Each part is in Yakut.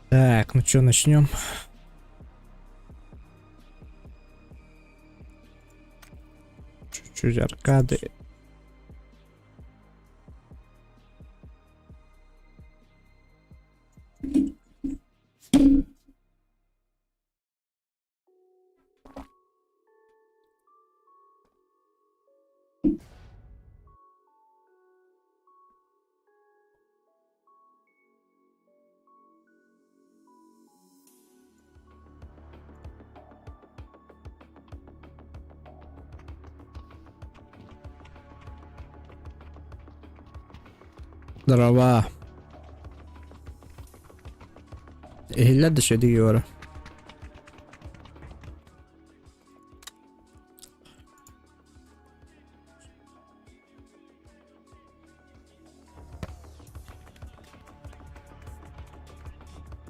Так, ну что, начнем? Чуть-чуть аркады. Дрова. Иһиллэр да сөдү юра.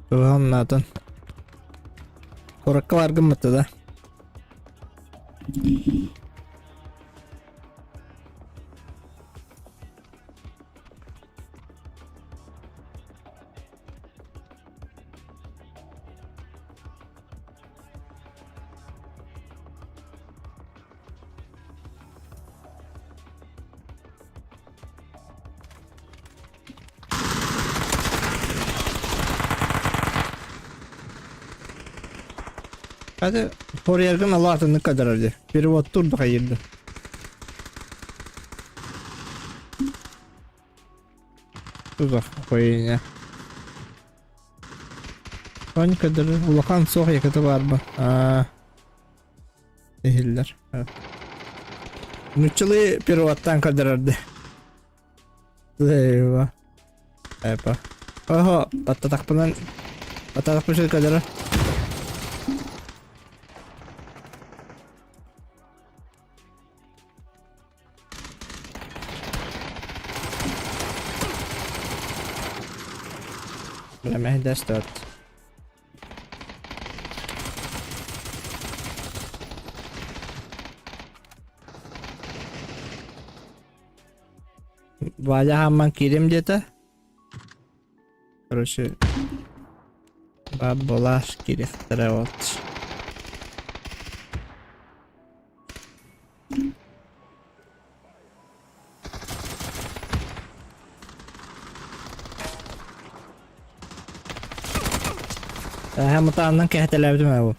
Туһаннаатын. Куоракка бар гыммыта да. Hadi Horiyergin Allah'tan kadar hadi. Biri oturdu hayırdı. Tuzak koyun Хроника улахан суох яката баарба. Аа. Иһиллэр. Нуччалыы переводтаан көрдөрөрдө. Эйва. Эпа. Охо, баттатахпынан баттатахпын көрдөрөр. Бля, мэһэйдээстэ Валя хааман киирим диэтэ. Короче, баббалар киириэхтэрэ вот. Эһэ мутааннан кэһэтэлээбитим ээ бу.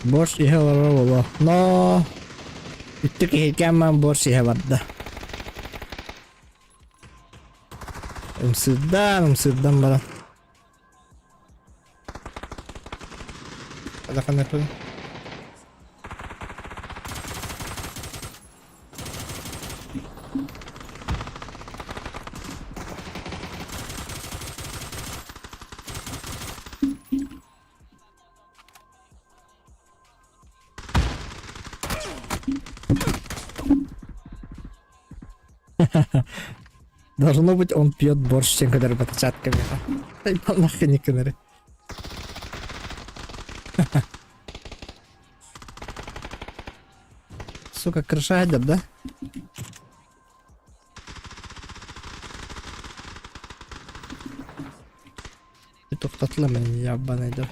Борщ иһэ олорор буолуо. Но үттүк иһикээн маан борщ иһэ барда. Ымсыырдаан, ымсыырдан баран. Алахан Должно быть, он пьет борщ, чем когда батчатками. Нахрен не кыныры. Сука, крыша идет, да? Тоқтатыла мен ябанайды.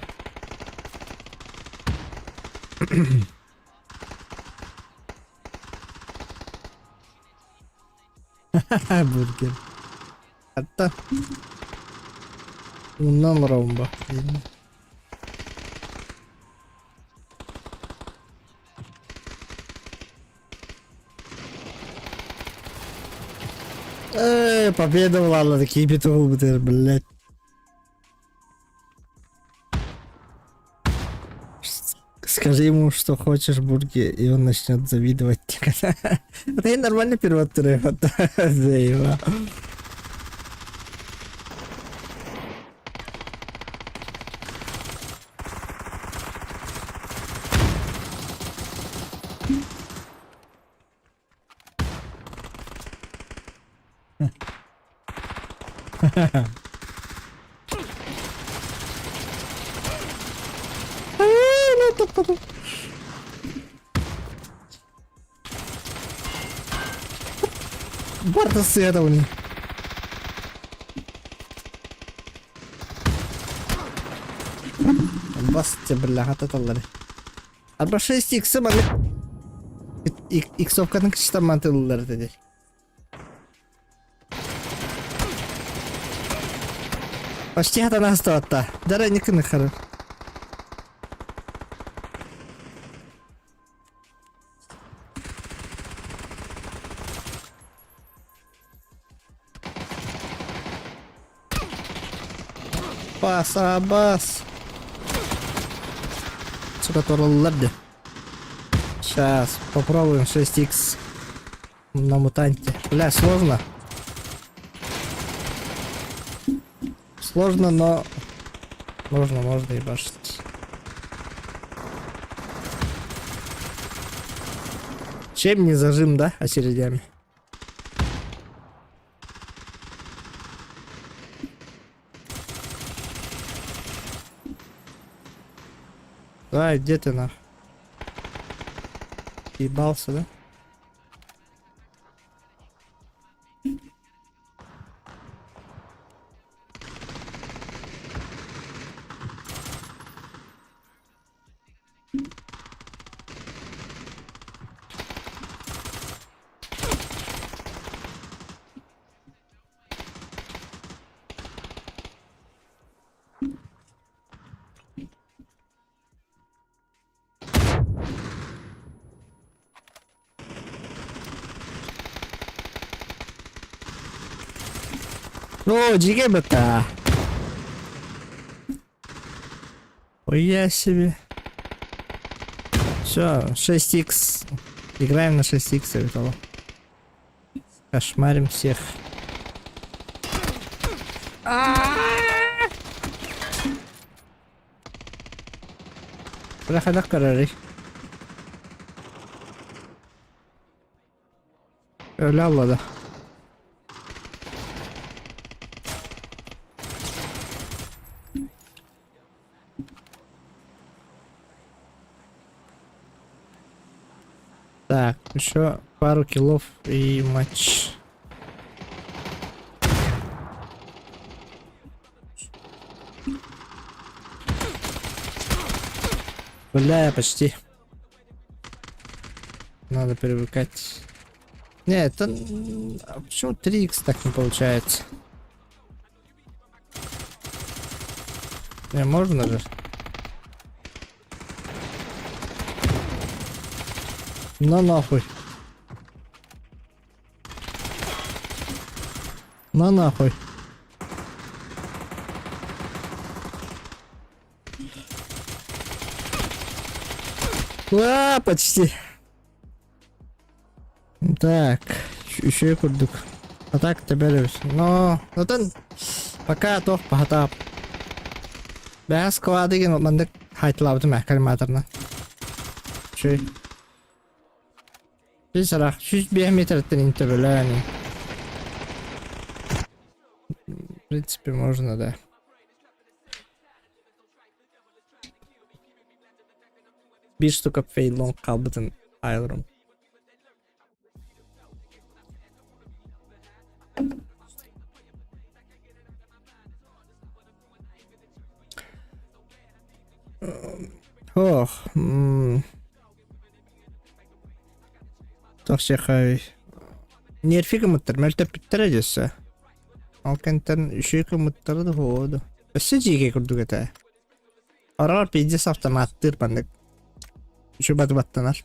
Бургер. Hatta Bundan олоробун Эй, победа буолла киипит буолбутугар, блядь. Скажи ему, что хочешь бургер, и он начнет завидовать тебе. Это я нормально перевод Заеба. Барта сыатабын. Бас бляха таталлары. Арба 6 иксы маннык иксовкатын кычтан мантылылар этэ Почти хатан астыбатта. Дара никыны хары. Бас, а, бас. Сука, тороллар дии. Сейчас попробуем 6х на мутанте. Бля, сложно. Сложно, но можно, можно ебашить. Чем не зажим, да, очередями? Давай, где ты нах? Ебался, да? О, дьигэ быта. Хуя себе. Все, 6х. Играем на 6х, ребята. Кошмарим всех. Бля, хайдах көрөрүй? Өлө аллада. Так, еще пару киллов и матч. Бля, почти. Надо привыкать. Не, это... А почему 3х так не получается? Не, можно же. На нахуй. На нахуй. А, почти. Так, еще курдук. А так теперь Но, оттон пока туох баһатаап. Бэҕэһээ складыгын маннык хайтылаабытым ээ кальматорынан. Үчүгэй. Сүүс араах 105 метртэн интөбөлөөн. В принципе, можно, да. Биир штука фейлон хаалбытын аайыларым. Ох, туох сиэхэй нерфи гыммыттар, мөлтөппүттэрэ дьөссө. Ол кэнтэн үчүгэй гыммыттара да буолуо дуо. Өссө дьиикэй курдук этэ. Араҕар пиздец автоматтыыр маннык үчүгэй баттанар.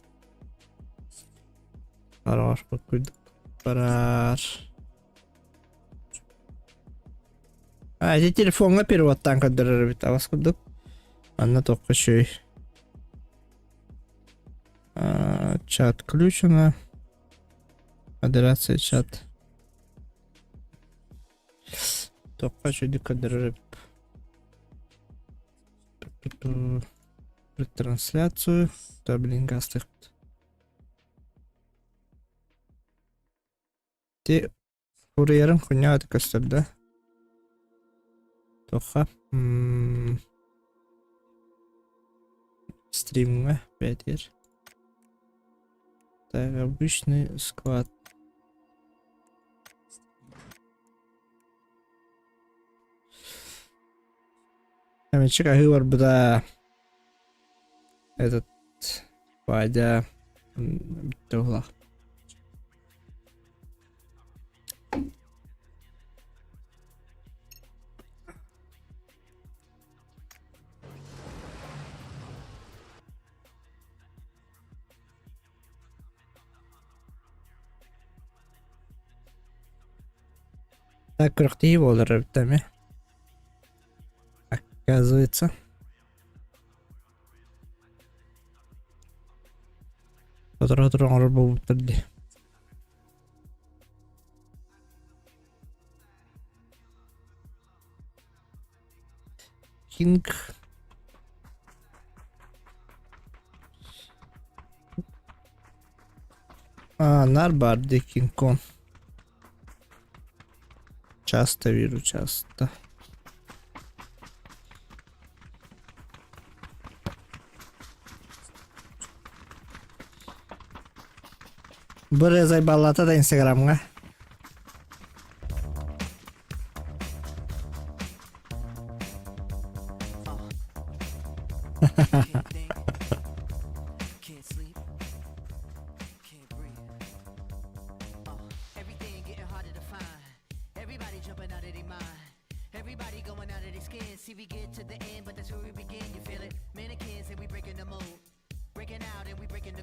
Араҕар курдук барар. А, ити телефоҥҥа переводтаан көрдөрөр эбит, абас курдук. Манна туохха үчүгэй. Чат включено. Модерация чат. Туохха үчүгэй көрдөрөр Трансляцию. Да, блин, гастыхпыт. Ти Суруйарым хуйня көстөр да. Туохха? Стримҥа бээтиэр. Так, обычный склад. Эмичик аһыы барбыта. Этот Вадя бүттэ уһулах. Так күрэхтэһии буолар эбит эмиэ. Оказывается. Сотору-сотору оҥорор буолбуттар дии. Кинг А, нар баар дии Кинг Кон. Часто вижу, часто. Бу зайбаллата да инстаграмҥа.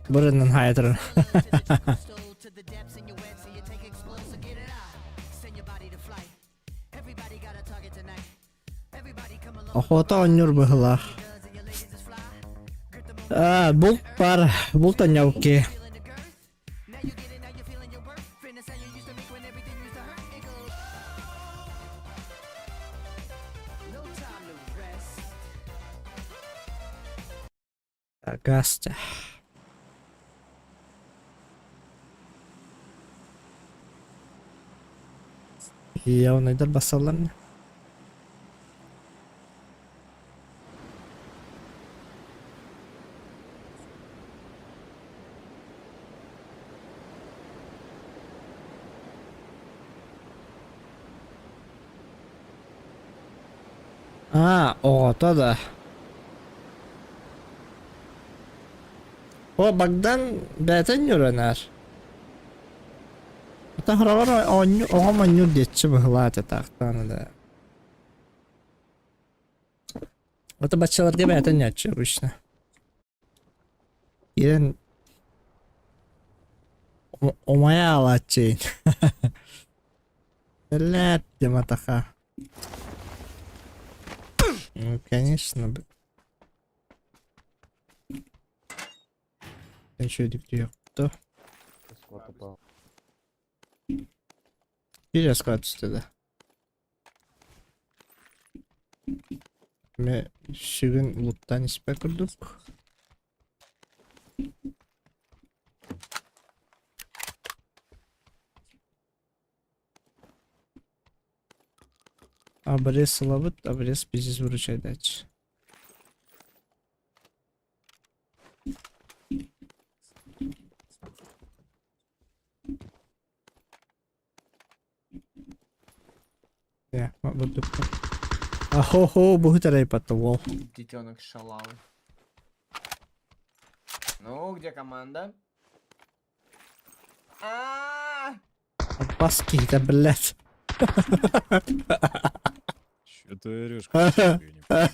Бырынан хайатыр. Охота оонньуур быһыылаах. Аа, булт баар, булт оонньообукки. Гастя. Явнайдар басаллар Аа, оҕото да. О, Богдан бэйэтин ньуранар. Ата хороҕор оонньуу оҕом оонньуур диэччи быһылаат этаахтаана да. Это баччаларга бэйэтин ньааччы обычно. Киирэн умайа аалааччы Бэлээт дьаматаха. Ну, конечно, б- Еще Сколько Биир склад түстэ да. Мэ сүгүн луттаан испэт курдук. Обрез ылабыт, обрез пиздец выручайдааччы. Э, бурдукка. Ахо-хо, буһут эрэй уол. Детенок шалавы. Ну, где команда? А! Бас киһитэ, блядь. Че ты орешь, как я не понимаю.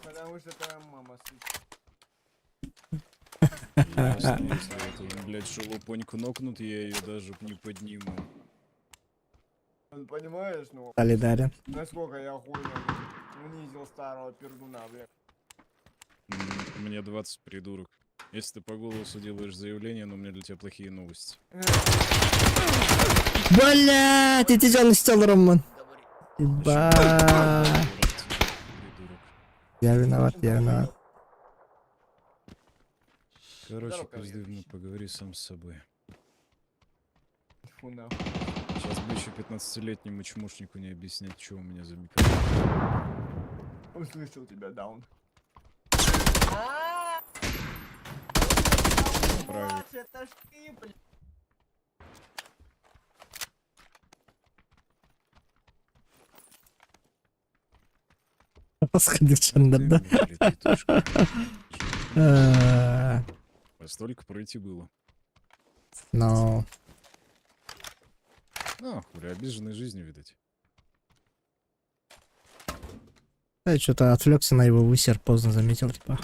Потому что твоя мама, сука. Ясно, если эту, блядь, шелупоньку нокнут, я ее даже не подниму. Ну, понимаешь, ну, Солидарен. насколько я охуенно унизил старого пердуна, блядь. Мне 20, придурок. Если ты по голосу делаешь заявление, но у меня для тебя плохие новости. Блядь, ити дьон истэ олороммун. Ба. Придурок. Я виноват, я виноват. Короче, Здорово, пизды, Кавьер. ну, поговори сам с собой. Фу, нахуй. Сейчас бы еще 15-летнему чмошнику не объяснять, что у меня за микрофон. Услышал тебя, даун. Правильно. Это ж ты, блядь. Сходив да? А столько пройти было. No. Ну, хули, обиженной жизнью, видать. Я что-то отвлекся на его высер, поздно заметил, типа.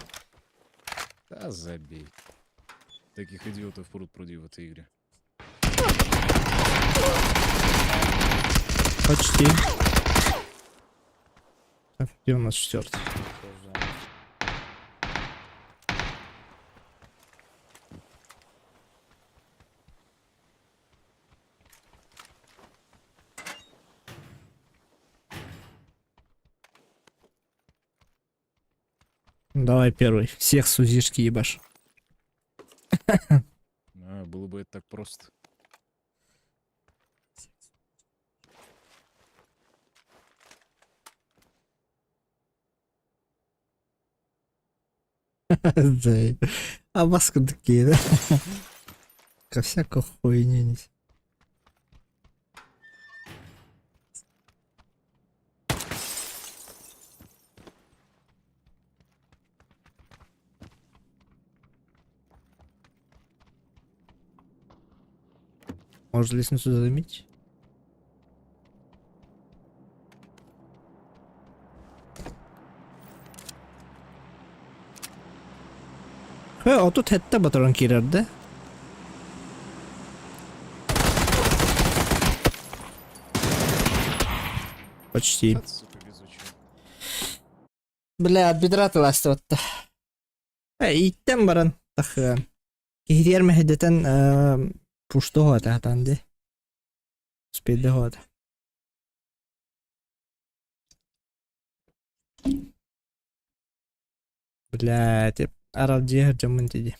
Да забей. Таких идиотов пруд пруди в этой игре. Почти. Так, где у нас четвертый? Давай первый. Всех с УЗИшки ебашь. А, было бы это так просто. Да. А маска такие, да? Ко всякую хуйню несет. Может лестницу задымить? Э, а тут хэтте батарон киирэр да? Почти. Да, сука, везучая. Бля, от бедра тыластыбатта. Э, ииттэн баран тахыан. Киһитигэр мэһэйдэтэн пуштуһуота хатан дии. Спиддыһуота. Бля, тип аралдьыйа сылдьаммын дии.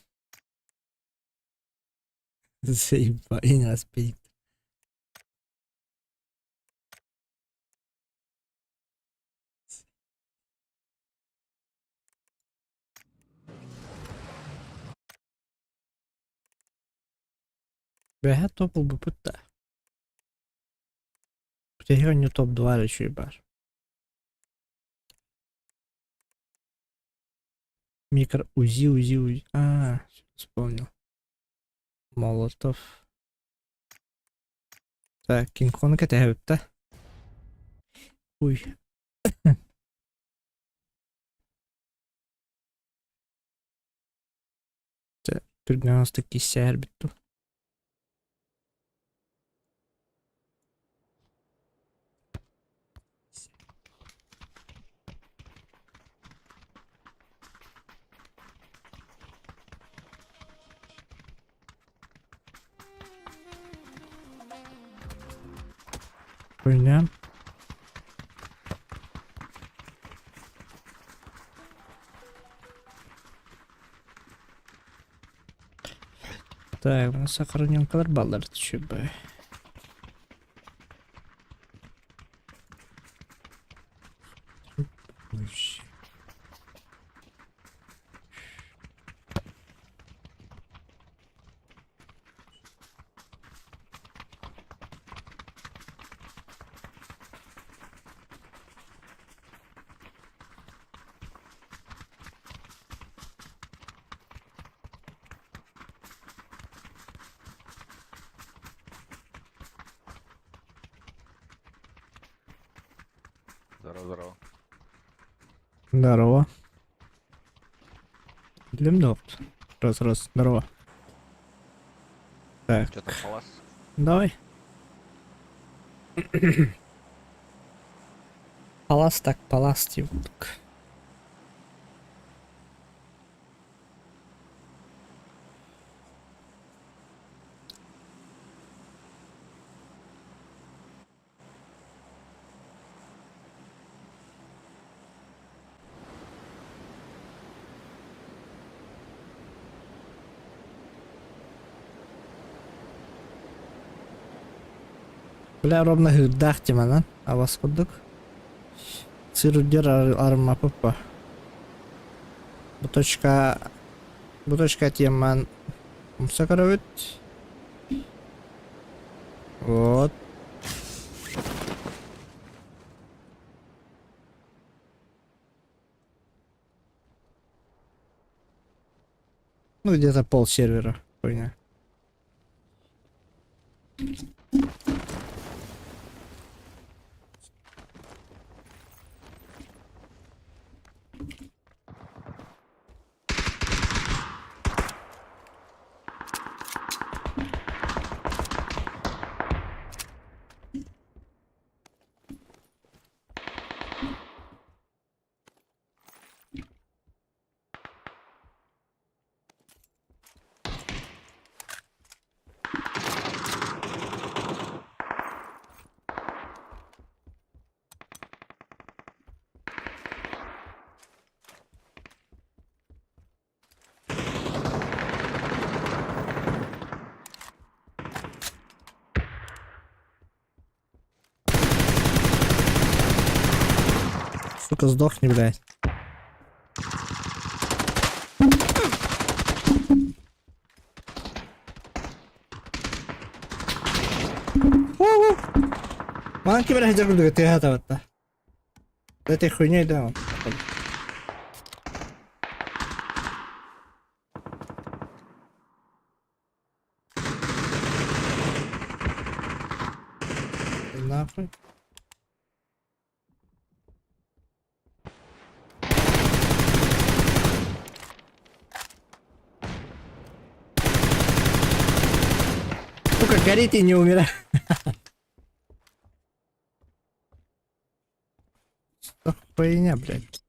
Заеба, и не успеет. Бэһэ топ ылбыппыт да. Бүтэһик оонньуу топ-2 эрэ үчүгэй баар. Микро УЗИ, УЗИ, УЗИ. А, вспомнил. Молотов. Так, Кинг Конг кэтэһэбит да? Уй. Чэ, түргэн киссээһэрбит дуу. Хуйня. Так, у нас сохраненкалар баллар түшүбэ. Здорово, здорово. Здорово. Длим Раз, раз, здорово. Так. Что там палас? Давай. Палас так, палас типа. Бля, ровно ыырдаах теманан, абас курдук. Сыр үрдүгэр арыммаппыт Бу точка бу точка теман умса көрөбүт. Вот. Ну, где-то пол сервера, хуйня. Сука, сдохни, блядь. Манан ким эрэ сылдьар курдук тыаһа табатта. Этой хуйней, да, он. Нахуй. Сука, горит и не умирай. Что хуйня, блядь.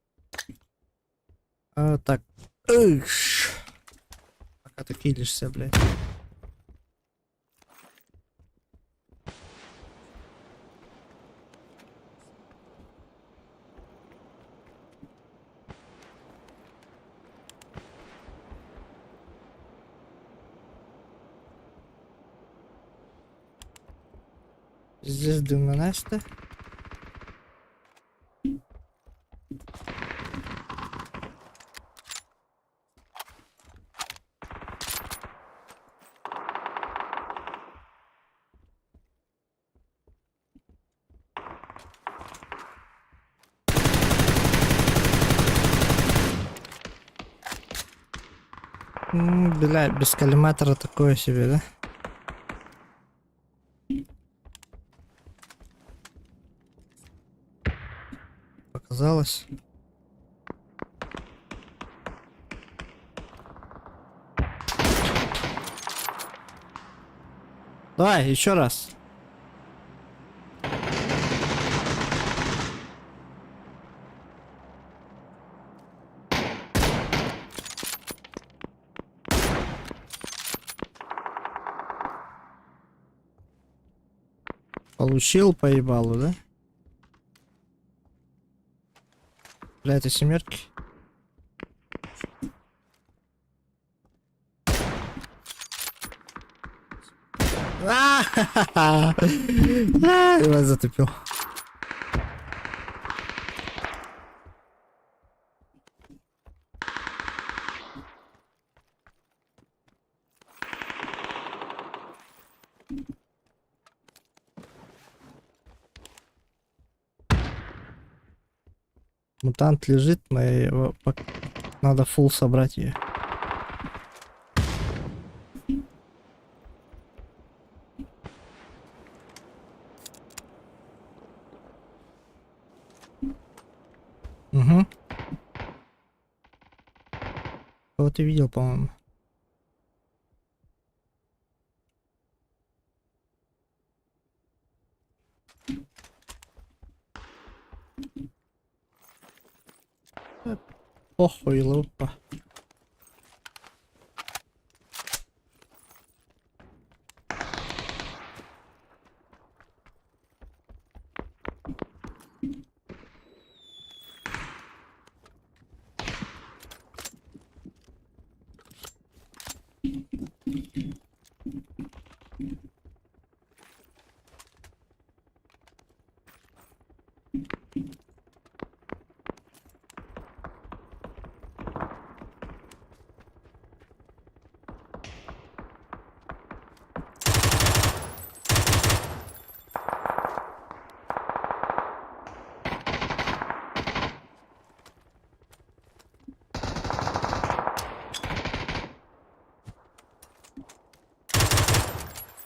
А, так. Ых. Пока ты килишься, блядь. Здесь дымонасто. Бля, без коллиматора такое себе, да? Показалось. Давай, еще раз. Получил поебалу, да? Бля, это семерки. А, Я затупил. Мутант лежит, но его надо фул собрать ее. Угу. Кого ты видел, по-моему. Похуй, лупа.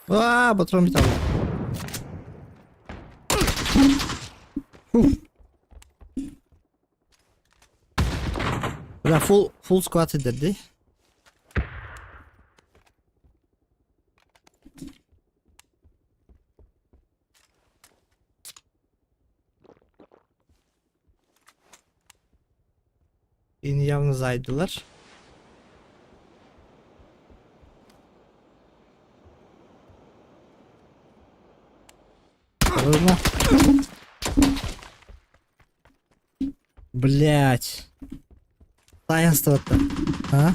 Аа, патрон бүтэн. Фух. Бля, full, full squad этэр дии. Beni yalnız aydılar. Vurma. Блять. Таинство-то. А?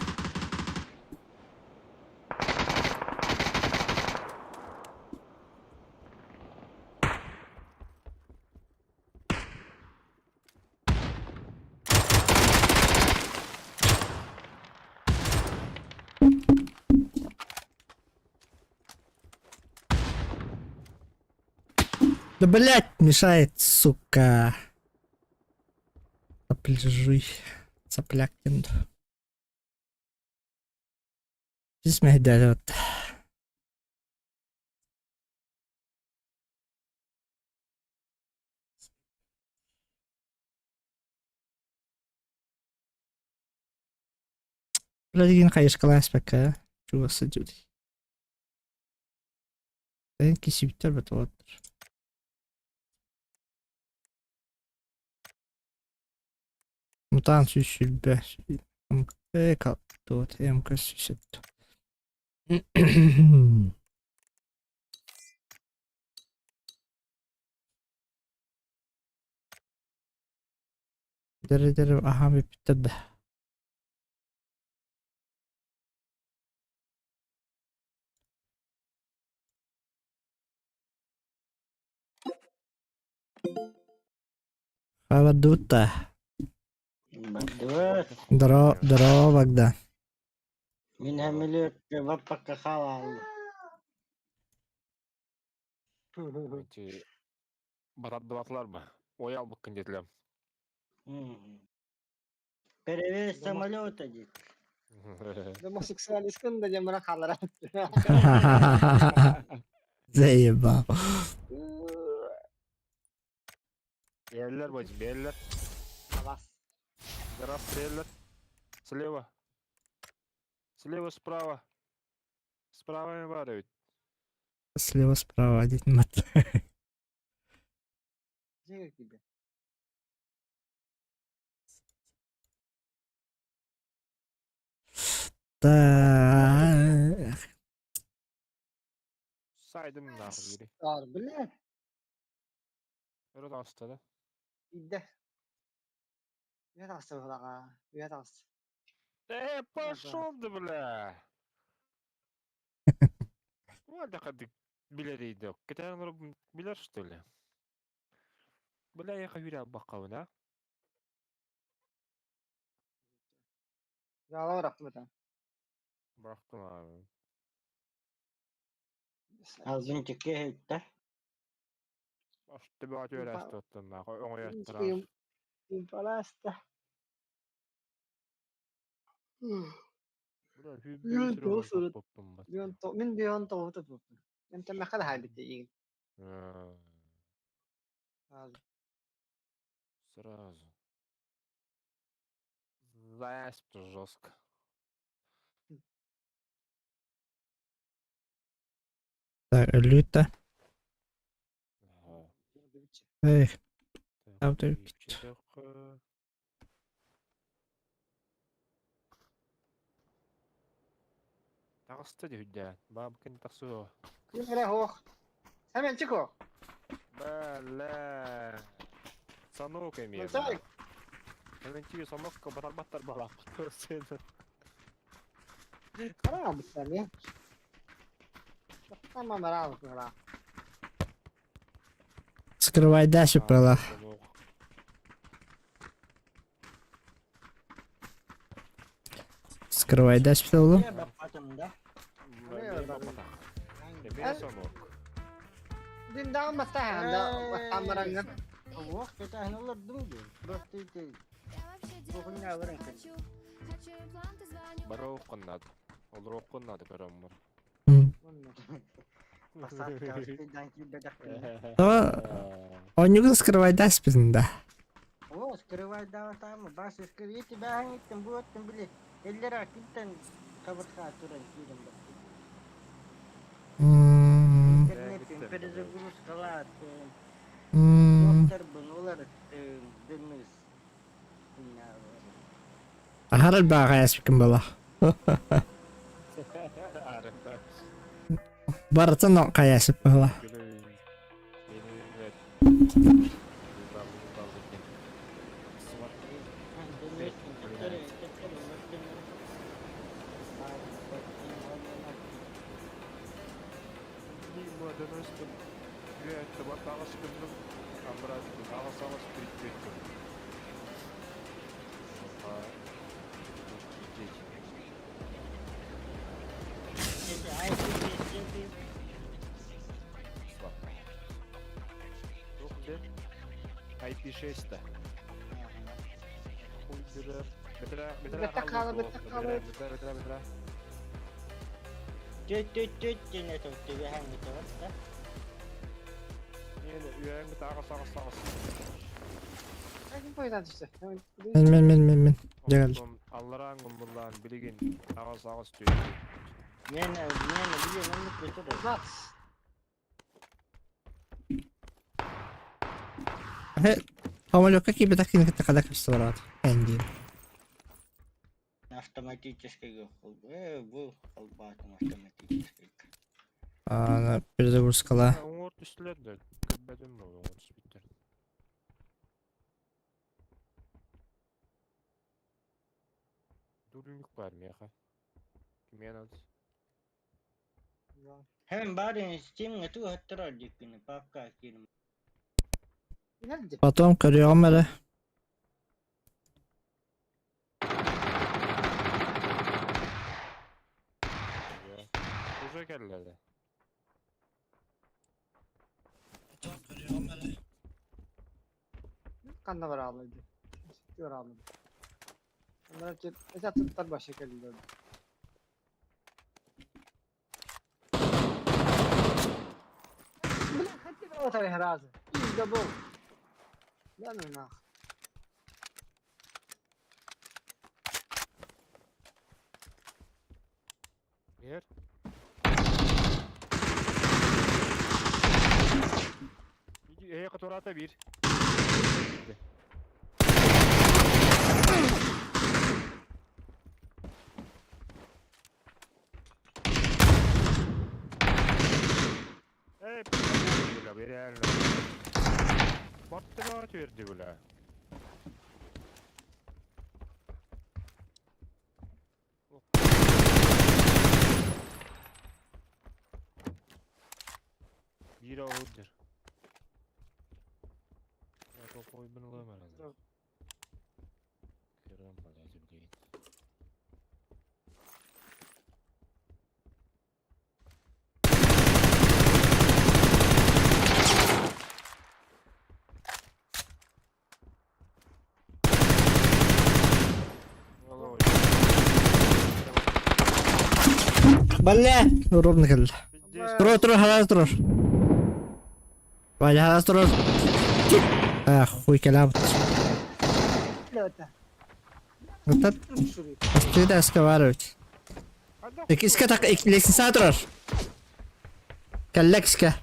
Да блять, мешает, сука. Цапляжуй. Цапляк диэн. Сис мэһэйдээбит. Билигин хайыскалаан испэккэ чугас сылдьыбыт. Эн кисибиттэр бөтөҕөттөр. Мутаан сүүс сүүрбэ МК МК сүүс Дэрэ-дэрэ аһаан бүппүттэр да. Хаалардыбыт да. Бардыбыт. Здорово, здорово, Богдан. Мин сөмөлүөккэ баппакка хаалааллым. Эти батардыбатылар ба? Ой албыккын диэтилэр. Перевес самолета диир. Гомосексуалистын да диэн баран хааллара. Заебал. Бээллэр бачы, бээллэр. Абас. Раз бээллэр. Слева. Слева, справа. Справа баар эбит. Слева, справа, один мат. Дьиҥэ киирдэ. Так. Сайдым нахуй дири. Аар, бля, Өрө таҕыста да. киирдэ. Үйэ таҕыста быһыылааҕа. Үйэ таҕыста. Э, пошел ты, бля! Уоллаха билэр ыйдок. Кэтээн билэр что ли? Бля, я хавиря баккабын, а? Жала бырахтым этэ. Бырахтым аабын. Азын тикки иһиттэ. Ашты баҕа түөрээсти оттон оҥойоттара. Импаласта. Бля, Үөн хүүббүн тоҕус сүрүн урут. топпуппун бат. Үөн то мин бион тоҕута туппун. Эмтэммэххэ да хаалбыт иигин. Сразу. Засп жестко. Так, өлүүтэ. Эх, Таҕыста дии үрдээн. Баабыкын тахсыа. Ким эрэ суох. Сэмэнчик суох. Бля. Санок эмиэ. Сэмэнчик. Сэмэнчик санокка батарбаттар балааппыт сені. Хараабыттар ээ. Тама мараабыт Скрывайдаши прала. Скрывайдаши прала. Баппатым да. Диндаан бастаһан да бастаан Уох кэтээн олордум дии. Просто ити кухня баран кэллим. Барооххун наада. Олоруоххун наада көрөммөр. Посадка успейдан киирбэтэхпинэ. То онньугун скрывайдаспытын да. О, скрывайдаабатаҕым бас скры ити бээһиҥиттэн бу оттон били эллэр кимтэн хабырхаа туран киирэн бардым. Интернетин перезагрузкалаатым, докторбун уларыттым, дымыс. Аһар элбэҕи ааспыккын буолла. Барытын хайаасып буолла. IP6 да. Бэтэ хаала, бэтэ хаала. Бэтэ, бэтэ, Түт-түт-түт диэн этэ түгэһэҥҥитэ барда. Үөҥҥүт аҕыс аҕыс аҕыс. Ким поездан түстэ? Мен мен мен мен мен. Дьэ Аллараан гуммуллаан билигин аҕыс аҕыс түөт. Мен мен билиэн оннук бөтөр. Нац. Самолёкка киирбэтэх кини кытта хада кырса бараат. Эн диир. Автоматическай э бу холбоотум автоматическай. Ана перезагрузкала. Уҥуор түстүлэр да көрбөтүм буолуо уҥуор түспүттэр. Дурнюк баар миэхэ. Кимиэн ат. Һэм баарын Steam-ҥа туһаттарар диэккини папка киирим. Потом көрүөҕүм эрэ. Уже кэллэ. Ханна барааллар дии. Барааллар. Оннор ити баша кэллилэр. Бля, хотел раза. Пиздобол. Да ну нах. Мер. Эйэ котората биир. Эй, бля, реально. Баттыга түөрдү бля. Биир оҕур. Я попробую ылыам Көрөн блядь, блин. Бля, ровно кэллэ. Туруор, туруор, халаас туруор. Валя, халаас туруор. Ах, хуй кэлээбит. Вот Ты разговаривать. Иккискэ так лестница турар. Кэллэ иккискэ.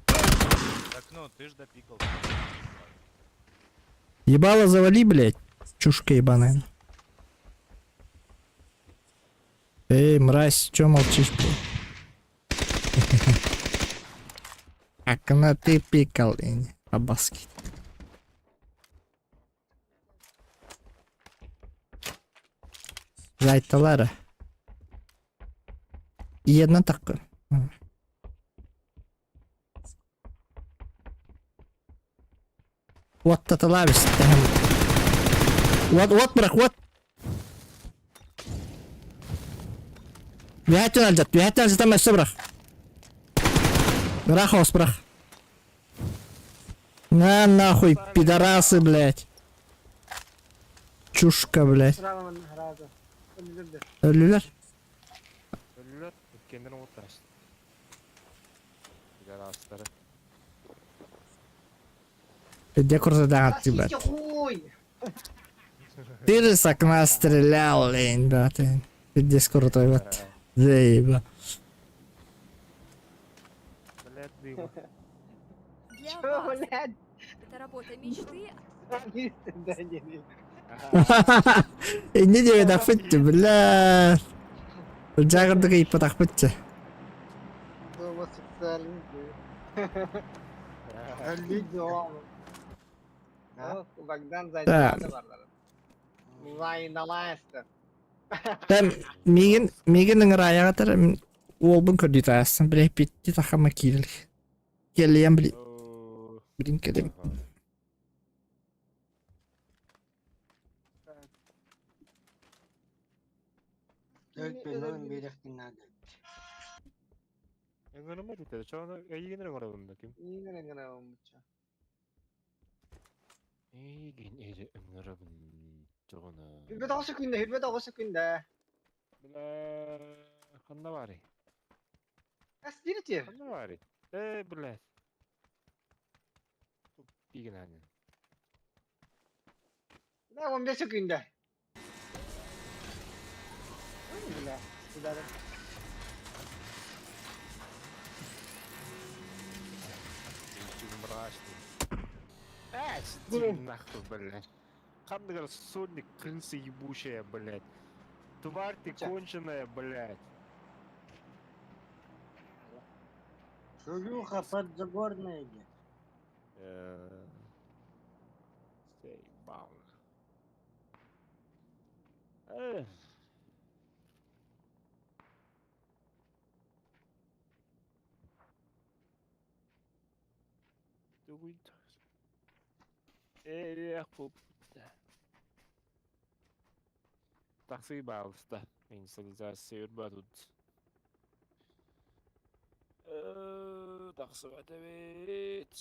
Так ну, ты ж допикал. Ебало завали, блядь. Чушка ебаная. Эй, мразь, чё молчишь, блядь? Окна ты пикал, Абаски. Зайталара. Иена такы. Вот таталабис. Вот, вот, брак, вот. Үөһэттэн алдьат, үөһэттэн алдьатан өссө бырах. Бырах ос бырах. На нахуй, пидорасы, блядь. Чушка, блядь. Өллүлэр. Өллүлэр. Иккиэннэрин уоттааччы. Пидорастары. Где курсадаҕар тибет. Сосите хуй! Ты же с окна стрелял, лень, да, ты. Пиздец крутой, вот. Заеба. Блядь, дыма. Для Чё, вас блядь? это работа мечты, Да не, не. Инне диэбэтэхпит, бля. Дьааҕырдык ыйыппатахпыт. Гомосексуализм. Видео. Богдан Да. зайдет барлар. Лайналайстер. Там миигин миигин ыҥыраайаҕатар уолбун көрдүү таастан бile питти тахама киирил. Келлиэн били билин кэлим. Өлпөнөн биэрэхтин наада. Ыҥырыма дэтэ, чону эйигин эрэ ыҥырабын да ким? Игорь ыҥырабын. Эйигин эрэ ыҥырабын чоҕуна. Хүрбэт оҕус күндэ, хүрбэт оҕус күндэ. Бля, ханна баарый? Эс дирти. Ханна баарый? Э, блядь. Тигин аанын. Бля, 15 күндэ. Бля, сюда. Ты мрачный. Э, иди нахуй, блядь. Хандыгар сольник, крыса ебучая, блядь. Тварь ты Ча. конченая, блядь. Шлюха подзаборная диэн. Заебал. Эх. Дугуйт. Эх, Таксы баалыста. Инициализация тут. Тахсыбат эбит.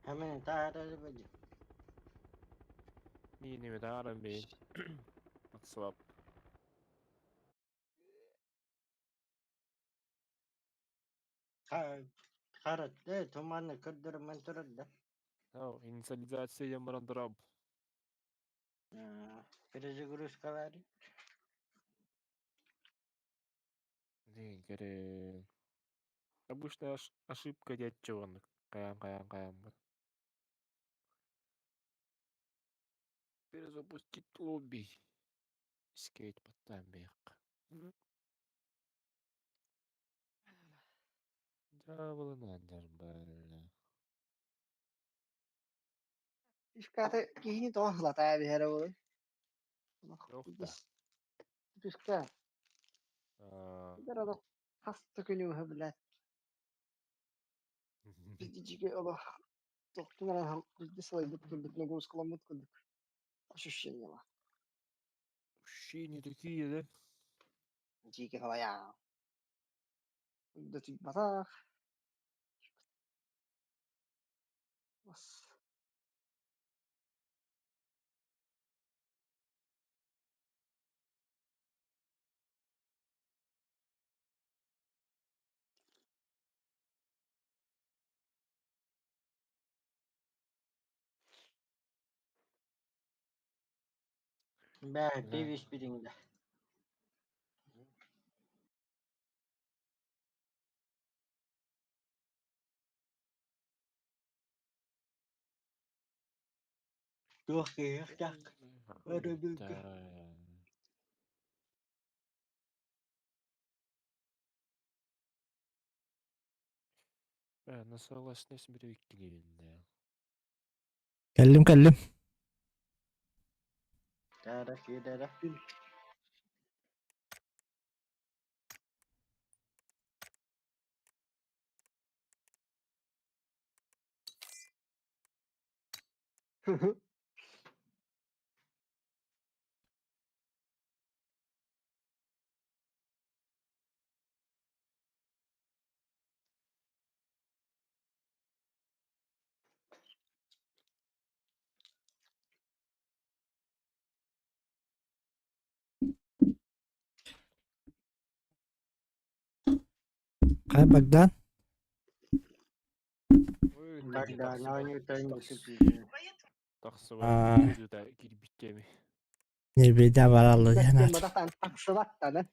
Hemen таһаарары бадьы. Миини тааран бейн. Тахсыбап. Харат, э, туманны көрдөрүмэн турар да. Ау, инициализация ямаран драб. Перезагрузкалары. День, кере. Обычная ошибка дядчонок. Каям, каям, каям. Перезапустить лобби. Скейт подтамбек. Дьаабылынан бля. Пивкаты кихини тоҕо латаа биһэрэ буолуй. Туох да. Пивка. Аа, Бер хас да күнү блядь. Биздичиге олох тохтун бизди сылайбыт курдук нагрузкаламмыт курдук. Ощущение. Ощущения такие, да? Дьиге халая. Да батах. Бас. Бээ, пивис бириҥдэ. Туох киһиэхтээх өрөбүлгэ. Да. На согласность бириккилин. Кэллим кэллим. Таара киирэрэ. Хай Богдан. Богдан, оонньуута инники А. Не беда баралла диэн аат. Тахсыбаттан.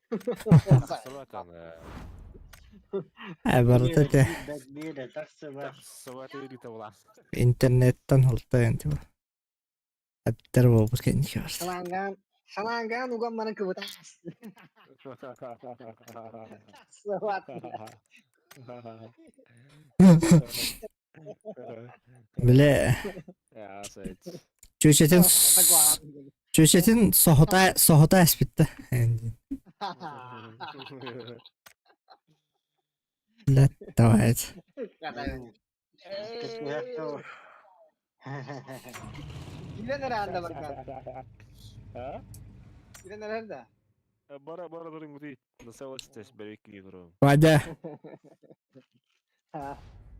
Э барыта те Биирэ тахсыбат. интернеттен холтойон типа. Аттар буолбут кэнники барда. Салангаан, салангаан уган манан кыбытаас. Тахсыбат. Бile чүөчэтин чүөчэтин соһута соһута эспиттэ. Бля, давай. Килен эрэ барган. Килен эрэр да. Бара бара дурын гути. Насаластес берекли дурун. Вадя,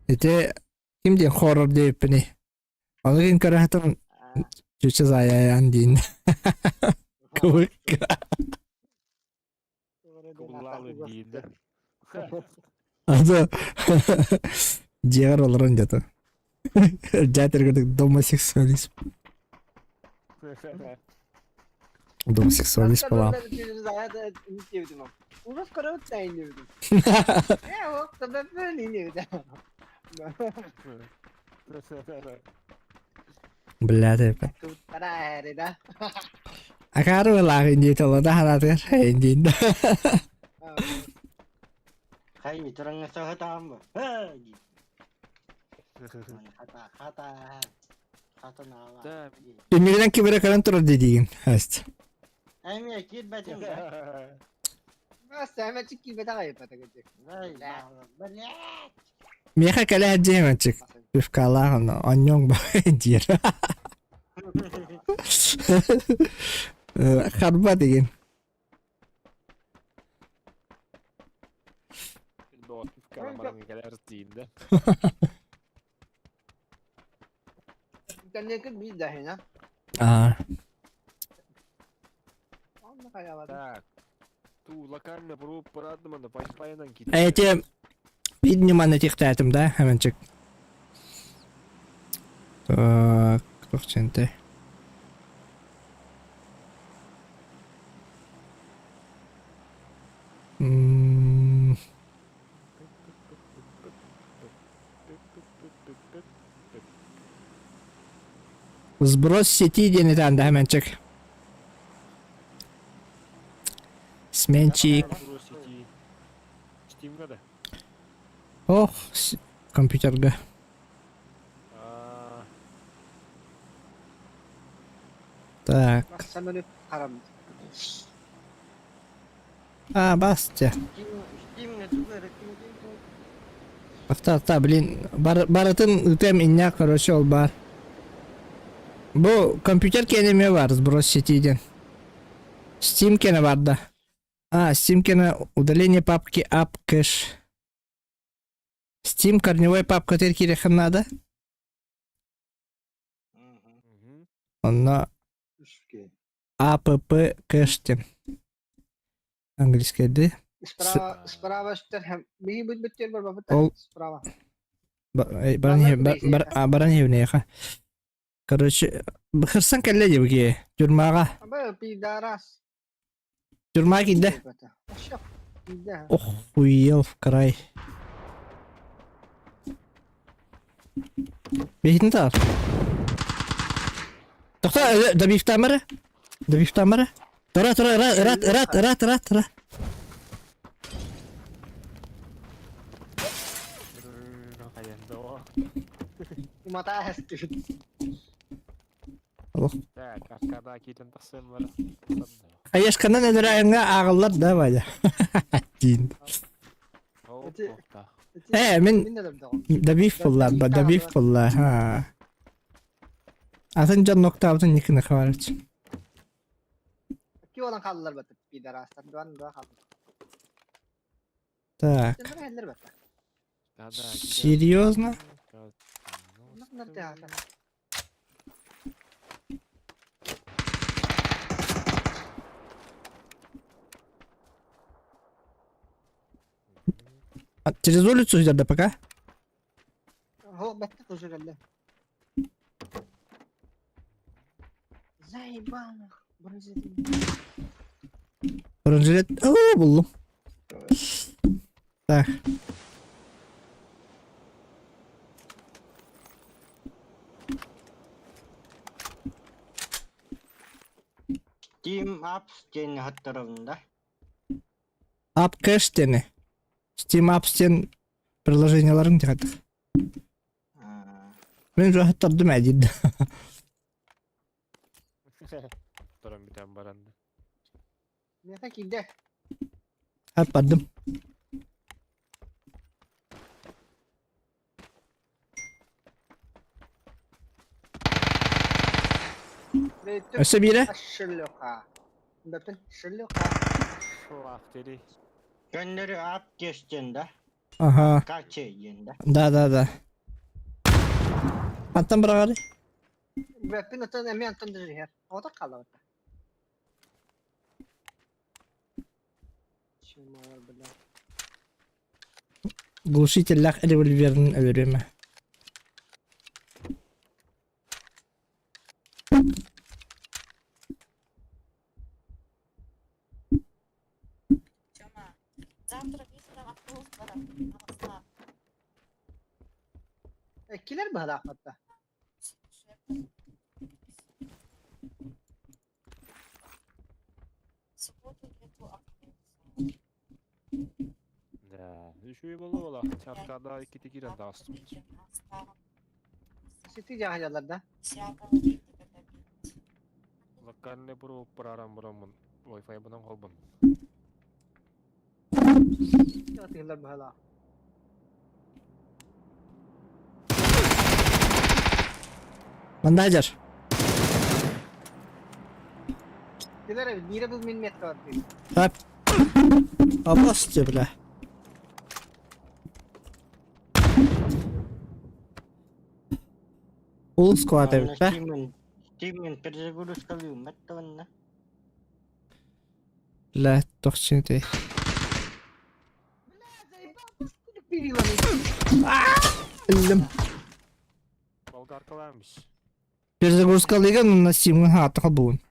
ити ким диэн хоррор диэппиний? Ону ким көрөһөтөн чүчэ заайаан диин. Кыбыкка. Кубулалы диин да. Аны дьиэҕэр олорон дьата. Дьээтэргэтик домосексуализм. Домосексуализм была. Урус көрөбүт да иннибитин. Ээ, ол табаппын иннибит. Бля, типа. Туттара эри да. Акаары былаах индиит олода ханаатыгар индиин. Хай, тураҥҥа соһутаам бу. Хата, хата, хата наала. Иннигинэн ким эрэ көрөн турар дии Аст. Эмиэ киирбэтим да. Сэмэчик киирбэтэх айыппата кырдьык. Блядь. Миэхэ кэлэ сылдьыһыманчык. Пивкалаах ону онньоҥ диир. Харба деген. Кэлэр диин да. Интернетке биир да иһин, Аа. Онно хайаабатым. Так. Ту локально парадныманы Wi-Fi-нан киирдэ. Эти биир ньыманы тихтээтим да, хэмэнчик. Так, туох ченте. М, Сброс сети диэн этэн да хэмэнчик. Сменчик. Сброс сети. Steam'га да? Ох, компьютерга. А, Так. Самолет харам. А, басте. Steam'е тугу Авто, та, блин, барытын ытыам инньэ, короче, ол баар. Бу компьютер киэнэ бар, сброс сети диэн. Steam киэнэ бар да. А, Steam киэнэ удаление папки app кэш. Steam корневой папка киириэххин наада. Онно app кэш диэн. Английский ди. Справа, справа үстэр биһи бүт бүттер бар Ол справа. Баран иһибинэйэхэ. Короче, быхырсан кэллэ диэбики тюрьмаҕа. Абы пидарас. Тюрьма киирдэ. Ох, хуел в край. Бэйэтин таар. Тохто, добивтаамара. Добивтаамара. Тура, тура, ыра, ыраат, ыраат, ыраат, ыраат, ыра. Умата эстибит. Олох. Так, аркада киирэн тахсыам бара. Айашканан өлөрөөҥҥө ааҕыллар да Валя. Диин. Э, мин добив булла, добив булла, ха. Атын дьон ноктаабытын никини хабарыч. Ки olan kaldılar batı пидорастар. Дуан дуа kaldı. Так. Серьезно? А, через улицу идет, да пока? Оһох бэттэх уже кэллэ. Заебал нах. Бронежилет. Бронежилет. О, буллум. Так. Steam Apps диэн хаттарабын да. App Cache диэни. Steam Apps диэн приложениеларын диэхэтих. Мин уже хаттардым ээ диир. Туран бүтэн баран. Миэхэ киирдэ. Хаппардым. Өссө биирэ? Шлюха. Бөпүн шлюха. Шлах дери. Көннөрү ап кестен да. Ага. Каче диэн да. Да, да, да. Хантан быраҕары? Бөпүн отон эмиэ онтон дырыһар. Оҕото хаалабыта. Чумалар, бля. Глушителлээх револьверин өлөрүөмэ. Тёма, завтра вечером автобус барар. Аҕыслаах. Килер быһалаахпатта. В субботу нету автобуса. Да, үчүгэй буолла буола. Чаркада иккити киирэн таҕыстыбыт. Сити дьаһайаллар да? Локальный буруп бараран бураммын. Wi-Fi-бынан холбун. Атыылар быһалаах. Манна дьар. Килер биирэ бу мин метка бар. Хап. Абас бля. Full squad эбит да? Steam'in перезагрузкалыым маттанна. Бля, тохчун ты. Өллүм. Болгаркалаамыш. Перезагрузкалыган на Steam'ын хаата холбуун.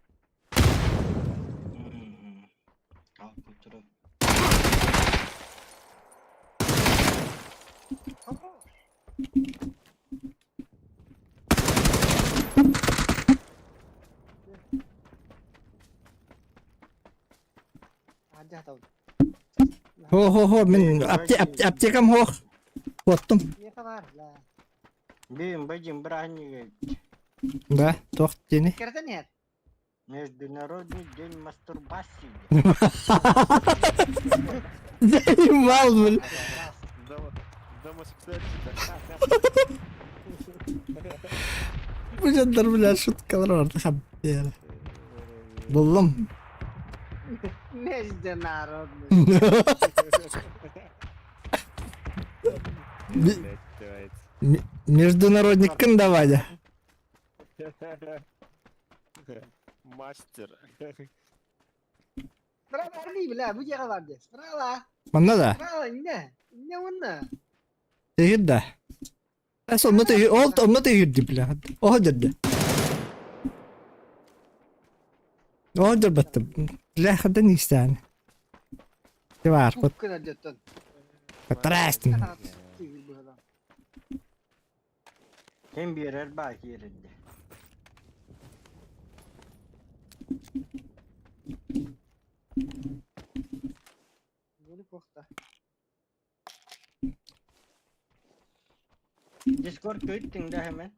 Хо-хо-хо, мин аптекам хох. Куоттум. Бим, бадим, браник. Да, туох диэни? Международный день мастурбации. Заебал, блин. Бу дьоннор, бля, шуткалар барда хаббиэра. Буллум. Международный. Международниккын да, Вадя? Мастер. Бра, бля, бу дьиэҕэ бар диэ. Справа. Манна да? Справа, иннэ. Иннэ уонна. Тыһыр да. Эс онно тыһыр, ол онно тыһырды, бля. Оһо дьэрдэ. Оһо дьэрбэттим. Бля, хандан истээн. Бар, кут. Куккунар дьоттон. Трастин. Ким биэрэр баа киирэрдэ. Discord көйттүң да hemen.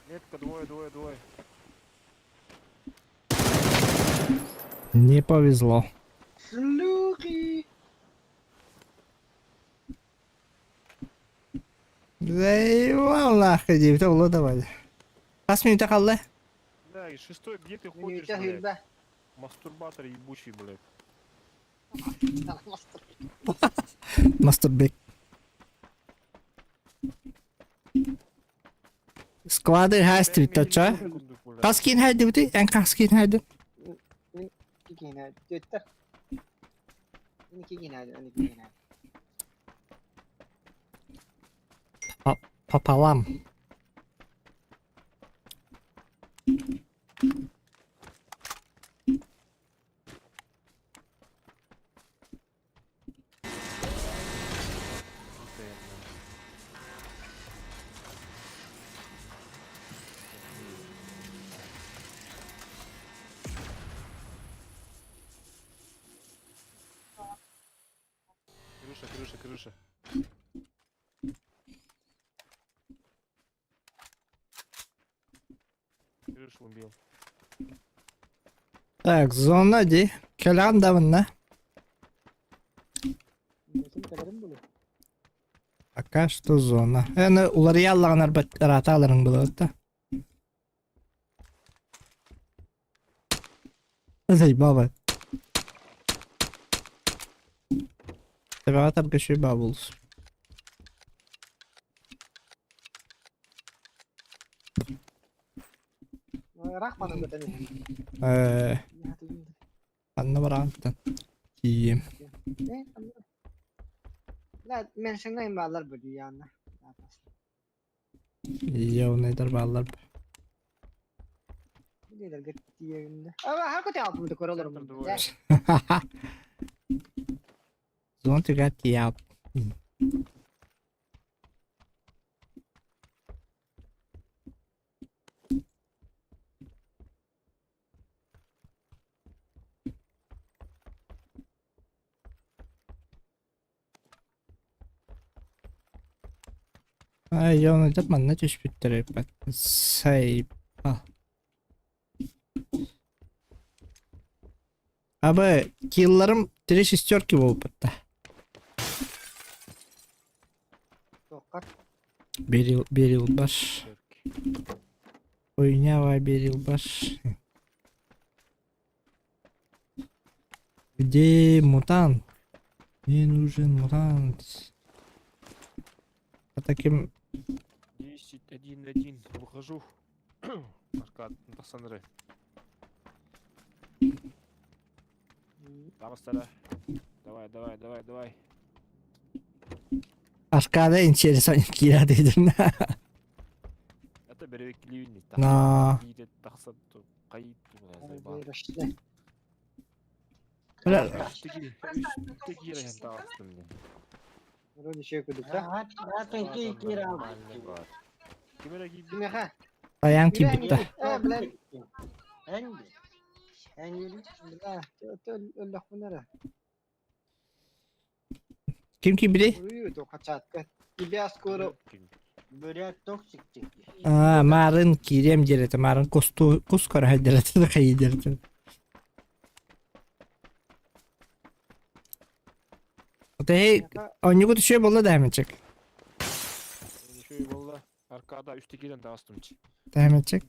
Метка двое, двое, двое. Не повезло. Шлюхи! Заебал нахуй диэбитэ буолуо да баҕайы. Хас мүнүүтэ хаалла? Да, и шестой, где ты ходишь, Мүнүүтэ блядь? сүүрбэ. Мастурбатор ебучий, блядь. Мастурбек. Склады хаастыбыт очо. Хас киин хайдыбытый? Эн хас киин хайдын? Икки Түөттэр. Икки киин он икки киин Пополам. Крыша, крыша, крыша. Крышу убил. Так, зона дии. Кэлэҕин да манна. Кэлэрим буолуо. Пока что зона. Аны уларыйаллаҕын ыраата аларыҥ буолуо да. Заебало. Тэбэҕэ таргышы баа булус. Ыраах манан көтөн иһэн. Э, ханна бараантан тиийиэм. Мен баалар бу дүйаанна. Явнайдар бааллар. Билелерге тиийэбин. Ага, көтө алпымды көрө олорум. Зон түгэр тиийэ. Ай, явнайдар манна түспүттэр эбит. Сайба. Абы килларым три шестерки буолбутта. Тоққа. Берил, берил баш. Хуйня берил баш. Где мутант? Мне нужен мутант. А таким... 10, 1, 1. Выхожу. Аркад, пацаны. Давай, Давай, давай, давай, давай. Аркада интересно киирэ диэтим. Это бери кливни. На. Тахсан кайып Бля, Вроде еще куда-то. Кимеха. Аян киирбит да. Э, блядь. Энди. Энди. Бля, өллөхпүн Ким киирбитий? Уй, тоқачатка. Тебя скоро Бурят токсик А, марын киириэм диэр этэ, марын кусту кус көрө диэр этэ, хайыы диэр этэ. Тэй, оонньуугут үчүгэй буолла да эмичик. Еще болла. Аркада үстегеден тағыстым. Тәмәчик.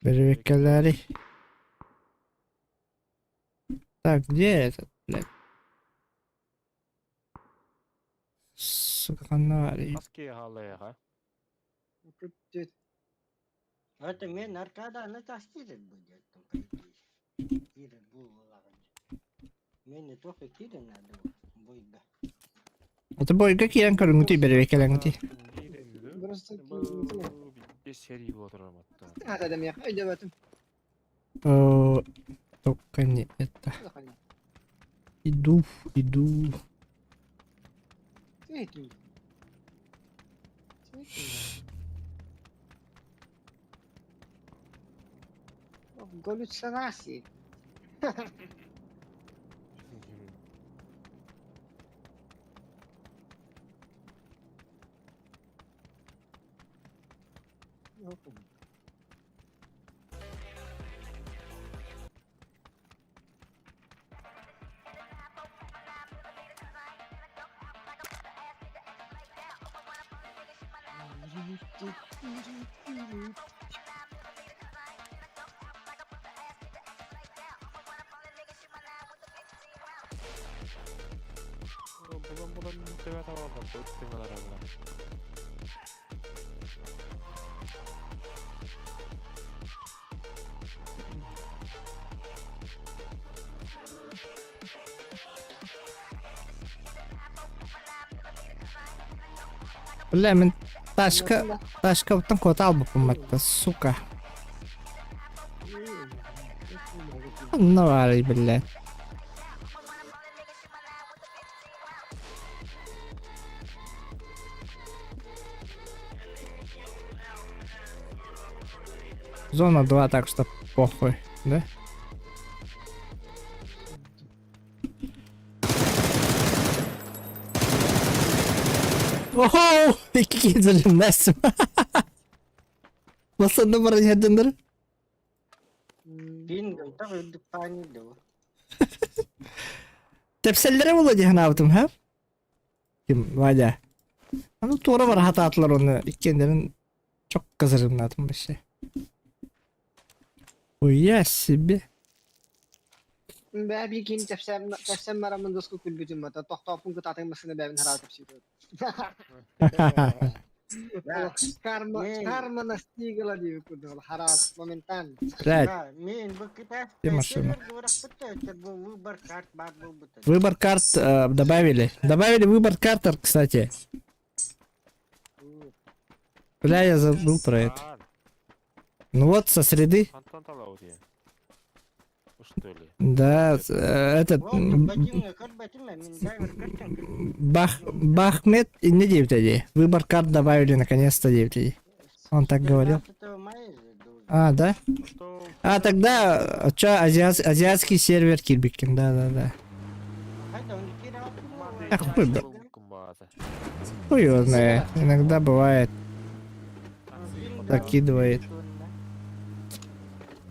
Бербеккелери. Так, где этот, блядь? Сука, ханна баарый? Аскея халыға. Это мен аркада на тастирет будет там по идее. Кирен был Мен не только Кирен надо бойга. Это бойга киирэн көрүҥҥүтүй бербеккелэҥҥитий. Просто Бес серий отырам атта. О, только не это. Иду, иду. Галлюцинации. Булан булан төбө табаллар, ыттыҥалараллар. Бля, мин тачка, тачкабыттан куота албыппын батта, сука. Онно баарый, блядь. Зона 2, так что похуй, да? Оho! Икки киһи зажимнастым. Басында баран иһэрдэннэр. Пингом так үрдүк паани дуу. Тэпсэллэрэ буолуо дии санаабытым, һэ? Ким, Валя. Аны туора бара хатаатылар оны иккиэннэрин чокко зажимнаатым вообще. Хуя себе. Бээ биир киһини тэпсэн тэпсэн бараммын доску күлбүтүм бата тохтооппун кытаатыҥ массыына бэйэбин хараҕа тэпсиитэ. Карма карма настигла диэбит курдук хараас моментально. Блядь, Где машина? Выбор карт добавили. Добавили выбор карт, кстати. Бля, я забыл про это. Ну вот, со среды. Антон Талаудия. Что ли? Да, этот... Бах, Бахмет, не 9 Выбор карт добавили наконец-то 9 Он так говорил. А, да? А, тогда, чё, азиатский сервер Кирбикин, да-да-да. Ах, хуй, бля. Хуй его знает. Иногда бывает. Закидывает.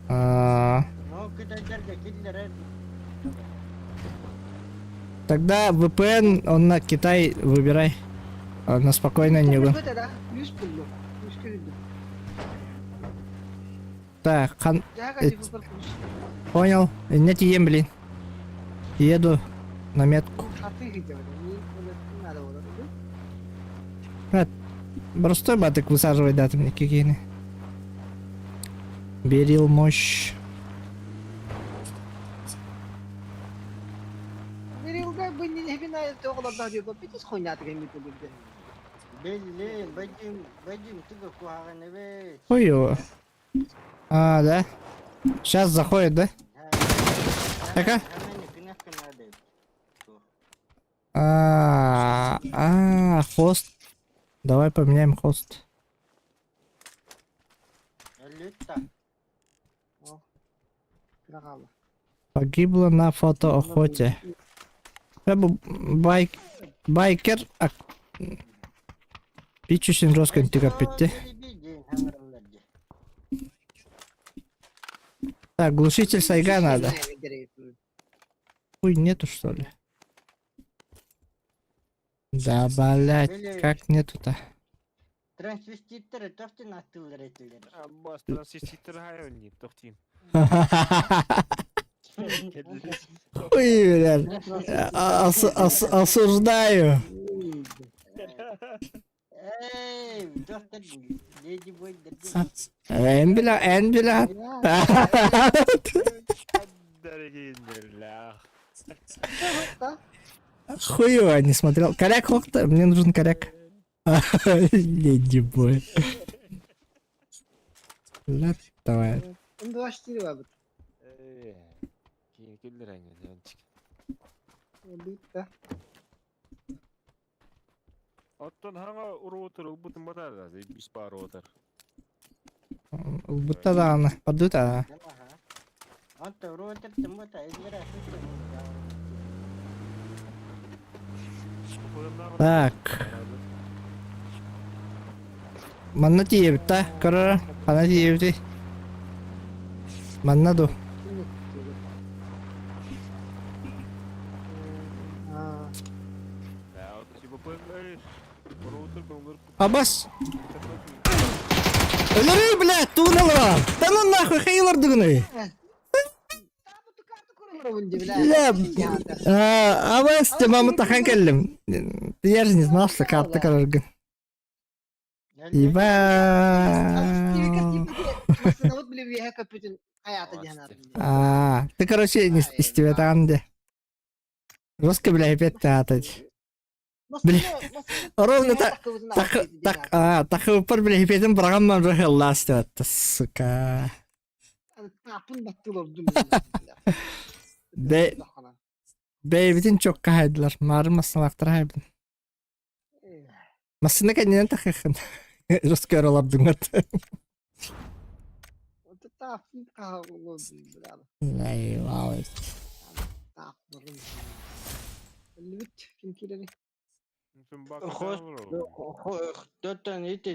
А... Тогда VPN, он на Китай выбирай. На спокойно не вы. Так, хан... Понял. Нет, ем, блин. Еду на метку. Простой батык высаживай даты мне кикины. Берил мощь. Берилга бы не вина оҕолордоох хуйня Блин, Вадим, Вадим, ты какой Ой, его. А, да? Сейчас заходит, да? Така? А, а, хост. Давай поменяем хост. Погибла на фотоохоте. Байк, байкер, а... Пичусин жестко интеграпитти. Так, глушитель сайга надо. Хуй, нету что ли? Да, блять, как нету-то? Трансвеститтер тохтин аттылар этилер. Аббас, трансвеститтер хайонни, тохтин. Хуй, блядь. Осуждаю. Эй, доктор, леди бой, Эн бля, эн бля. Хуево не смотрел. Коряк хохта, мне нужен коряк. Леди бой. Ля, давай. Оттон хаҥа уруутур ылбытын батар бис баар уотар. Ылбытта даҕаны, бардыта. Так. Манна тиийэбит да, көрөр, хана тиийэбитий? Манна ду. Абас! Өлөрүй, блядь, тугун олорор? Да ну нахуй, хей олордугунуй? Бля, абас, ты маму тахан кэллим. Я же не знал, что карта көрөргүн. Ибаа. А, ты, короче, не истибэтаҕын де. Жестко, бля, опять таатать. Бля, ровно так, так, так, а, тахыппар, бля, хипетин быраҕан рахыллаас деп сука. Бэ, бэйбитин чокка хайдылар, марын массалаахтар хайбын. Массыына кэннинэн тахыаххын. Жестко олордуҥат.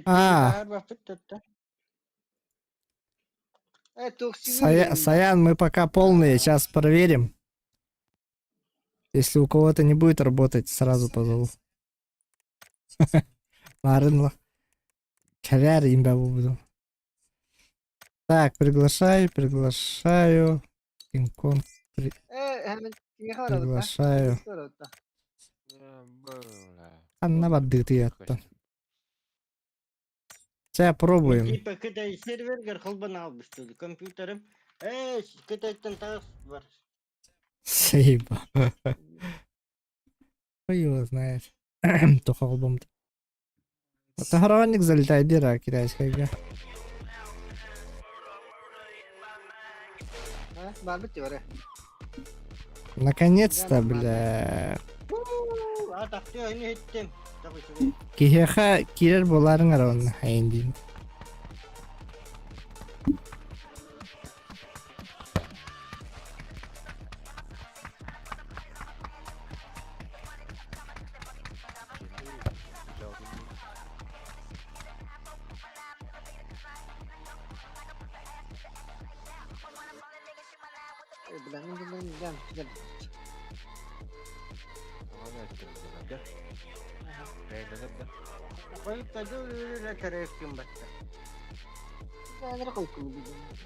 А. Саян, мы пока полные, сейчас проверим. Если у кого-то не будет работать, сразу позову. Маарынла. Кэлээр имбэ буду. Так, приглашаю, приглашаю. Кинг-Конг приглашаю. Анна бардыытыйаттан. Чэ, пробуем. Типа кытай сервергер холбан албыстыл компьютерым. Эй, кытайтан таас бар. Сейба. Хуй его знает. Тоха холбомт. Тахаранник залетай дира китайская. Наконец-то, бля. Киһиэхэ киирэр буолаарыҥ эрэ онно эйин диин.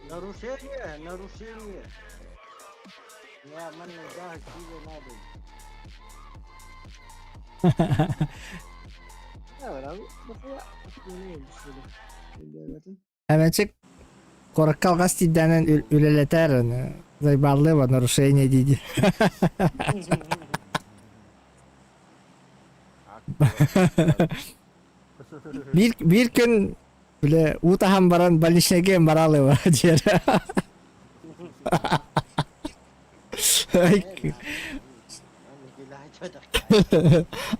Нарушение, нарушение. Я манна да кире надо. Эмэчик куоракка алҕас тиийдээнэн үлэлэтэр зайбааллыа нарушение дии Биир биир күн бile уу таһан баран больничныйга бараалыба диэр.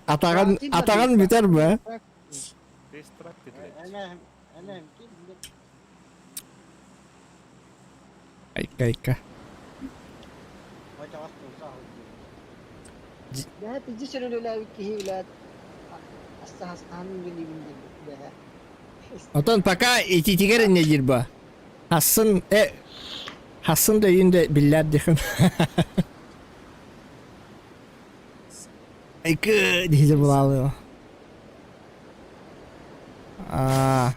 Атаҕын атаҕын бүтэр бу. Айка айка. Отон пока ититигэр инньэ диир бо. Хассын э хассын да өйүн да биллэр диэхин. Айка диһизе булаалыа. Аа.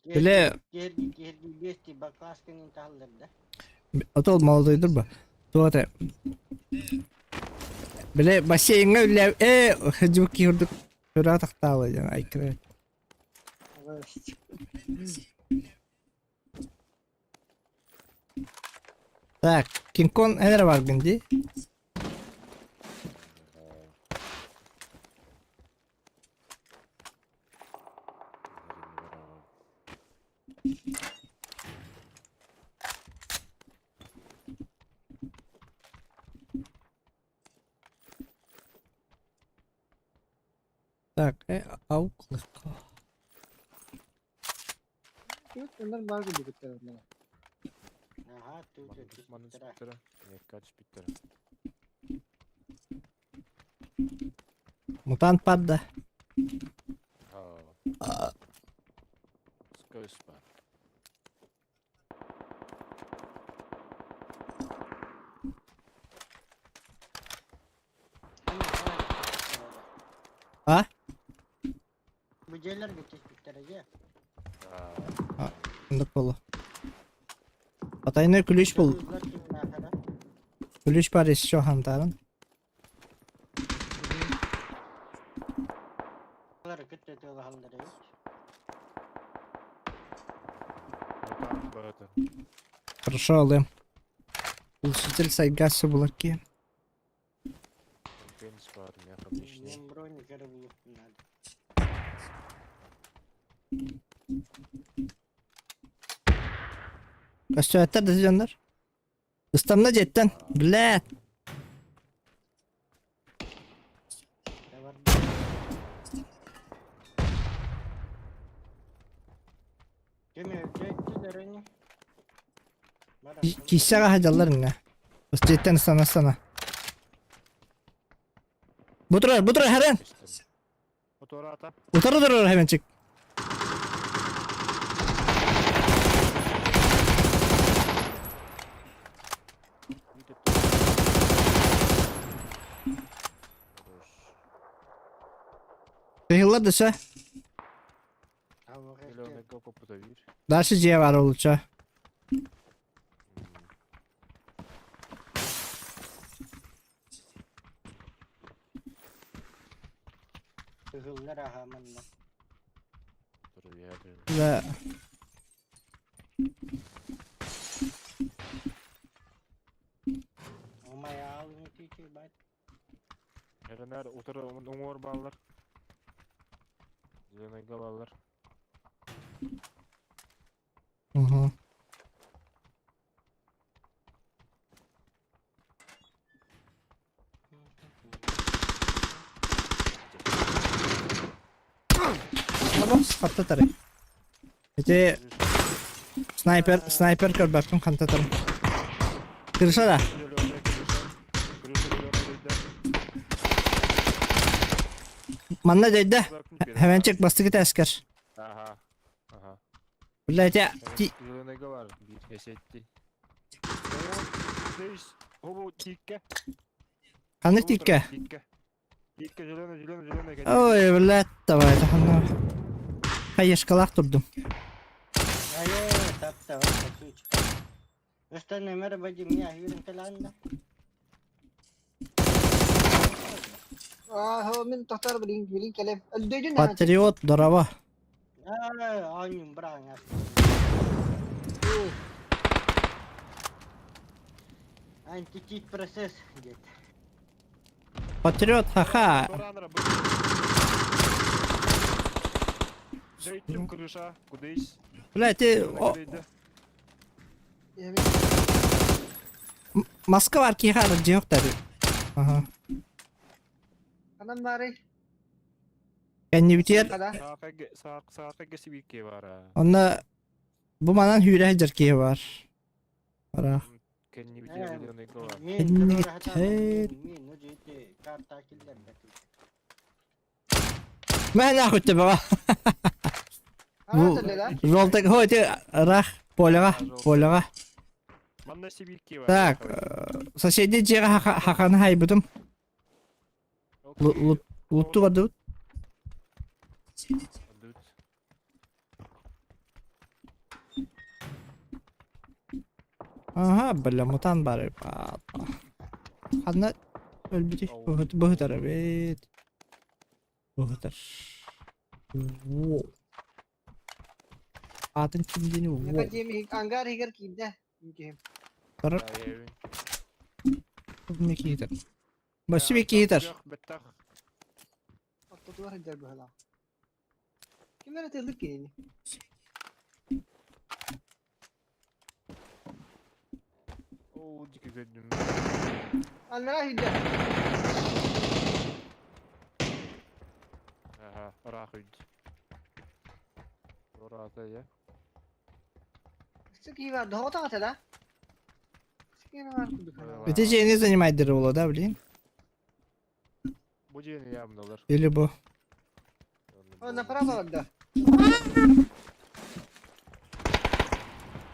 Бile Отол молодойдур ба. Туох этэ Бile бассейҥҥа үллээ ээ сылдьыбыт киһи курдук ыраах тахтаалы диэн айкыры. Так, Кинг-Конг эн эрэ бааргын дии? Так, ауклыкка. Мутант падда. Кинилерге түспүттэрэ дьэ. Оннук буолуо. Потайной ключ был. Кыыллар кимнээхэрэ? Ключ бар еще хантарын. Балары кытта тыалаһаллар эбит. Хорошо, алым. Улучшитель сайгасы булар ки. Мен броник эрэ булуохпун наада. Көстөөттөр да дьоннор. Ыстамна дьиэттэн. Блядь. Киссэҕэ сылдьаллар иннэ. Дьиэттэн ыстана ыстана. Бу турар, бу турар, хәрэн! Утары турар Хэмэнчик. Тыһыллар да сэ. Дальше дьиэ баар олучча. Кыһыллар аһа манна. Да. Умайаалын тиити бат. Эрэнэр утары уҥуор бааллар. Зеленайга бааллар. Угу. Хаттатары. Ити снайпер снайпер көрбөппүн хантатарым. Крыша да. Манна дьайда. Хэмэнчик бастыгы тэскэр. Ага. Ага. Бля, ити Зеленайга бар. Биир эсетти. Ханнык тииккэ? Ой, блядь, давай, ханна. Хаешкалаах турдум. Патриот, здорово. Антитит процесс где-то. Патриот, ха-ха. Бля, ты... Москва аркиха дьиэхтэр. Ага. Анам баарый? Кэннибитигэр онно бу манан сүүрэ сылдьар киһи баар. Ыраах. Мэ нахуй тебе Бу желтый хой ити ыраах поляҕа поляҕа. Так, соседний дьиэҕэ хаханы хайбытым. Лутту бардыбыт. Ага, бля, мутант бар. Ханна өлбүтүй? Быһытар эбит. Быһытар. Во. Атын ким диэни во. Ангар иһигэр киирдэ. Тар. Никита. Басиби киһитэр. Ортотугар сылдьар быһыылаах. Ким эрэ тыллык кинини. Аннара сылдьар. Киһи бар, доҕото да? Ити дьиэни занимайдыр буолуо да, блин? Бу дьиэни явно Или бу? Направо барда.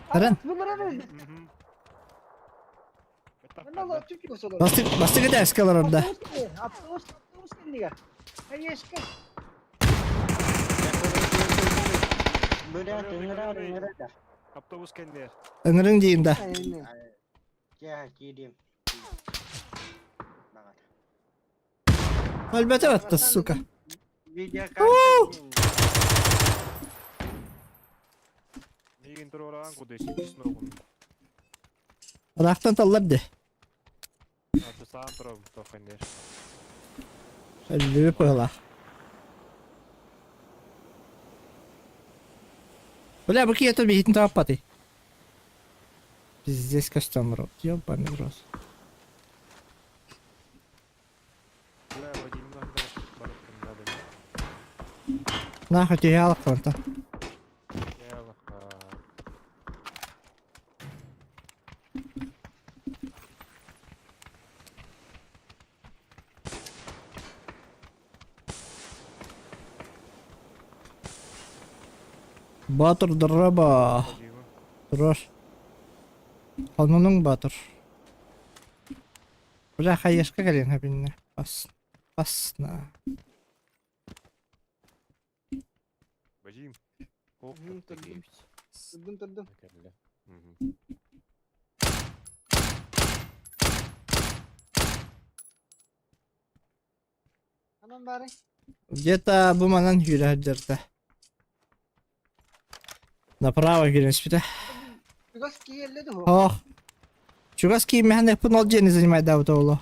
Арын. Бастык, бастык этээскэ олорор да. Автобус, автобус кэннигэр. Конечно. Бурят, ыҥырар, ыҥырар да. Автобус кэннигэр. Ыҥырыҥ диим да. Киэһэ киириэм. Баҕар. Өлбөтө батта, сука. Видеокарта Миигин туруораан куду ситис ногун. Ыраахтан таллар де. Саан турабын туох кэннигэр. Өллүбү пыһылаах. Бля, бу киһи биһитин тааппатый. Пиздец костюм рот. Ёбаный в рот. Бля, Вадим надо. Нахуй тебе алханта. Батыр драба. Турар. Хонунуҥ Батыр. Бля, хайыашка кэлиэн эбиннэ. Бас. Басна. Вадим. Турдум. Турдум, турдум. Ханан баарый? Где-то бу манан киирэ сылдьарда. Направо киирэн Чугас киирэллэ дуо? Ох. Чугас киирмэһэн эппин ол дьиэни занимайдаабыта буолуо.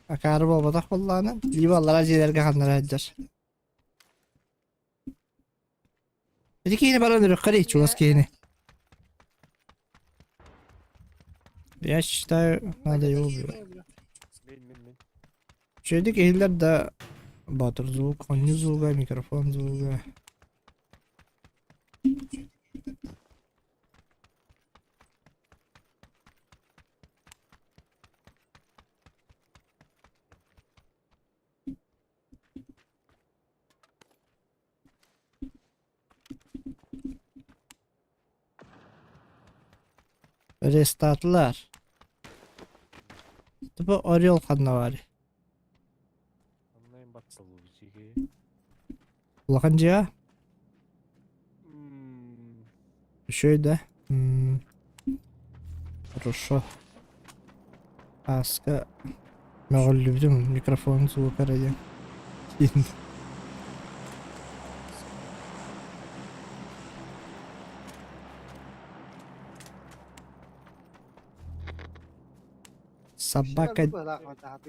Акаары буолбатах буоллаҕына, либо аллараа дьиэлэргэ ханнара сылдьар. Ити киһини баран үрүххэрий, чугас киһини. Я считаю, надо его убивать. Үчүгэйдик иһиллэр да Батыр звук, онньу звуга, микрофон звуга. Рестатлар. Типа Орел ханна баарый? Улахан дьиэ? Үчүгэй да? М, Хорошо. Ааска мөҕүллүбүтүм микрофон звука эрэ диэн. Собака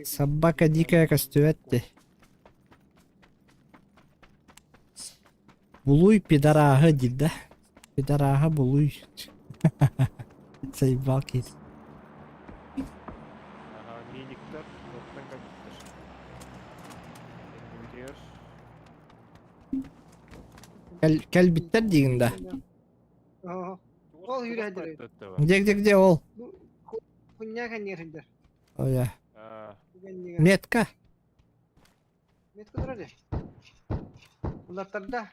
собака дикая көстүбэт дии. Булуй пидорааһы диир да. Пидорааһы булуй. Заебал киһи. Ага, медиктар, оттон кэлбиттэр. Кэл кэлбиттэр диигин да. Ол үүрээдэр. Где где где ол? Хунья кэнниэр Ой, Метка. Метка турар Улаттарда.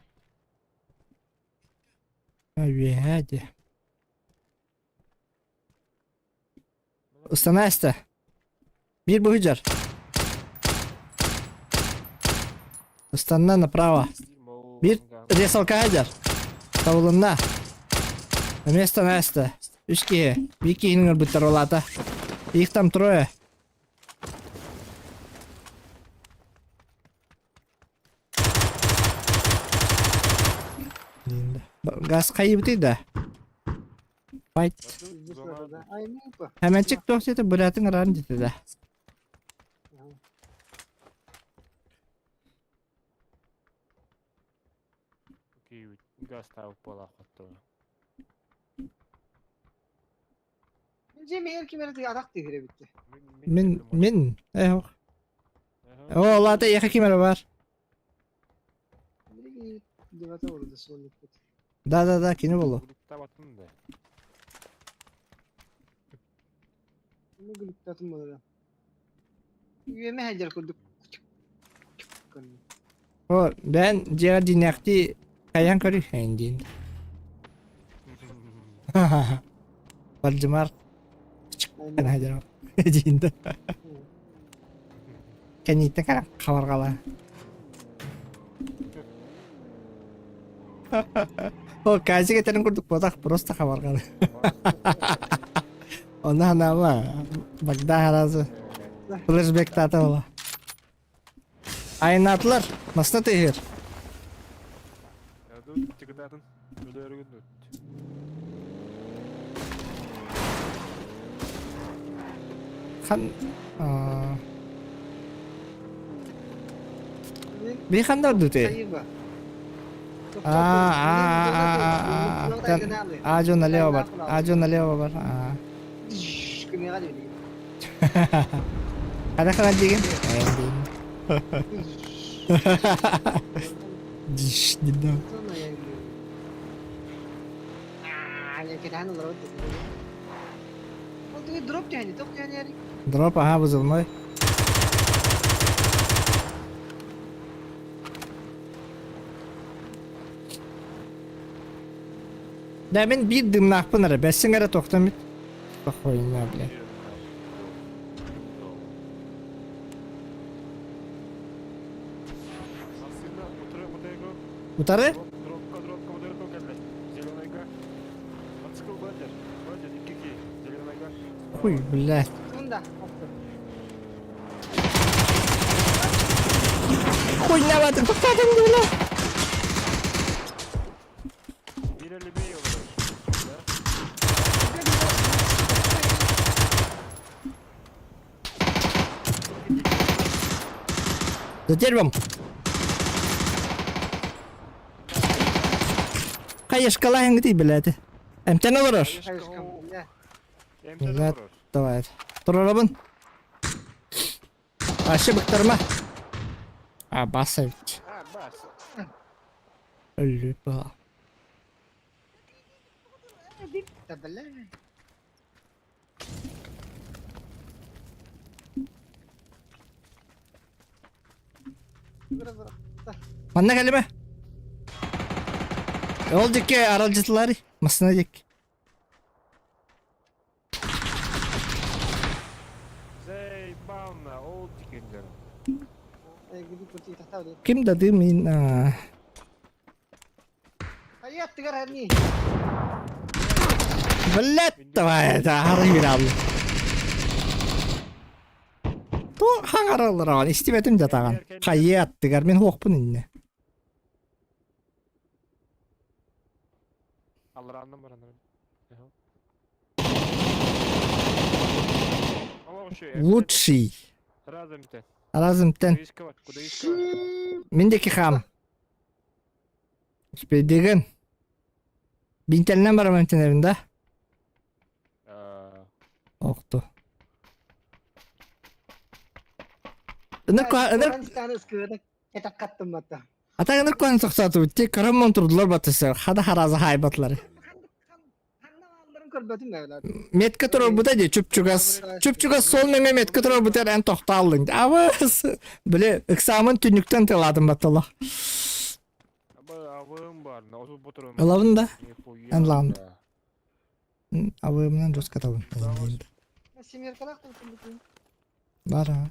Үөһээ дии. Станаста. Биир быһыдьар. Ыстанна направо. Биир ресалка сылдьар. Табылынна. Эмиэ станаста. Үс киһи. Биир киһини ыҥырбыттар ол аата. Их там трое. Газ хайыбытый да? Файт. Хэмэнчик туох диэтэ бурятын ыраан диэтэ да. Газ таабыт буолаах Дьэ мээр ким эрэ атах тыһыр эбит. Мин мин э О, лата яха ким эрэ бар. Да да да кини болу. О, бэн дьиэҕэр дьиҥнээхтии хайаан көрүй диин. Вальдемар диин да. Кэнниттэн кара хабарҕала. О, Казик этэрин курдук буолах, просто хабарҕаны. Онно ханаама, Багда харазы. Флешбэктаата була. Айнаатылар, масна тыһыр. Тикытатын, өлөрүгүн Хан... Би ханна ордуте? А, а, а, налево бар. А, налево бар. А. Хана хана деген? Диш, дидам. Дроп, ага, вызывной. Да мен биир дымнаахпын эрэ, бэссиҥ эрэ тохтоммут. Хуйня, бля. Утары? Хуй, блядь. Хуйня, баты, тоқтадым, бля. За деревом. Хайышкалаһыҥ дии билээти. Эмтэн олорор. Блядь, давай. Туруорабын. Вообще быктарма. А, баса ведь. Өлүпа. Манна кэлимэ. Ол диэки аралдьытылаары. Массыына диэки. Ким да дым Блядь, давай, это арыйрал. Ту хаҥараллар истибэтим дьатаҕан. Хайы аттыгар мин хуохпун иннэ. Алларааннан баран. Лучший. Разымтен. Мин диэки хаам. Успейдигин. Бинтэлинэн барам эмтэнэбин да? Охто. Ата ыныр куһан сохсоотубут ти көрөн турдулар батысы хада хараза хаайбатылар. Метка турарбыта дии чуп-чугас. Чуп-чугас сол нөҥө метка турарбыта эн тохтооллуҥ. Абыс! Били ыксаамын түннүктэн тылаатым баттала. Ылабын да? Эн лаан. Абыымынан жестко табын. Бар а.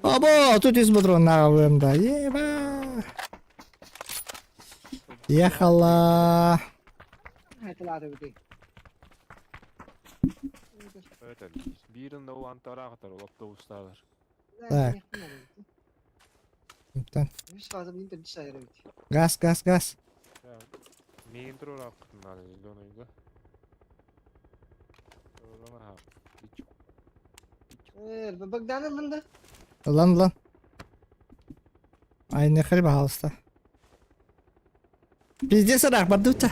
Або, тут из патроннаах абыым да. Еба. Ехала. Так. Газ, газ, газ. Ылан, ылан. Ай, нехали, пожалуйста. Пиздец, ыраах бардыбыт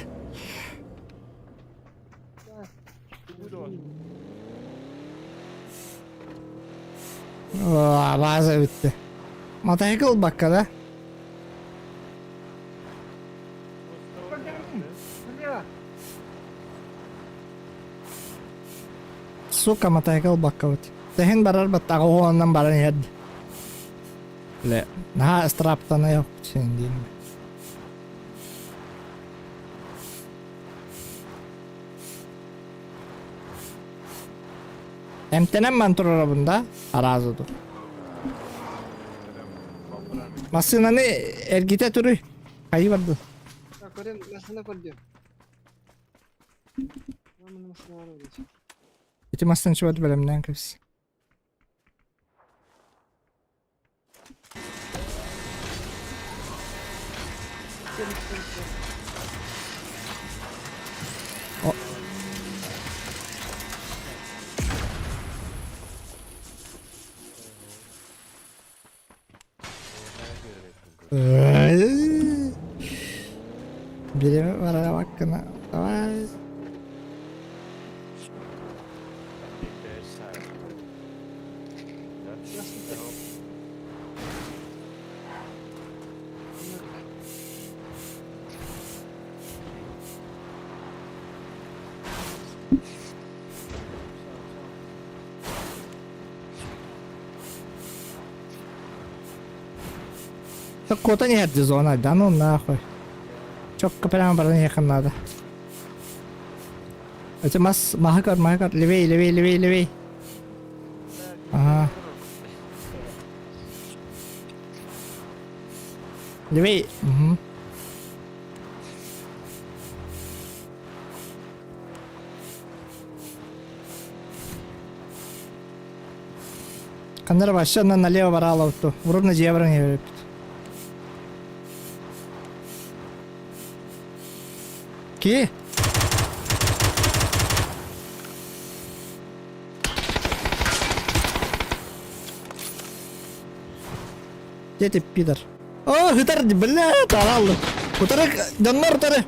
О, база бүттэ. Матайга ылбакка да? Сука, матайга ылбаккабыт. Тэһин барар баттаҕа уонунан баран иһэрди. Ле, наһаа ыстырааптана син диим. Эмтэнэн ман турарабын да, араазы dur. Массыынаны эргитэ туруй. Хайыы барды. Көрөн, массыына көрдүм. Массыына бар эбит. Ити массыына чугас бэлэмнээн кэбис. О. Бириэмэ барара Давай. Куотан иһэрди зона, да ну нахуй. Чокко прямо баран иһиэххин наада. Эти мас, маһы көр, маһы көр, левей, левей, левей, левей. Ага. Левей. Угу. Ханна эрэ вообще налево бараалабыт Урут дьиэ баран иһэбиппит. Ки? Где ты, пидор? О, хытар, бля, таралды. Утары, дьоннор утары.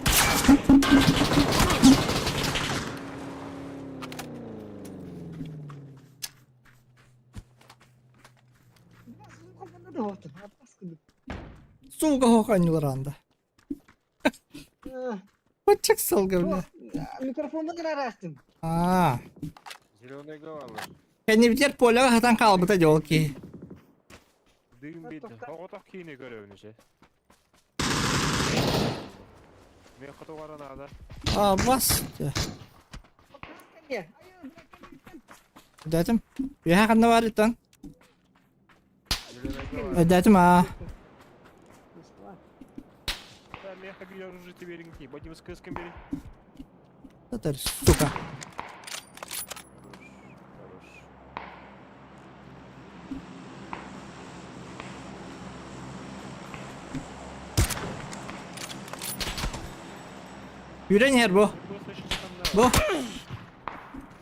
Сука хоқанньулар анда. Оччак сылгы бля. Микрофонда гына Аа. Зеленая голова. Кэннибитигэр полеҕа хатан хаалбыта дьол киһи. Дым бит. Оҕотох киини көрөбүн ise. Мен хотугара наада. А, бас. Өйдөөтүм. Үөһэ ханна баар итан? Өйдөөтүм аа. Да, меха били оружие тебе ринги. Бодим с кыском бери. Это сука. Хорош. Үүрэн иһэр бу. Бу.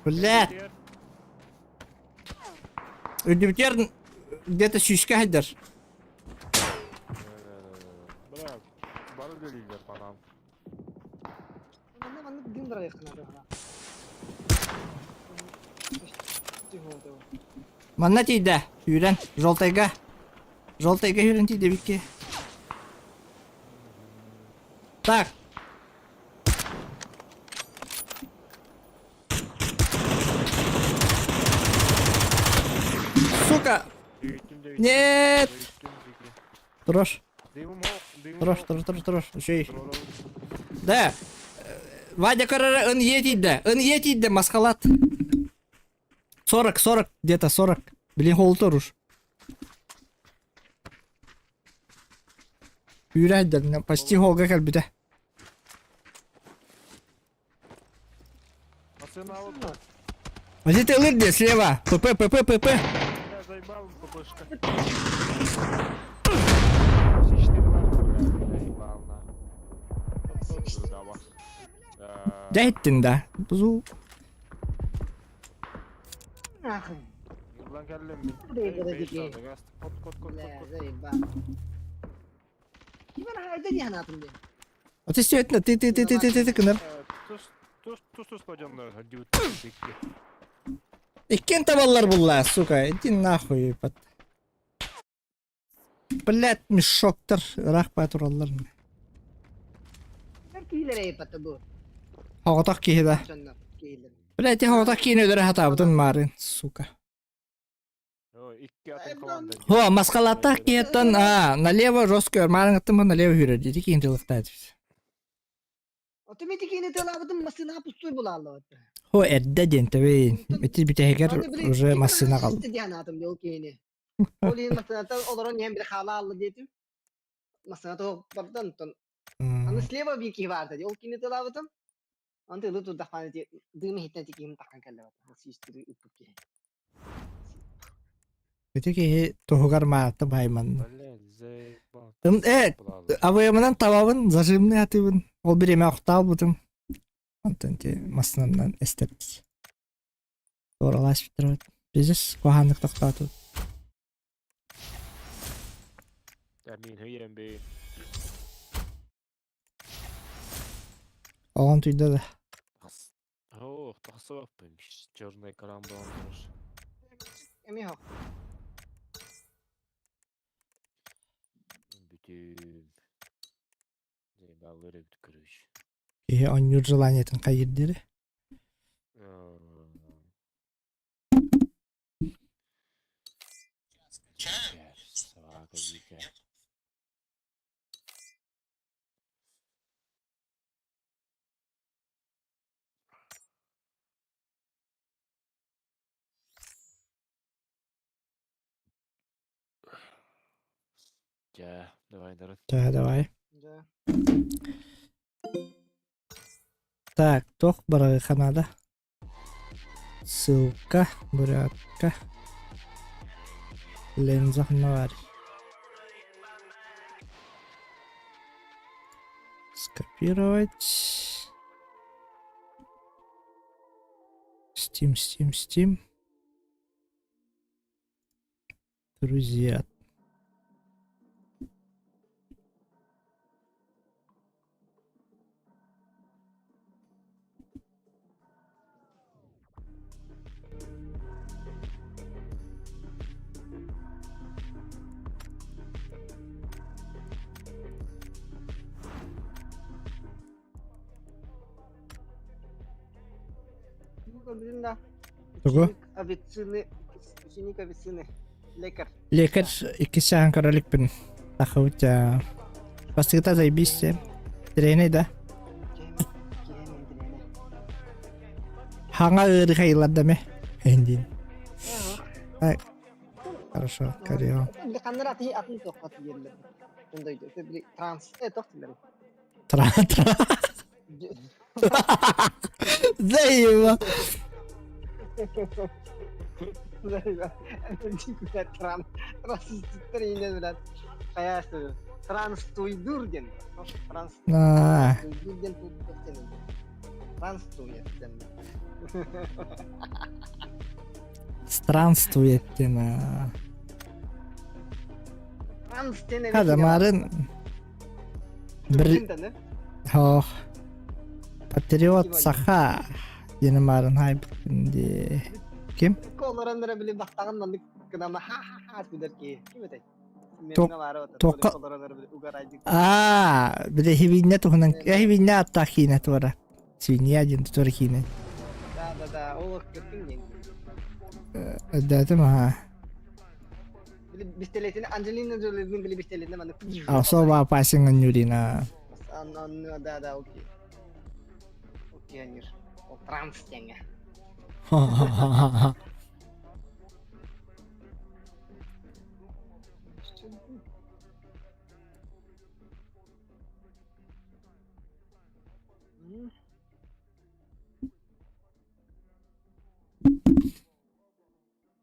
Блядь. Үрдүбүтүгэр где-то сүүскэ сылдьар. Бля, бары үлэлииллэр панам. Манна маннык дым барайыахтана Манна тиийдэ. Үүрэн. Желтайга. Желтайга үүрэн тиийдэ бикки. Так. Сука! Нет! Трош. Трош, трош, трош, трош. Үчүгэй. Да. Вадя көрөрө ын иэ тиийдэ. Ын иэ тиийдэ, маскалат. 40, 40, где-то 40. Блин, холтор уж. Үүрэ почти холга кэлбитэ. Возите ылыр где слева. ПП, ПП, ПП. Я заебал ППшка. Все четыре заебал на. Дьэ иттин да. Бузу. Yılan geldim. Кот, кот, кот, кот, кот. А ты все это, ты, ты, ты, ты, ты, ты, ты, кынар. Тус, тус, тус, тус, пойдем на Иккиэн табаллар булла, сука, иди нахуй, ебать. Блять, мешоктар, ыраах тураллар. Оҕотох киһи да. Блять, оҕотох киһини өлөрө хатаабытын маарын, сука. Икки атын команда. О, маскалаттах киһиттэн, а, налево жестко, маарыҥыттан налево хүрэр диэти киһин тылыктаат. Хо, эрдэ диэн тэбин. Ити бүтэһигэр уже массыына хаалла. Ол иһин массыыната олорон иһэн били хаала алла диэтим. Массыына тоҕо бардан онтон аны слева биир киһи баарда дии ол кини тылаабытым Онто ылы турдахпына ити дыым иһиттэн ити киһим таххан кэллэ ол сүүстүрү ыппыт киһи. Ити киһи туһугар маата байманна. Блядь, заебал. Э, абыйамынан табабын, зажимный атыбын. Ол бириэмэ охтаалбытым. Онтон ити массынанан эстэрбит. Туораласпыттар. Пиздец, куһааннык тохтоотубут. Мин höjer би. Оҕон түйдэ да. Оо, тахсыбаппын. Черный экран буолан турар. Эмиэ хоп. Бүтүн. Заебаллар эбит короче. Киһи оонньуур желаниетын хайыр диэри. Собака дикая. Дьэ, давай, народ. Да, давай. Да. Так, туох барыха надо? Ссылка, бурятка. Ленза ханна Скопировать. Steam, Steam, Steam. Друзья. Тугу? Авицины, ученик Авицины, лекарь. Лекарь иккис чааһын көрө иликпин. Тахыбыт Бастыгыта заебись Треней да? Хаҥа ыарыы хайылларда ме? Эндин. Хорошо, карио. Ханнар аты атын тоққа тиерлер. Ондай транс тоқтилер. Тра тра. Заеба. Транс Транстуйдур диэн. Транстуйдур диэн Транстует диэн. Странствует диэн. Транс диэн. Хадамарын Бір... Ох. Патриот саха диэн маарын хайбыппын дии. Ким? Олорон эрэ били бахтаҕын маннык гынама ха-ха-ха күлэр киһи. Ким этэй? Тоққа Аа, били хибинне туһунан хибинне аттаах киинэ туора. Свинья диэн туора киинэ. Да, да, да, ол кеттиң диэн. Өйдөөтүм аха. Бистэлэтин Анджелина Джолиның били бистэлетин маннык. Особо опасен Нюрина. Да, да, окей. Окей, Анюр. Ол транс диэҥҥэ.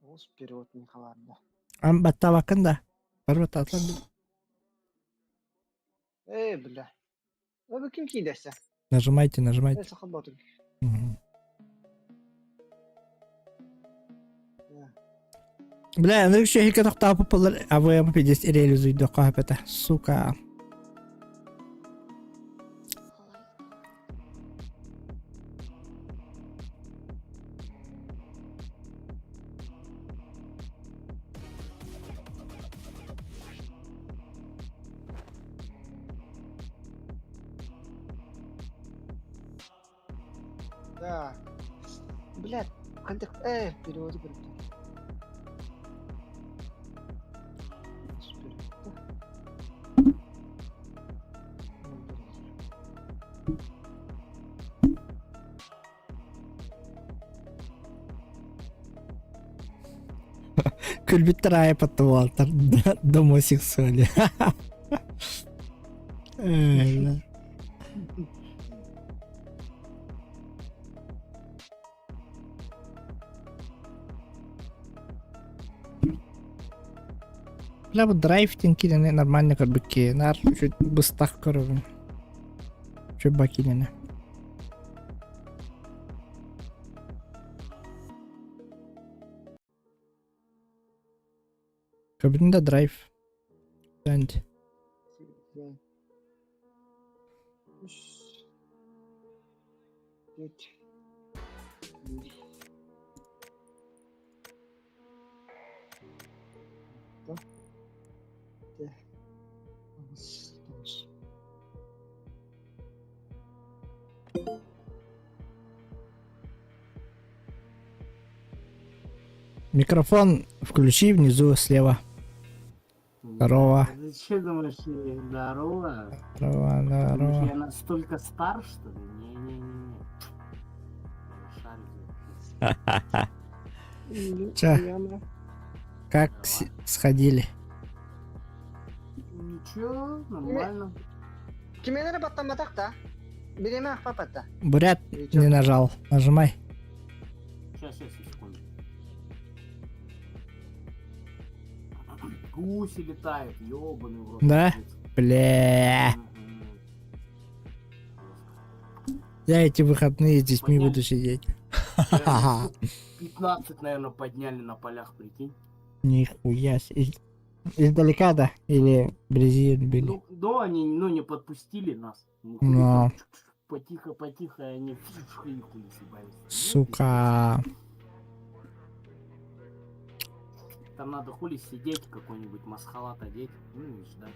Олус вперед мин халаарда. Ам баттаабаккын да. Бар баттаатылар Э, бля. Бу ким киидэсэ? Нажимайте, нажимайте. Э, саха ботур. Бля, ну еще хика тохтаапы болар, АВМ пиздец реализуйдоххо хапета. Сука. Да. Блядь, хантах э, переводы көрүптэр. Күлбүттэр айпатты буолтар домосексуали. Э, Бля, бу драйв диэн киинэни нормально көрбүт киһи. Наар чуть быстах көрөбүн. Чуть ба киинэни. Көрбүтүн да драйв. Энд. Микрофон включи внизу слева. Здорово. Ты че думаешь, я- здорово? Здорово, Думаешь, здорово. я настолько стар, что ли? Не-не-не. Я шарю. Че, как сходили? Ничего, нормально. Кимнэрэ баттамматах да? Бириэмэ аахпаппат да? Бурят не нажал. Нажимай. Сейчас, сейчас, секунду. Гуси летают, ёбаный в рот. Да? Бля. Мгм. Я эти выходные с детьми Подняли. буду сидеть. Прям 15, наверное, подняли на полях, прикинь. Нихуя себе. Издалека, да? Или вблизи были? Ну, да, они, ну, не подпустили нас. Ну, хули Но. там, Потихо, потихо, и они и хули съебались. Ну, Сука. Там надо хули сидеть, какой-нибудь масхалат одеть, ну и ждать.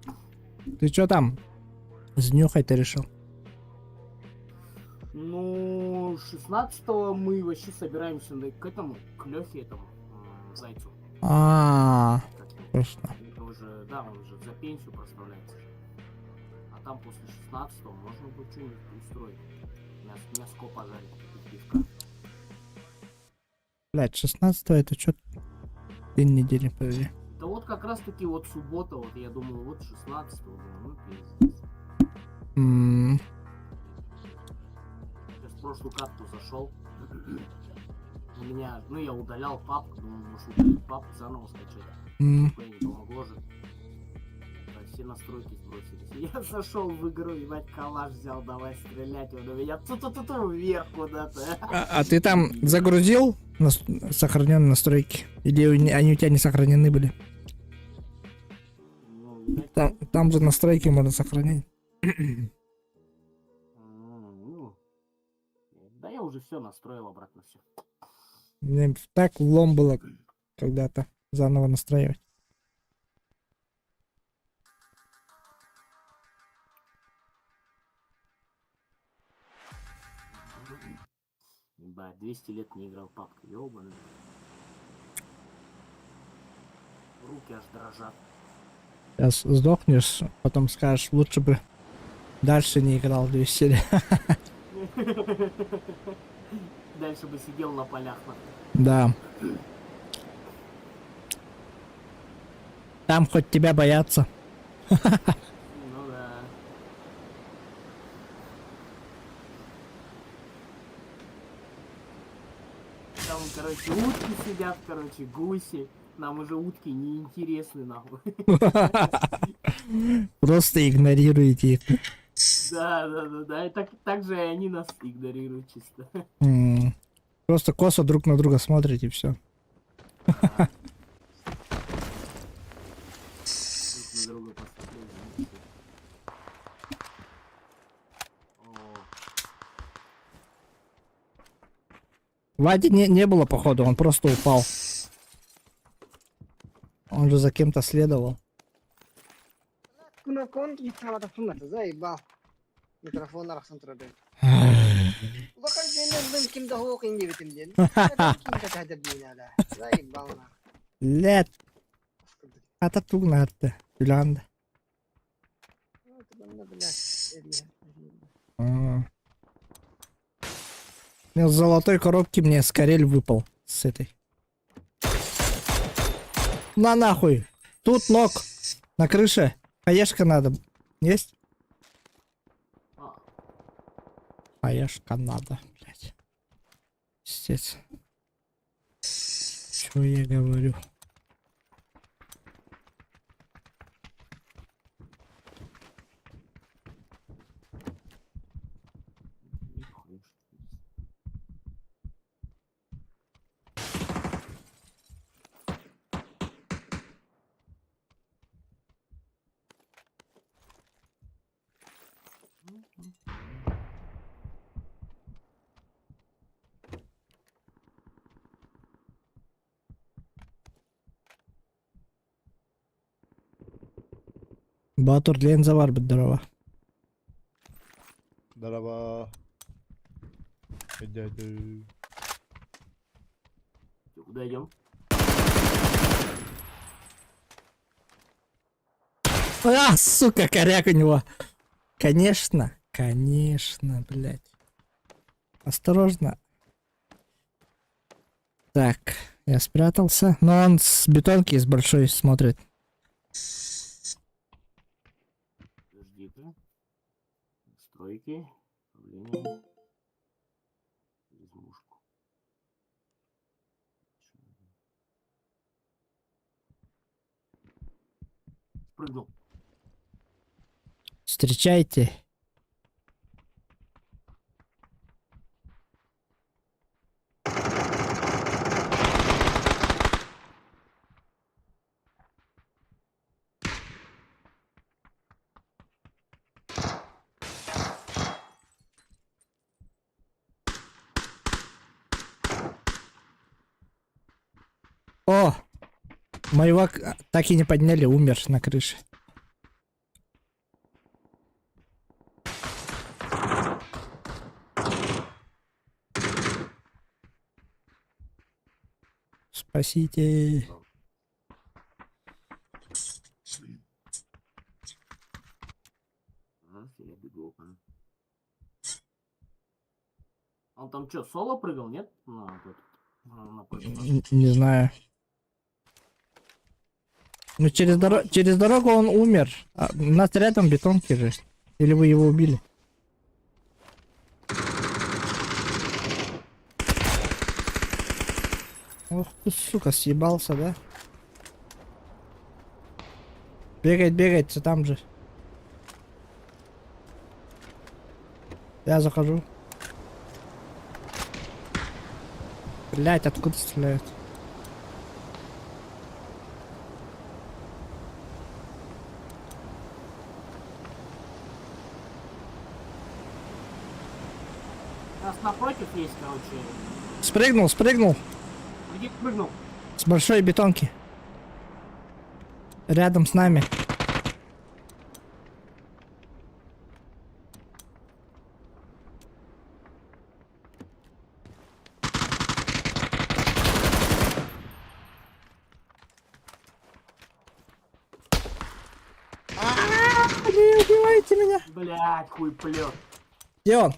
хуй. Ты чё там? Сднюхать ты решил? Ну, 16-го мы вообще собираемся к этому, к Лехе этому, Зайцу. А, Как его? точно. Это уже, да, он уже за пенсию проставляется. А там после 16-го можно будет что-нибудь устроить. Мяско пожарить, купить пивка. Блять, 16 это чё? День недели, подожди. Да вот как раз таки вот суббота, вот я думаю, вот 16-го, думаю, ну пиздец. Сейчас в прошлую катку зашел. У меня, ну я удалял папку, думаю, может удалить папку, заново скачать. Нихуя не помогло же. Да, все настройки сбросились. Я зашел в игру, ебать, калаш взял, давай стрелять. Он у меня ту-ту-ту-ту вверх куда-то. А ты там загрузил сохраненные настройки? Или они у тебя не сохранены были? Ну, видать, Там же настройки можно сохранять. Ну, да я уже все настроил обратно все. Мне так влом было когда-то заново настраивать. Ебать, 200 лет не играл папка, ёбаный. Руки аж дрожат. Сейчас сдохнешь, потом скажешь, лучше бы дальше не играл 200 лет. Дальше бы сидел на полях. Нахуй. Да. Там хоть тебя боятся. Ну да. Там, короче, утки сидят, короче, гуси. Нам уже утки не интересны, нахуй. Просто игнорируете их. Да. И так же и они нас игнорируют чисто. Просто косо друг на друга смотрите и все. Друг на друга посмотрели. Ну, всё. О, Вади не было, походу, он просто упал. Он же за кем-то следовал. Кнопканы тутмаатахпын заебал. Микрофон арахсан турар. Улахан дьиэнэн ким да суох диэбитим диэн. Ким да таһдыр диэн Заебал нахуй. Лет. Ата тугнарты. Үланды. Блядь. С золотой коробки мне скорель выпал с этой. На нахуй. Тут ног. На крыше. Хаешка надо. Есть? Хаешка надо, блядь. Пиздец. Чё я говорю? Нихуя, что ли. Батор Ленза бар здорово. Здорово. Дядя. Куда идем? А, сука, коряк у него. Конечно, конечно, блядь. Осторожно. Так, я спрятался. Но он с бетонки с большой смотрит. Подожди-ка. Настройки. Управление. Через мушку. Прыгнул. Встречайте. О! Моего так и не подняли, умер на крыше. Спасите. Ага, я бегу. Он там что, соло прыгал, нет? На, этот, на Не знаю. Ну, через дорогу он умер. А, у нас рядом бетонки же. Или вы его убили? Ох ты, сука, съебался, да? Бегает, бегает, все там же. Я захожу. Блять, откуда стреляют? У нас напротив есть, короче. Спрыгнул, спрыгнул. Где прыгнул? С большой бетонки. Рядом с нами. А, Не убивайте меня. Блять, хуй плет. Где он?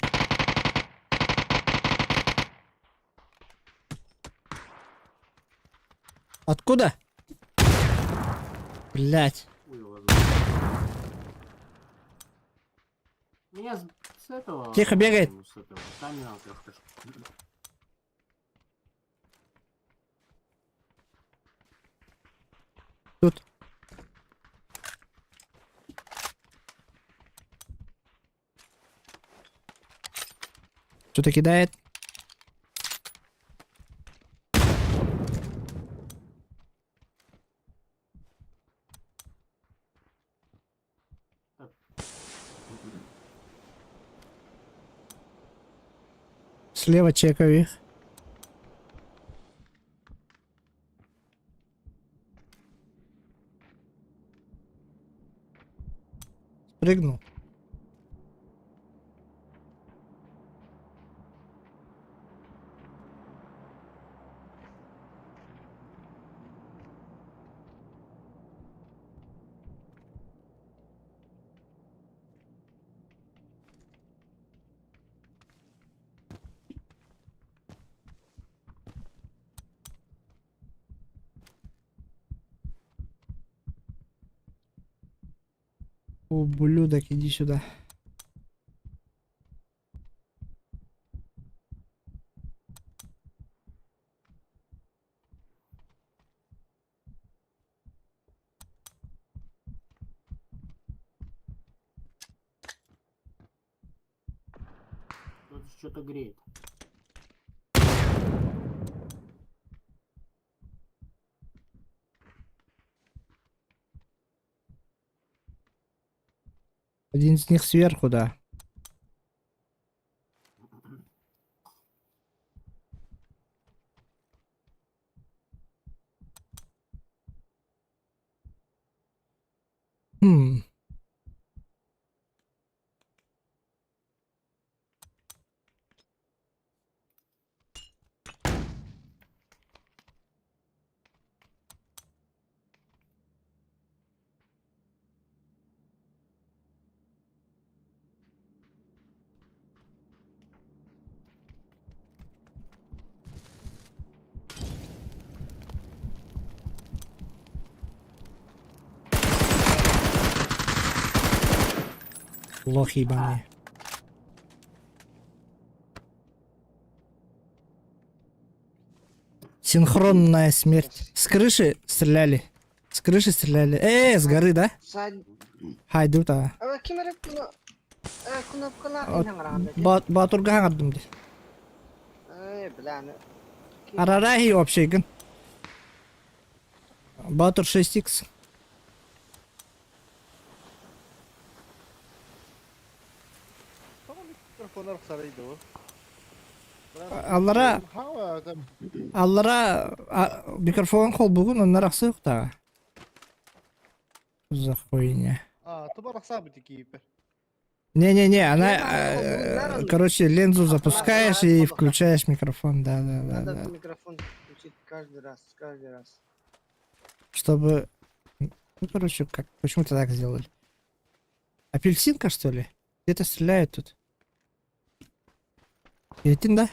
Откуда? Блять. Меня с этого... Тихо, бегает. С этого камня. Тут. Что-то кидает. Слева чекаю их. Прыгнул. Ублюдок, иди сюда. что-то греет. Один из них сверху, да. Хм. Лох ебаный. Синхронная смерть. С крыши стреляли. С крыши стреляли. С горы, да? Сад... Хайду та. А ким эрэ куна... Э, кнопкалаах От- иһэн араҕан бэти. Батурга хаҥардым дии. Э, бля, аны... Арарахи общайгын. Батур 6х. Микрофонар сарайды o. Аллара, аллара микрофон холбугун оннар ахсы та. За хуйня. А, тубар ахсабы тикипер. Не-не-не, она, короче, линзу запускаешь и включаешь микрофон, да-да-да. Надо да. микрофон включить каждый раз, каждый раз. Чтобы... Ну, короче, как... Почему-то так сделали. Апельсинка, что ли? Где-то стреляют тут. Етин, да?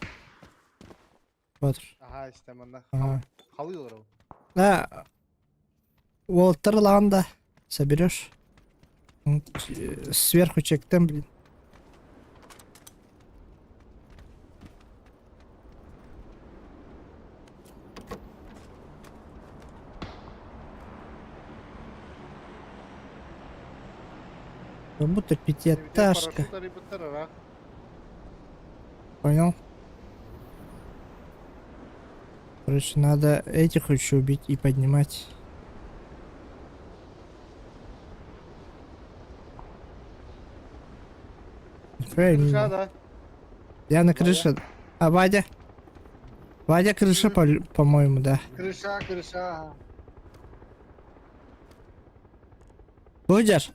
Вот. Ага, işte манна. Ага. Халыйлар ол. Да. Уолтер Ланда. Соберешь? Сверху чектем, блин. Как будто пятиэтажка. Понял? Короче, надо этих еще убить и поднимать. Правильно. Да. Я на крыше. А Вадя? Вадя крыша, по-моему, да. Крыша, крыша, ага. Будешь?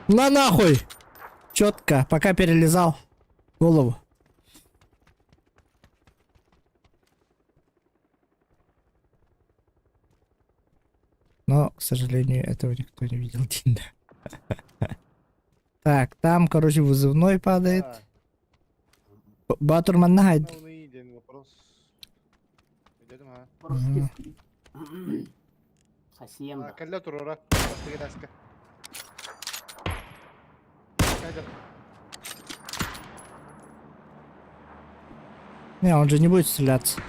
На нахуй! Четко, пока перелезал голову. Но, к сожалению, этого никто не видел. Динда. Так, там, короче, вызывной падает. Батур маннахайд. Вопрос. Хасиенда. Не, он же не будет стреляться.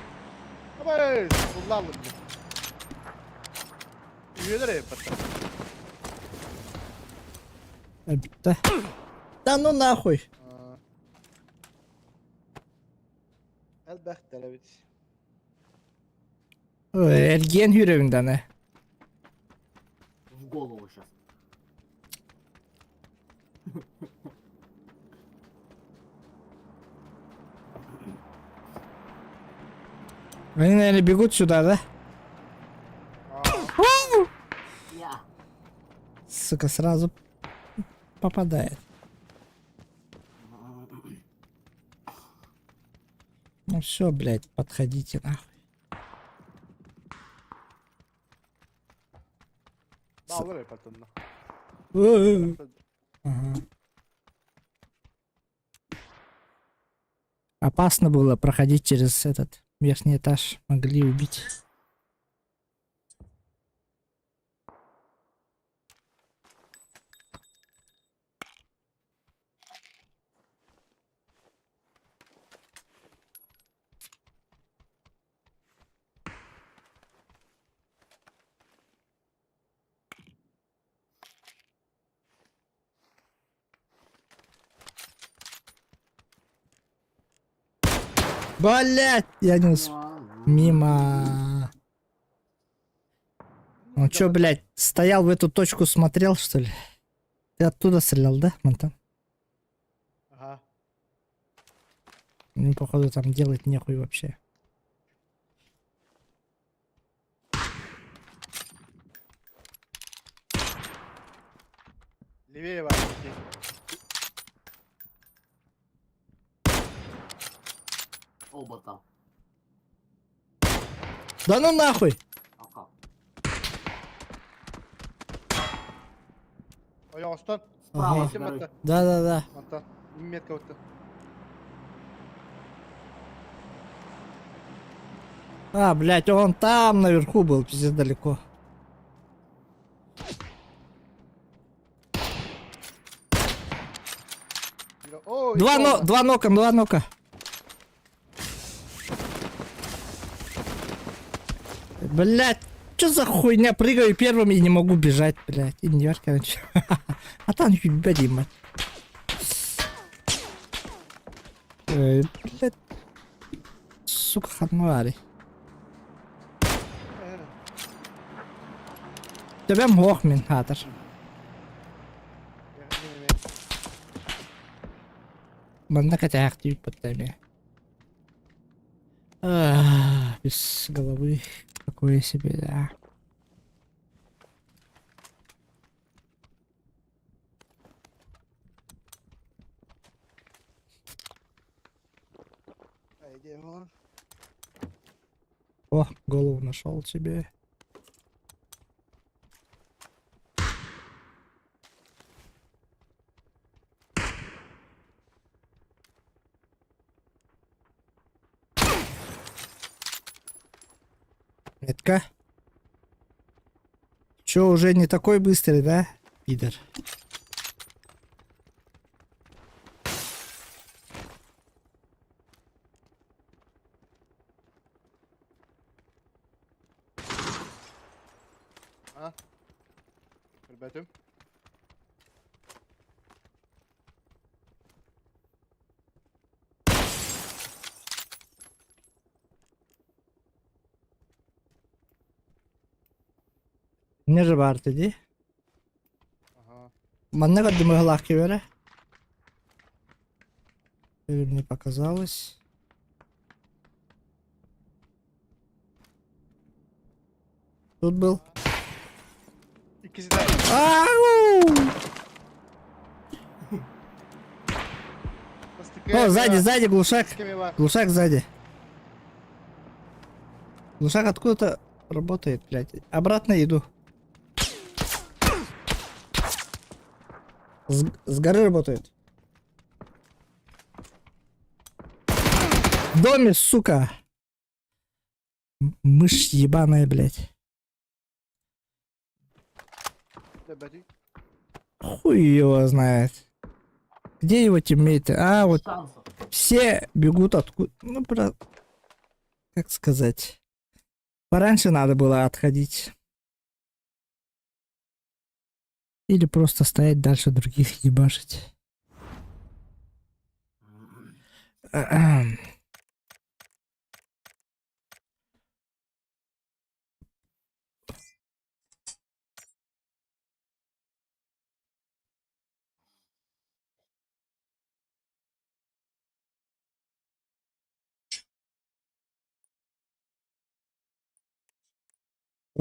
Да. Да ну нахуй. Ой, Эрген хүревинден, э. В голову сейчас. Они, наверное, бегут сюда, да? Я. Сука, сразу попадает. Ну все, блядь, подходите нахуй. Ага. Опасно было проходить через этот верхний этаж. Могли убить. Блять, я не успел. Мимо. Он чё, блядь, стоял в эту точку, смотрел, что ли? Ты оттуда стрелял, да, Мантан? Ага. Ну, походу, там делать нехуй вообще. Левее вас идти. Оба там. Да ну нахуй! Ага. Ой, Остон. Справа Ага. с горы. Да-да-да. Антон. Метка вот. А, блядь, он там наверху был, пиздец далеко. О, Два, но, два нока, два нока. Блядь, что за хуйня? Прыгаю первым и не могу бежать, блядь. И не короче. А там ебать, мать. Блядь. Сука, ханвари. Тебя мох, Минхатор. Манна катяхты подтами. Без головы. Какое себе, да. О, голову нашел тебе. Метка. Чё, уже не такой быстрый, да, пидор? А? Ребята. Не же бар иди. Ага. Манна каддымы лахки бере. Или мне показалось. Тут был. İkisi de. Ау! О, сзади, сзади глушак. Глушак сзади. Глушак откуда-то работает, блядь. Обратно иду. С горы работает. В доме, сука. Мышь ебаная, блядь. Хуй его знает. Где его тиммейты? А, вот все бегут откуда... Ну, про... Как сказать? Пораньше надо было отходить. Или просто стоять дальше других ебашить.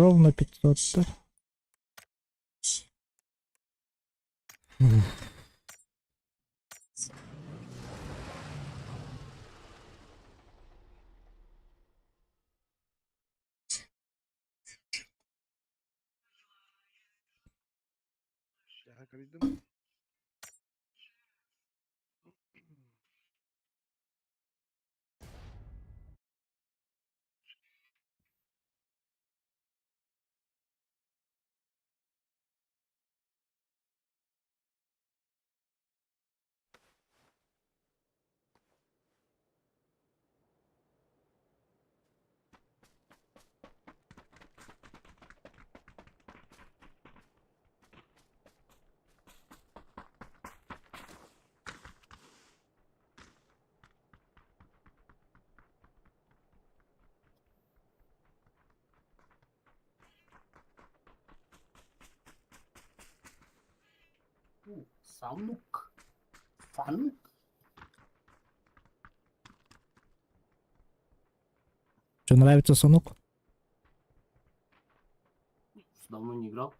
Ровно 500, да? Санук. Санук. Что, нравится Санук? Давно не играл.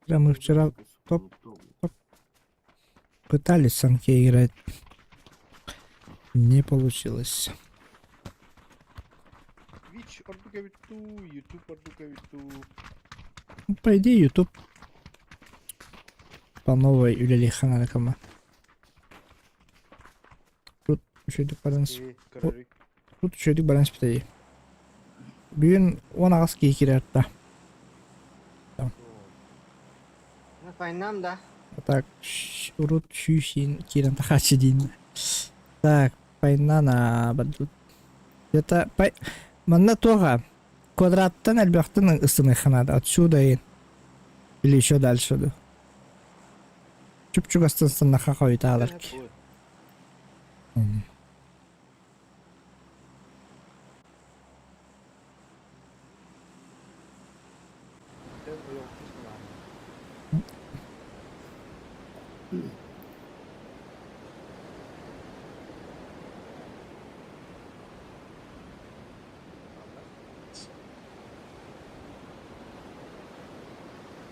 Бля, мы вчера топ топ пытались в Санке играть. Не получилось. Twitch ордук эбит дуу, YouTube ордук эбит дуу. Ну, по идее, YouTube по новой үлэлиэххэ наада. Тут үчүгэйдик баран Ээ, көрөрүй. Тут үчүгэйдик баран испитэ. Бүгүн 18 киһи киирэр да. Файнам да. Так, урут сүүс киирэн тахааччы диин. Так, пайнана бардут. Это пай... Манна туоха квадраттан элбэхтэн ыстыныахха наада. Отсюда и или еще дальше да. Чуп-чугастан станнаха хойутаалар.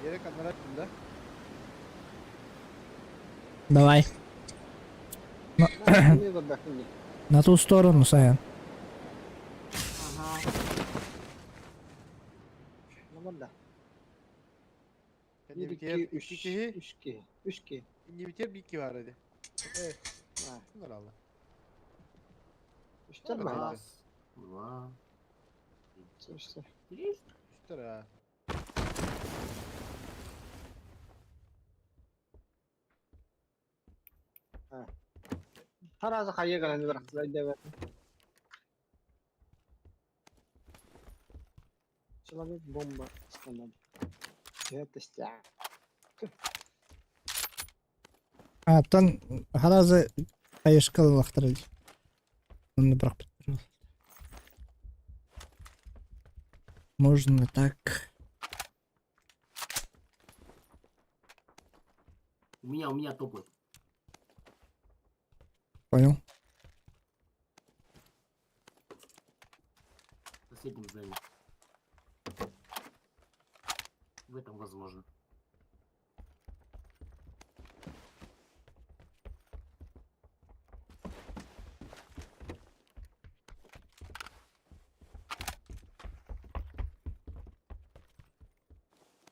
Yere kadar attım Давай. На ту сторону, Саян. Ага. Ну да. 1, 2, 3, 2, 3, 2, 3, 2. İndi bir iki var hadi. Evet. Bunlar aldı. Үстэр баһылаах. Раз, два, Үстэр. три. Үстэр ha. Таразы хайа гынан бырахтылар дэбэ. Человек бомба станет. Это стя. А, тон харазы хайышкалылахтар. Оны бырахпыт. Можно так. У меня топает. Понял. В соседнем здании. В этом возможно.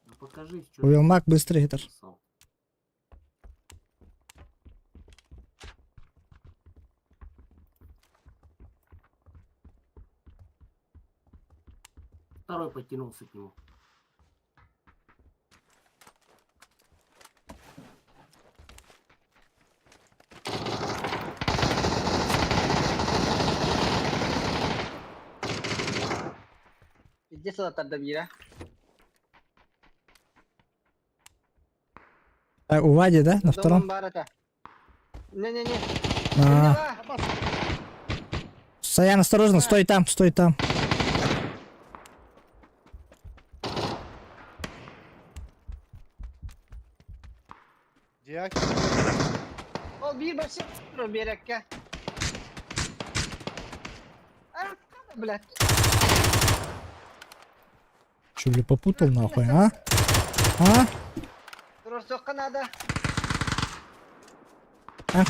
Ну покажи, что Уилмак быстрый хитер. написал. Второй подтянулся к нему. Иди сюда тогда, Вира. А, у Вади, да? На втором? Не-не-не. А. Саян, осторожно, стой там, стой там. Ciyak. Ол биир башы биэрэккэ. Блядь. Че, бля, попутал нахуй, а? А? Туруорсуохха надо. А?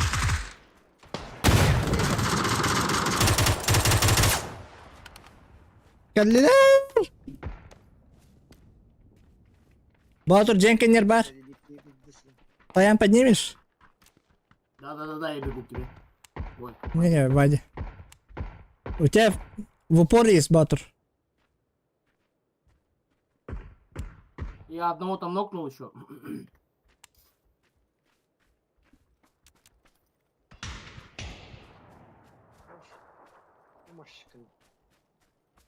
Кэллилэр! Батур, Дженкинер бар. Саян, поднимешь? Да-да-да-да, я бегу к тебе. Ой, Не-не, Вадя. У тебя в упор есть, Батур. Я одного там нокнул еще.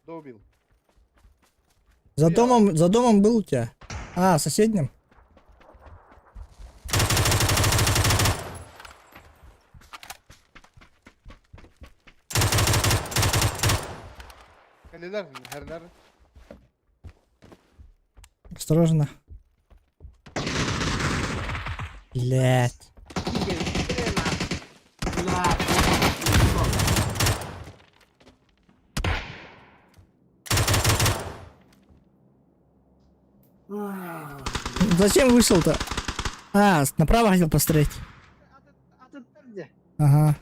Добил. За домом был у тебя? А, соседним? Kaleler, herler. Осторожно. Блять. Бля, Зачем вышел-то? А, направо хотел посмотреть. Ага.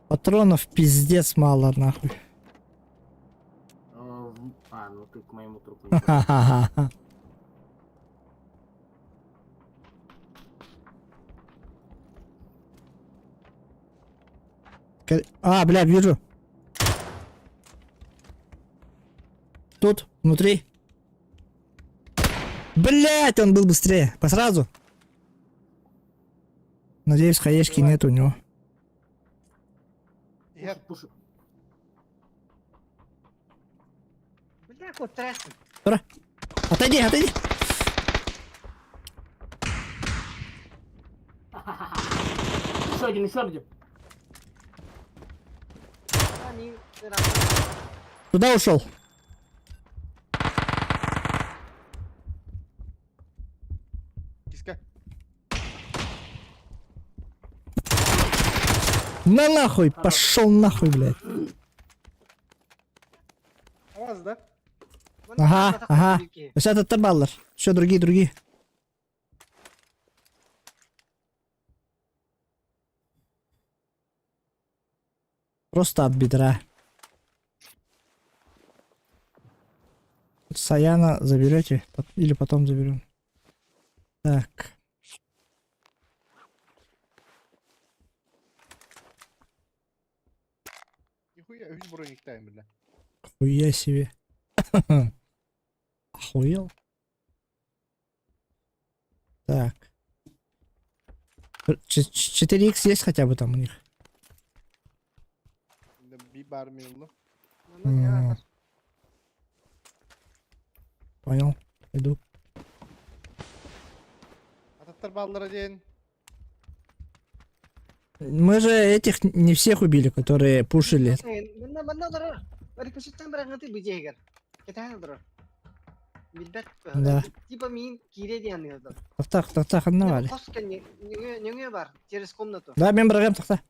Патронов пиздец мало, нахуй. А, ну ты к моему трупу не Ха-ха-ха. А, бля, вижу. Тут, внутри. Блять, он был быстрее. По сразу. Надеюсь, хаешки нет у него. Иһэр. Пушит. Бля, кот трясся. Отойди, отойди. Еще один, еще один. Куда ушел? Киска. На нахуй, пошел нахуй, блядь. Аваз да? Ага, ага. Сейчас это баллар. Еще другие, другие. Просто от бедра. Саяна заберете или потом заберем. Так. Нихуя үс брониктайм бля. Хуя себе. Охуел. Так. 4х есть хотя бы там у них? Би бар милlu. Понял. Иду. Ататтар баллара диэн. Мы же этих не всех убили, которые пушили. Манна манна олорор. Рикошеттан быраҕыты быдьыгар. Кэтээн олорор. Билбэт. Да. Типа мин киирэ диэн ыһыллар. Тахтах, тахтах, одновали. Хос нөҥүө бар через комнату. Да, мен бырагам тахта.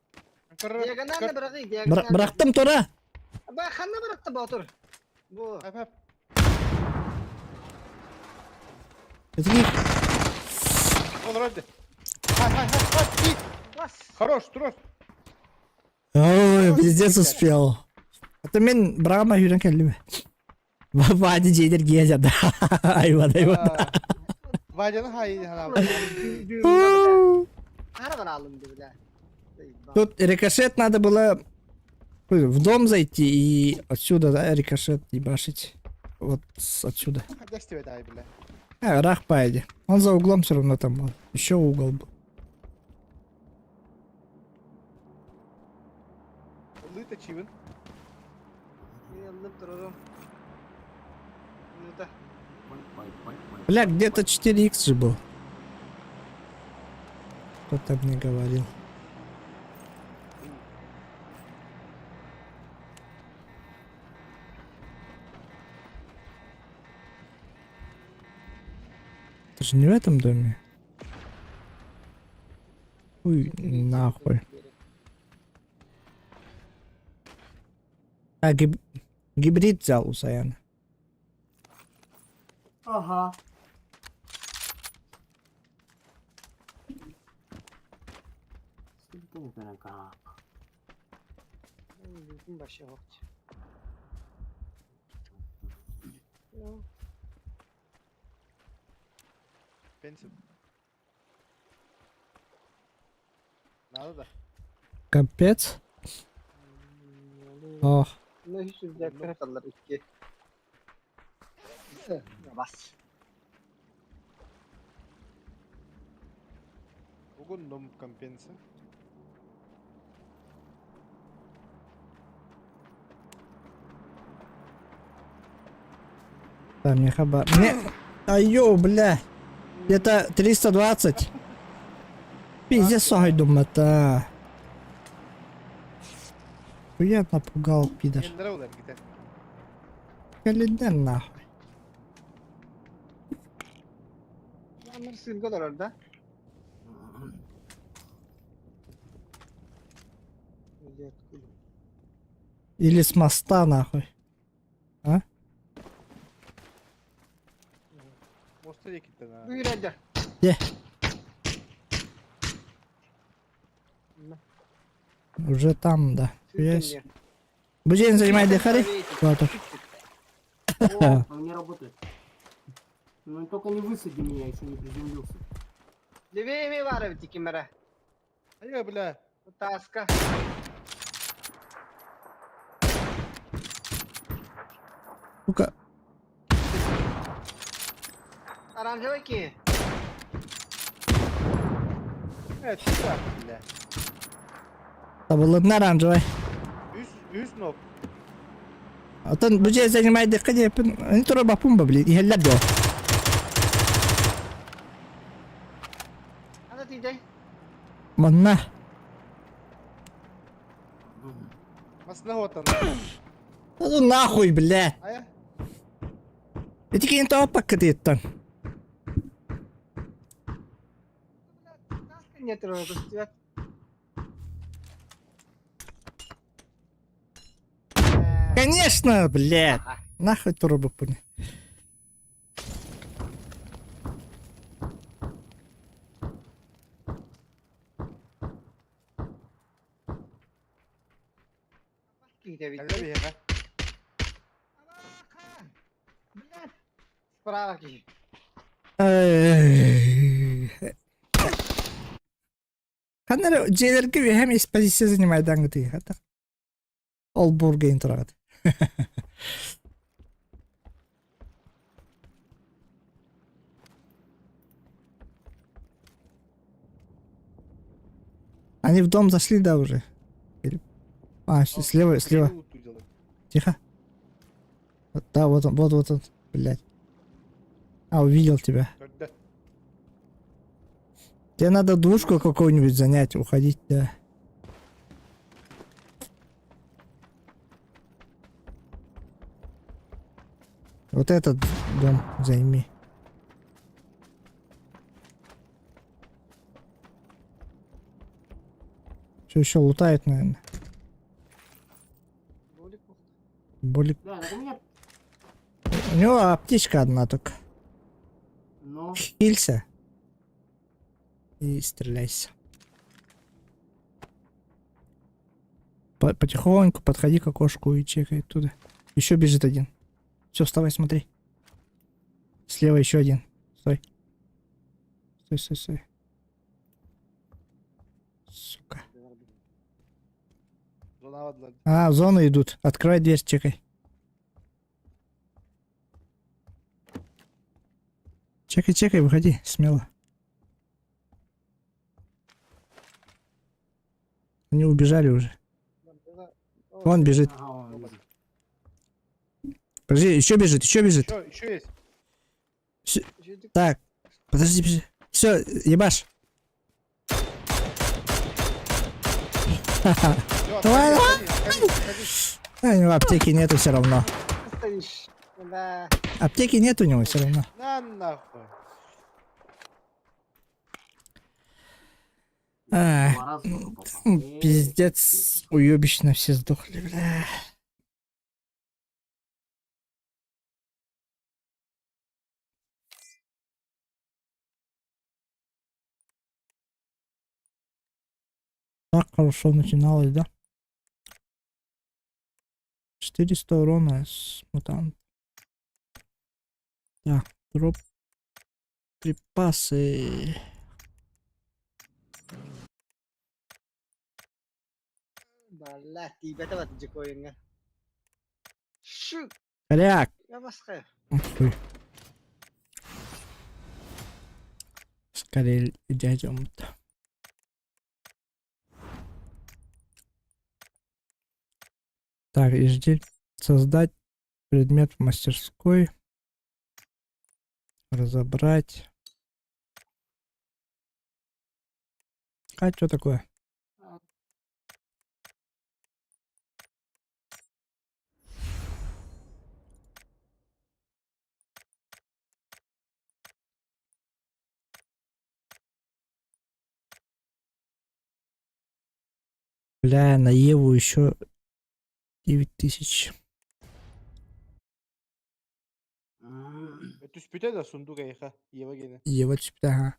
Диагонально быраҕый, диагонально. Бырахтым тура. Ба ханна бырахта Боотур. Бу. Хап Таких Олорор ди. Хай хай хай хай. Бас. Хорош, тур. Ой, пиздец успел. А то мен бырагама хүрен кэллим. Вадя жейдер гия жада. Айван, айван. Вадяны хай хана. Хара баралым ди бля. Тут рикошет надо было в дом зайти и отсюда, да, рикошет ебашить. Вот отсюда. Дэстибет ай бля. А, рах пайди. Он за углом все равно там был. Еще угол был. Лыта чивен. Бля, где-то 4х же был. Кто-то мне говорил. Это же не в этом доме. Уй, нахуй. А, гибрид взял у Саяна. Ага. Пенсия. Надо да. Капец. Ох. Ну, сүрдээх kallar икки. Бас. Угуннум компенса. Да, мне хаба. Мне... Айо, бля. Это 320. Пиздец, сой думата. Хуя напугал, пидор. Кэллэрэ ол эргитэ. Кэлиннэр нахуй. Амыр сыырга олорор да? Или откуда? Или с моста нахуй. А? Моста диэкиттэн аа. Үүрэллэр. Дьэ. Уже там, да. Есть. Бу дьиэни занимай дыхари. Платов. О, он не работает. Ну только не высади меня, еще не приземлился. Левее ми баар эбит ким эрэ. Айа, бля. Тааска. Сука. Оранжевый киһи. Э, чудак, бля. Табылынна оранжевай. Үс, үс ног. Оттон бу дьиэ занимайдыхха диэппин, они тура баппун блин, иһэллэр дуо? Ана тиийдэй. Манна. Масына отан. Ну нахуй, блядь. Айа. Ити киин тооппакка тииттэн. Таска нет көстүбэт. Конечно, блядь. Нахуй турбаппун. Киһитэ Кэллэ эбит. биһиэхэ. Блядь. Справа киһи. Ханна эрэ дьиэлэргэ үөһэ эмиэ позиция занимайдаҥҥытый Ол бургейн тураҕыт. Они в дом зашли, да, уже? Или... А, слева, слева. Тихо. Вот, да, вот он, вот, вот он, блядь. А, увидел тебя. Когда? Тебе надо двушку какую-нибудь занять, уходить, да. Вот этот дом займи. Все еще лутает, наверное. Болик. Да, так у меня... У него аптечка одна только. Ну, Хилься. И стреляйся. Потихоньку подходи к окошку и чекай оттуда. Еще бежит один. Все, вставай, смотри. Слева еще один. Стой. Стой, стой, стой. Сука. Зона одна. А, в зону идут. Открывай дверь, чекай. Чекай, чекай, выходи, смело. Они убежали уже. Вон бежит. ага, он вижу. Подожди, еще бежит, еще бежит. Еще, еще есть. Так, подожди, подожди. Все, ебашь. Все, Давай, отходи, отходи, отходи. А, у него аптеки нету все равно. Стоишь. Да. Аптеки нет у него все равно. На нахуй. Ах, Два раза только попал. Пиздец, уебищно все сдохли, бля. Так хорошо начиналось, да? 400 урона с мутант. Так, дроп. Припасы. Бля, тиийбэтэ бат дьикойҥҥа. Шу, Коряк. я басқа. Хуй. Скорее дядя Так, и жди. Создать предмет в мастерской. Разобрать. А что такое? Бля, на Еву еще 9000. Түспүтэ да сундук эйиэхэ, Ева гиэнэ. Ева түспүтэ, ага.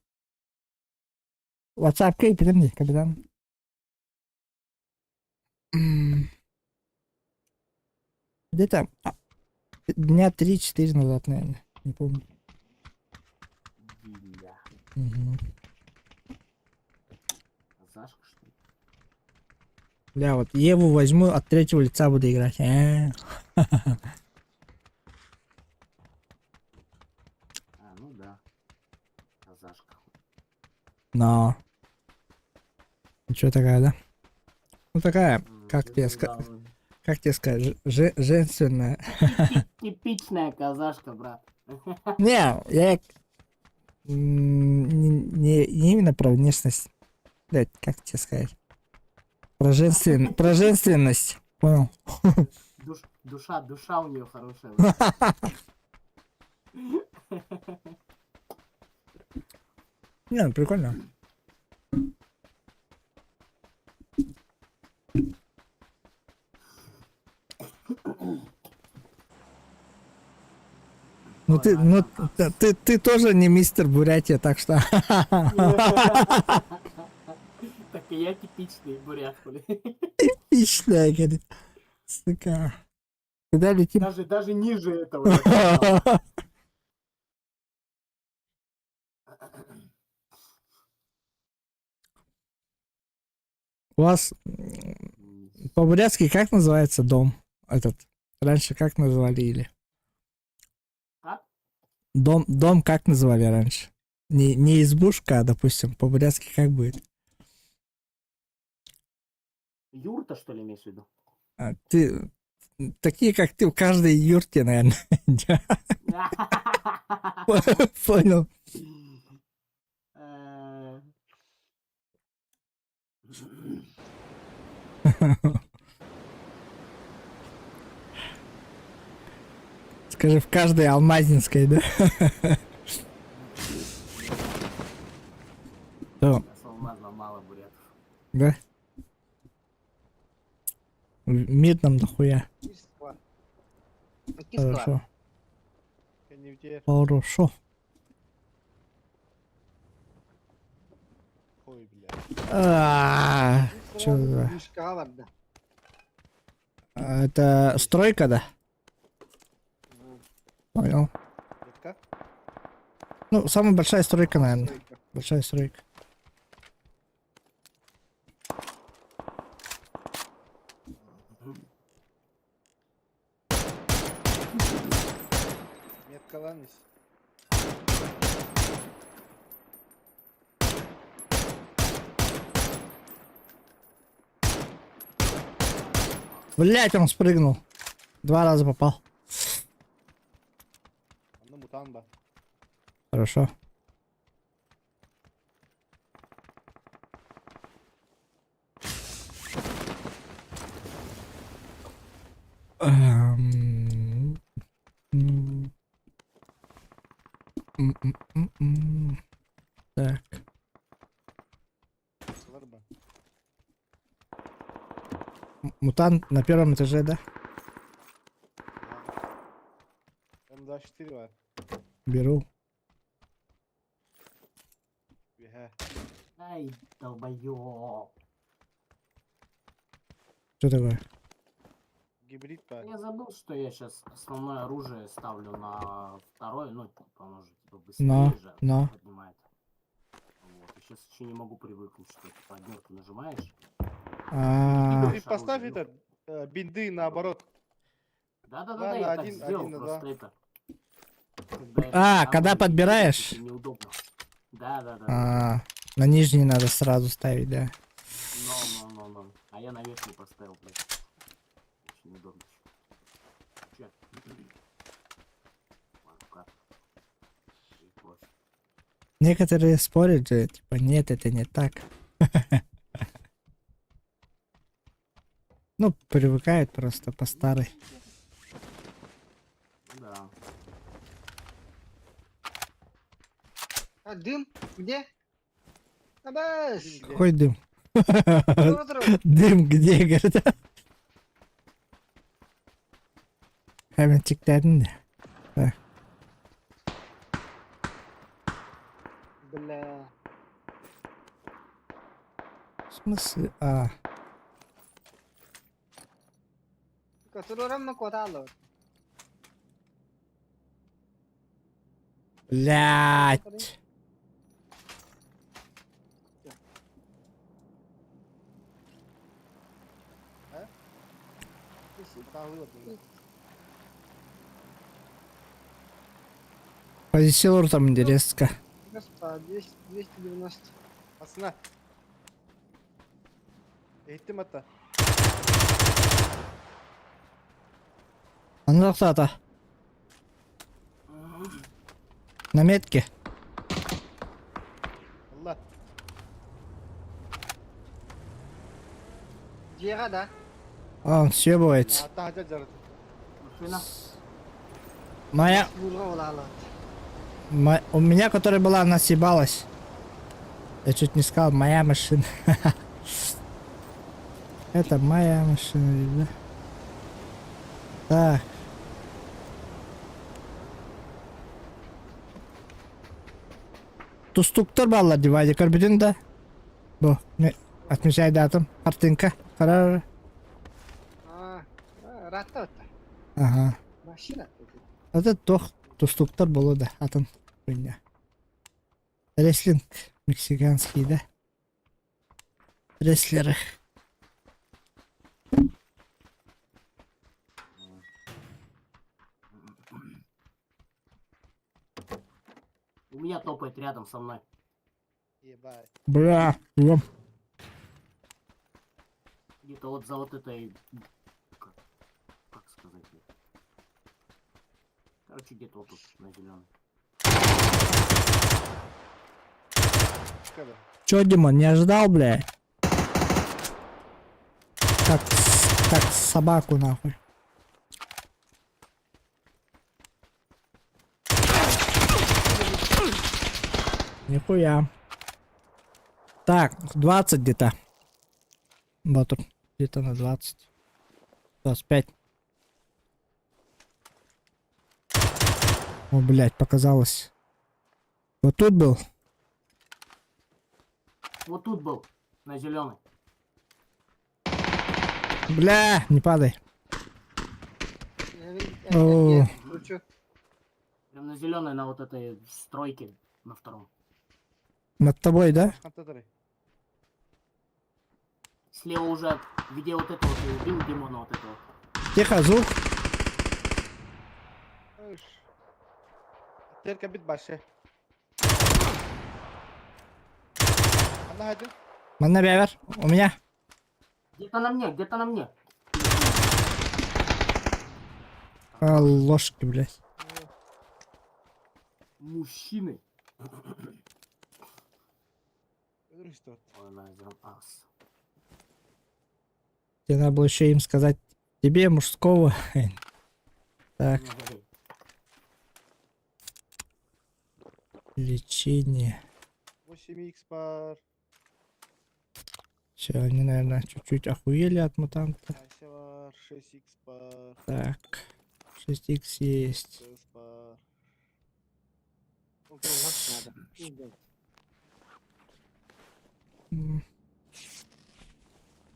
WhatsApp-ка ыйпытым дии, капитан. Где-то дня 3-4 назад, наверное. Не помню. Бля. Мгм. Казашка, что ли? Бля, вот Еву возьму, от третьего лица буду играть. А, ну да. Казашка. Но. Ничего такая, да? Ну такая, как тебе сказать, как тебе сказать, женственная. Типичная казашка, брат. Не, я не именно про внешность. Блядь, как тебе сказать? Про женственность. Понял? Душа у нее хорошая. Не, ну прикольно. Ну ты, ну ты тоже не мистер Бурятия, так что. Так и я типичный бурят, хули. Типичная, говорит. Сука. Куда летим? Даже ниже этого. У вас по-бурятски как называется дом этот? Раньше как называли или? Как? Дом как называли раньше? Не избушка, а, допустим, по-бурятски как будет? Юрта, что ли, имеешь в виду? А, ты, такие, как ты, в каждой юрте, наверное. Понял. Скажи, в каждой алмазнинской, да? Да. Мало бурятов. Да? В Мирном дохуя. Хорошо. Хорошо. Ой, бля. А, чё за? Это стройка, да? Понял. Ну, самая большая стройка, наверное. Большая стройка. Блять, он спрыгнул. 2 раза попал. Хорошо. Так. Мутант на первом этаже, да? М24 Беру. Ай, долбоёб. Что такое? Гибрид Я забыл, что я щас основное оружие ставлю на второе, ну, типа, оно же типа быстрее же поднимает. Вот. И щас еще не могу привыкнуть, что типа однерку нажимаешь. А. Ты поставь этот бинды наоборот. Да-да-да, я так сделал, просто это. А, когда подбираешь? Неудобно. Да-да-да. А, на нижний надо сразу ставить, да. Но, но, но, но. А я на верхний поставил, блядь. Очень неудобно. Че? Некоторые спорят же, типа, нет, это не так. Ну, привыкают просто по старой. Да. А дым? Где? Абас! Какой дым? Дым где, говорит. Hemen de. Да. Бля. В смысле? А. Блять. Позициялар там интересно. Господи, 290. Асына. Eğittim hatta. Анна На метке. Allah. Дьиэҕэ да? А, он съебывается. Моя... У меня, которая была, она съебалась. Я чуть не сказал, моя машина. Это моя машина, да? Так. Тустуктар баллар дивайди көрбүтүн да. Бу, отмечай датым. Картинка. Карар. А, ратта Ага. Машина. Это тох тустуктар болу да атын хуйня. Рестлинг мексиканский, да? Рестлеры. У меня топает рядом со мной. Ебать. Бля, ем. Где-то вот за вот этой... Как, как сказать? Короче, где-то вот тут, на зеленой. Чё, Димон, не ожидал, бля? Как, как собаку, нахуй. Нихуя. Так, 20 где-то. Вот тут, где-то на 20. 25. О, блядь, показалось. Вот тут был. Вот тут был, на зеленой. Бля, не падай. О. Прям на зеленой, на вот этой стройке, на втором. Над тобой, да? Слева уже, где вот это вот, я убил Димона вот этого. Тихо, звук. Терка бит башы. Манна бявер, у меня. Где-то на мне, где-то на мне. А, ложки, блядь. Мужчины. Тебе надо было еще им сказать, тебе мужского. Так, лечение. 8x бар. Все, они, наверное, чуть-чуть охуели от мутанта. Ася бар. 6x бар. Так, 6х есть.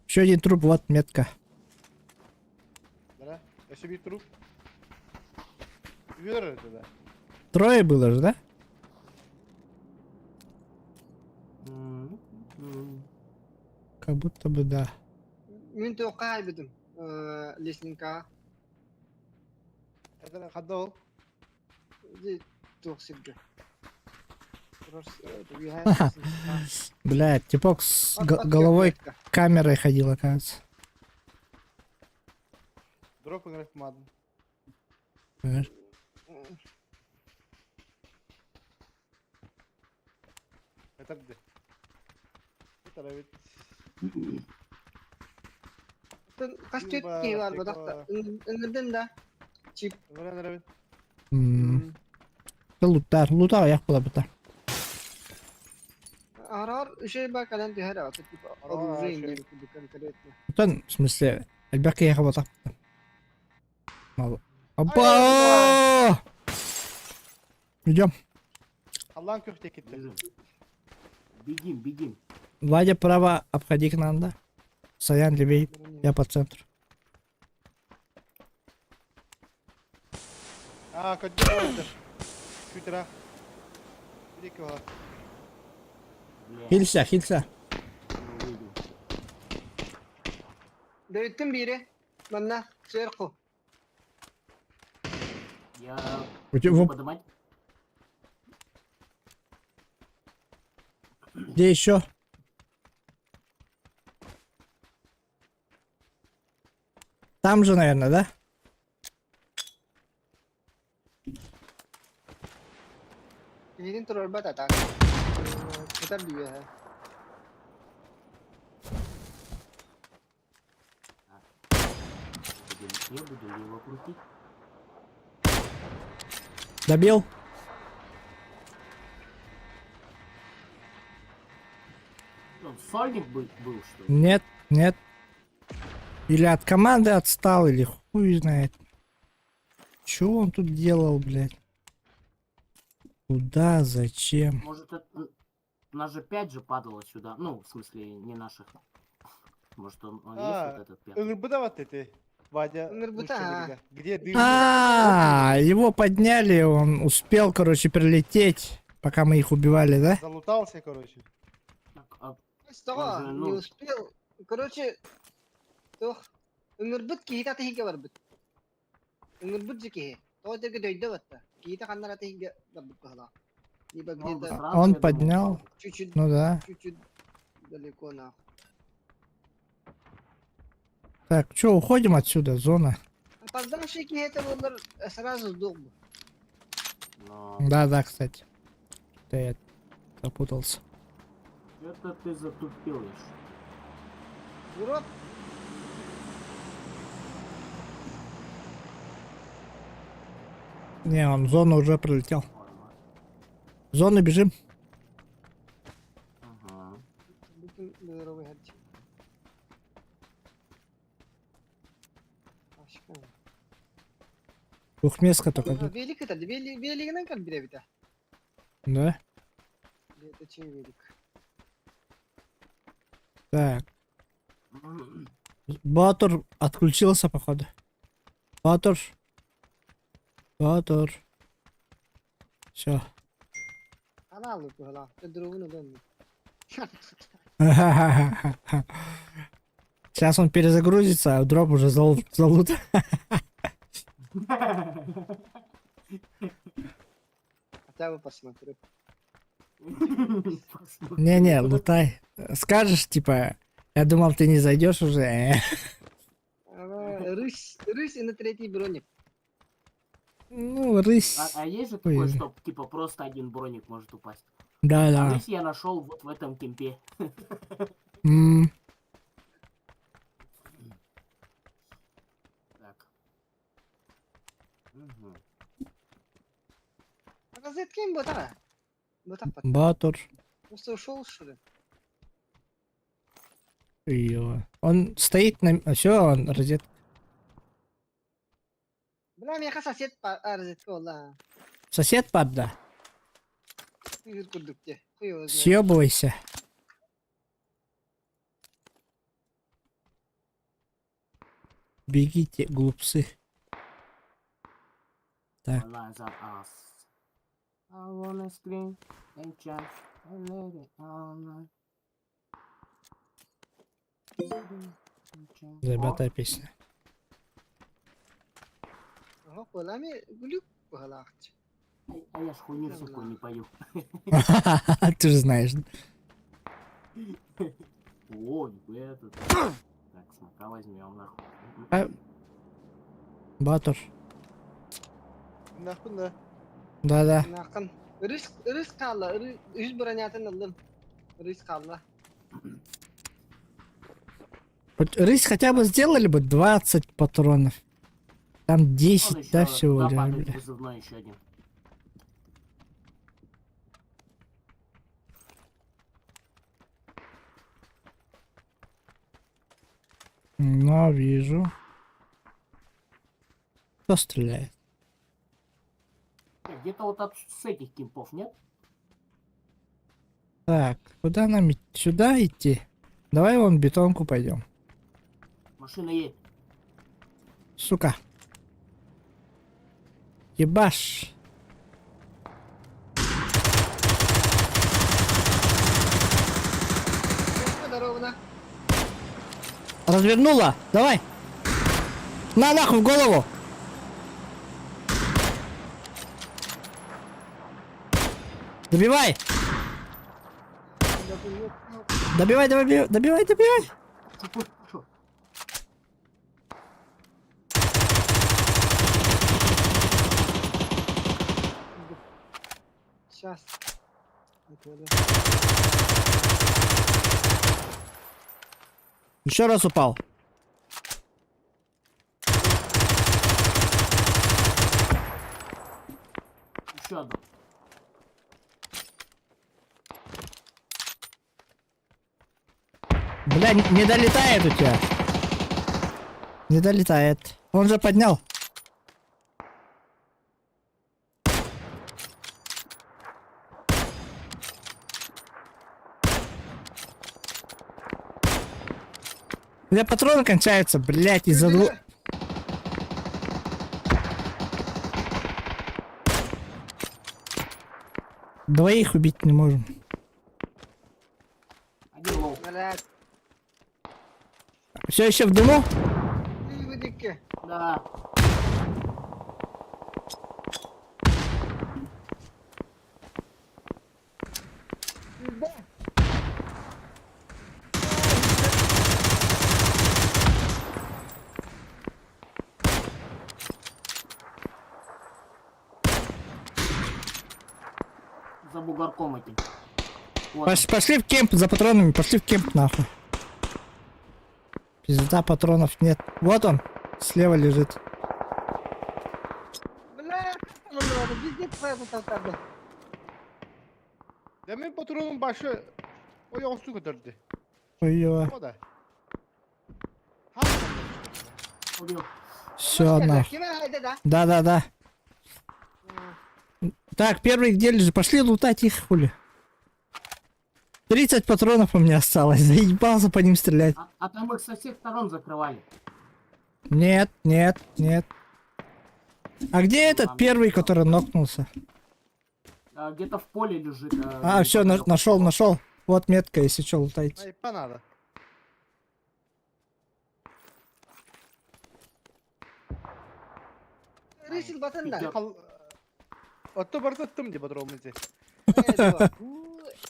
Еще один труп, вот метка. Да? Еще bir труп. Yürü да. Трое было же, да? Как будто бы да. Мен тоққа айбыдым. Лесенка. Это хадол. Туох сиргэ. Блядь, типок с головой камерой ходил, оказывается. Дроп играть мадн. Понимаешь? Это где? Это ведь. Хас түт киһи бар бадахта. Ынырдын да. Чип. Лутар, лутар аяқ була бута. Арар Үчүгэй баар кэлэн түһэр это типа оружие диэбит курдук конкретно. Оттон, в смысле, элбэх киһиэхэ буолбатах. Мал. Опа! Идем. Аллаан күхте китте. Бежим. Бегим, бегим. Вадя право, обходи к нам, да? Саян левей, я по центру. Аа, көддө Күтера. Бирики ола. Бля, Хилься, хилься. не увидел. Дөйттүм биири. Манна сверху. Я У тебя- буду поднимать. Где еще? Там же, наверное, да? Киһитин туруорбат а так. Сытар дии Я буду лево крутить. Добил? Он сольник был, был, что ли? Нет, нет. Или от команды отстал, или хуй знает. Чё он тут делал, блядь? Куда, зачем? Может, это... У нас же 5 же падало сюда. Ну, в смысле, не наших. Может, он есть А, вот этот пятый? Ыҥырбыта вот эти. Вадя. Ыҥырбыта, а. Где дым? А, его подняли, он успел, короче, прилететь, пока мы их убивали, да? Залутался, короче. Так, а Что? Он же, Не ну- успел. Короче, туох ыҥырбыт киһитэ атыһыга барбыт. Ыҥырбыт же киһи. Тоҕо диэргэ дөйдө батта. Киһитэ ханна атыһыга барбыт быһалаах. Либо он бы где-то сразу, Он я думаю, поднял. упал. чуть-чуть, Ну да. чуть-чуть далеко нахуй. Так, чё, уходим отсюда, зона? Опоздавший киһи это буоллар сразу сдох бы. Но Да, да, кстати. Да я запутался. это ты затупил еще. Урод. Не, он в зону уже прилетел. В зону бежим. Ага. Бүтүн здоровый хатчы. Ашка. Двухместка только тут. Велик это, велик, велигинен кал бире Да? Это чей велик? Так. Батур отключился, походу. Батур. Батур. Все. Канал быһалаах. Дробун ылан. Сейчас он перезагрузится, а дроп уже залут. Хотя бы посмотрю. Не-не, лутай. Скажешь, типа, я думал, ты не зайдешь уже. Рысь, рысь и на третий броник. Ну, рысь. А есть же Хуй такое, знает. что типа просто один броник может упасть? Да, да. Рысь я нашел вот в этом кемпе. Так. Мгм. Розеткин ботара. Ботак пат. Батур. Просто ушел, что ли? Её. Он стоит на... Все, он розет. Бля, меня сосед по а, розетка была. Сосед падла. Хуй курдук те. Хуй его знает. Съебывайся. Бегите, глупцы. Так. All eyes on us. I wanna scream and shout and let it all night. Scream and shout. Забатая песня. Ого, колами глюк быһалаах. А я ж хуйню всякую не пою. Ты же знаешь. О, нихуя тут. Так, смока возьмем нахуй. А- Батур. Нахуй да. Да-да. Нахын. Рысь, рысь хаалла, үс бронятын ыллым. Рысь хаалла. Вот рысь хотя бы сделали бы 20 патронов. Там 10, Вон да, ещё всего туда лишь, падает бля. вызывной еще один. Ну, вижу. Кто стреляет? Где-то вот от с этих кемпов, нет? Так, куда нам идти? Сюда идти? Давай вон бетонку пойдем. Машина едет. Сука. Ебаш. Здорово, Развернула. Давай. На нахуй в голову. Добивай. Добивай, добивай, добивай, добивай. Шо, Сейчас. Еще раз упал. Еще одну. Бля, не долетает у тебя. Не долетает. Он же поднял. У меня патроны кончаются, блять, из-за двух... Двоих убить не можем. Один low. Блядь. Все еще в дыму? Выдыки. Да. Да. За бугорком этим. Вот Пошли в кемп за патронами, пошли в кемп нахуй. Пизда, патронов нет. Вот он, слева лежит. Бля, пиздец, твоя Demin patronun başı o yolsu götürdü. Ой, O da. Ha. он. Убил. все, нахуй. Да, да, да. Так, первый где лежит? Пошли лутать их, хули. 30 патронов у меня осталось. Заебался по ним стрелять. А там их со всех сторон закрывали. Нет, нет, нет. А где этот первый, который нокнулся? А, где-то в поле лежит. А, все, неподалеку. нашел, нашел. Вот метка, если что, лутайте. Ay bana da. Решил батан да. Kal... Otto barı attım diye patronumuzu.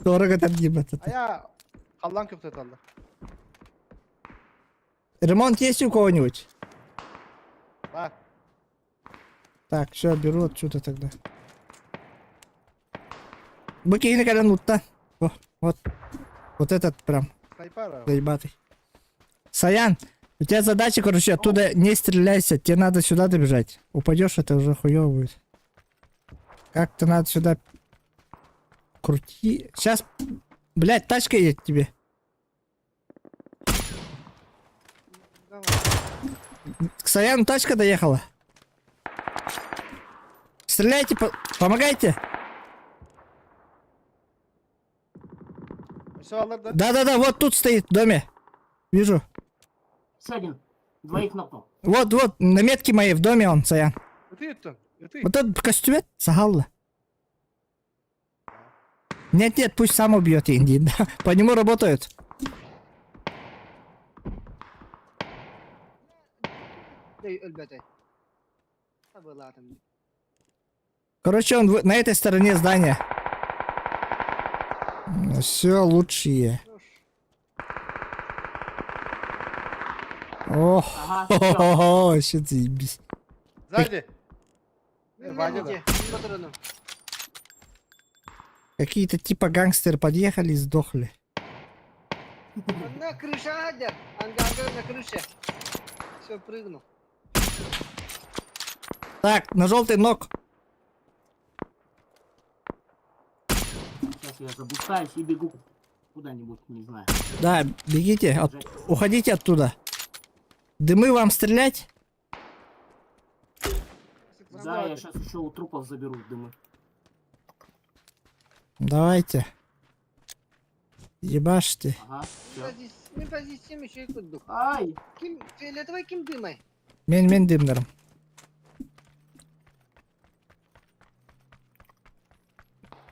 Дорого там ебать. Aya kallan köfte tallı. Ремонт есть у кого-нибудь? Bak. Так, все, беру отсюда тогда. Быки на лутта. О, вот. Вот этот прям Sniper. заебатый. Саян, у тебя задача, короче, оттуда не стреляйся. Тебе надо сюда добежать. Упадешь, это уже хуёво будет. Как-то надо сюда крути. Сейчас, блядь, тачка едет к тебе. К Саяну тачка доехала. Стреляйте, помогайте. Şu alır da. Да-да-да, вот тут стоит в доме. Вижу. Еще один. Двоих нокнул. Вот, вот, на метке моей в доме он, Саян. Ötü yuttun. Ötü. Вот этот костюмет Сагалла. Нет, нет, пусть сам убьет Инди. Да, по нему работают. Короче, он на этой стороне здания. Все лучшие. Ох, Ага, хо-хо-хо, вообще заебись. Сзади. Ваня, да. Какие-то типа гангстеры подъехали и сдохли. На крыше, Адер. Ангар на крыше. Все, прыгнул. Так, на желтый ног. Сейчас я забустаюсь и бегу куда-нибудь, не знаю. Да, бегите, уходите оттуда. Дымы вам стрелять? Да, я сейчас еще у трупов заберу дымы. Давайте. Ебашьте. Ага, все. Мин позициям үчүгэй курдук. Ай! Ким фиолетовый ким дымай? Мен мен дымнарым.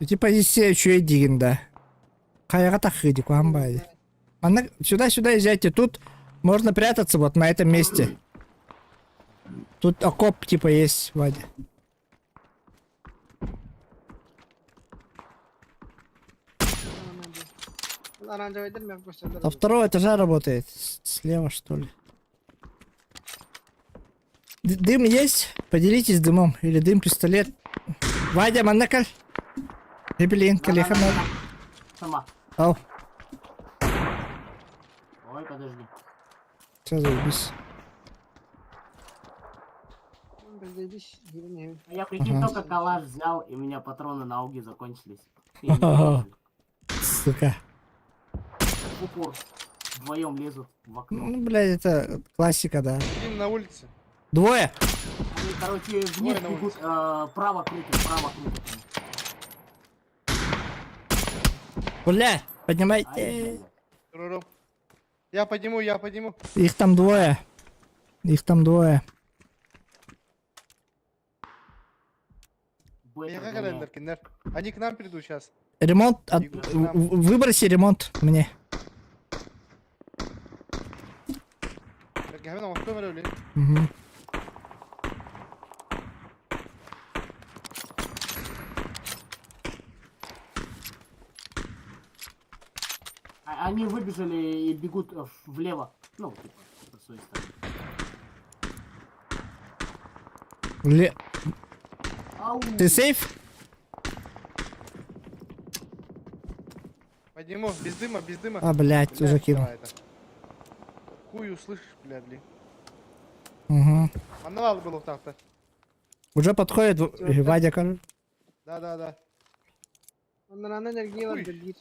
Ити позиция үчүгэй диигин да. Хайаҕа тахыы ди куһаҕан баайы. Манна сюда-сюда езжайте, тут можно прятаться вот на этом месте. Тут окоп типа есть, Вадя. Оранжевайдар мен көстөлөр. Со второго этажа работает. Слева, что ли. Дым есть? Поделитесь дымом. Или дым, пистолет. Вадя, манна кэл. Блин, кэлиэхэ На, на, на, на. Сама. Ал. Ой, подожди. Все, заебись. Я, прикинь, Ага. только калаш взял, и у меня патроны на ауге закончились. И они кончились. Сука. В упор. Вдвоем лезут в окно. Ну, блядь, это классика, да. Один на улице. Двое! Они, короче, вниз Двое на бегут, улице. право крутят, право крутят. Бля, Ай, поднимайте. блядь. Ру-ру. Я подниму, я подниму. Их там двое. Их там двое. Беттер Я как гоняет. Кинер. Они к нам придут сейчас. Ремонт. От... Бегут к нам. Выброси ремонт мне. Угу. А- Они выбежали и бегут влево. Ну, типа, по своей стороне. Ле... Ау! Ты сейф? Подниму, без дыма, без дыма. А, блядь, уже кинул. давай это. Хуй услышишь, бля, блин. Угу. Манновал был так-то. Уже подходит Вадя, кажется. Да, да, да. Оннан энергия бар Хуй. биир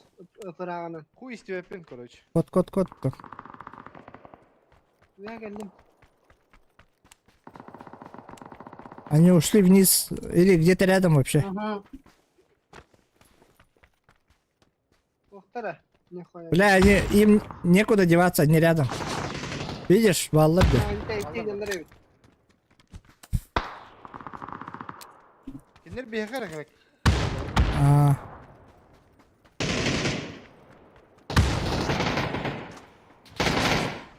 ырааҕынан. Хуй из тебя пин, короче. Кот, кот, кот. Үөһэ кэллим. Они ушли вниз или где-то рядом вообще. Мгм. Охтара. Нихуя. Бля, они, им некуда деваться, они рядом. Видишь, валла, бля. Антей, эбит. Кинер биһиэхэ керек. А.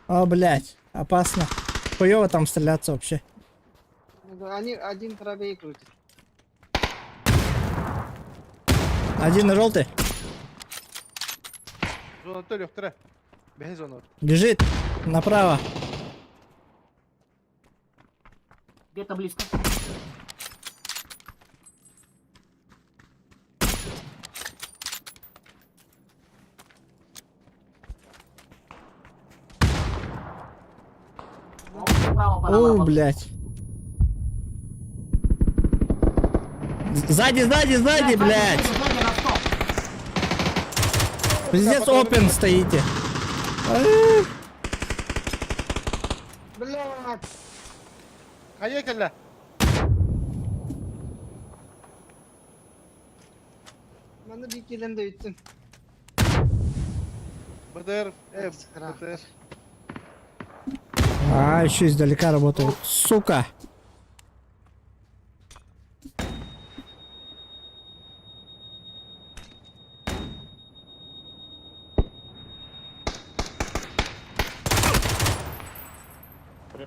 О, блядь, опасно. Хуёво там стреляться вообще. Они один правее крутит. Один на желтый. Зона төлөхтөрө. Бэһи зона. Бежит направо. Где-то близко. О, Справа по нам О, работает. блядь. Сзади, сзади, сзади, блядь. Сзади на 100. Пиздец, open стоите. Блядь! Хайа кэллэ. Манна биир кэлэн да бүттүм. БТР, БТР. А, еще издалека работает. Сука.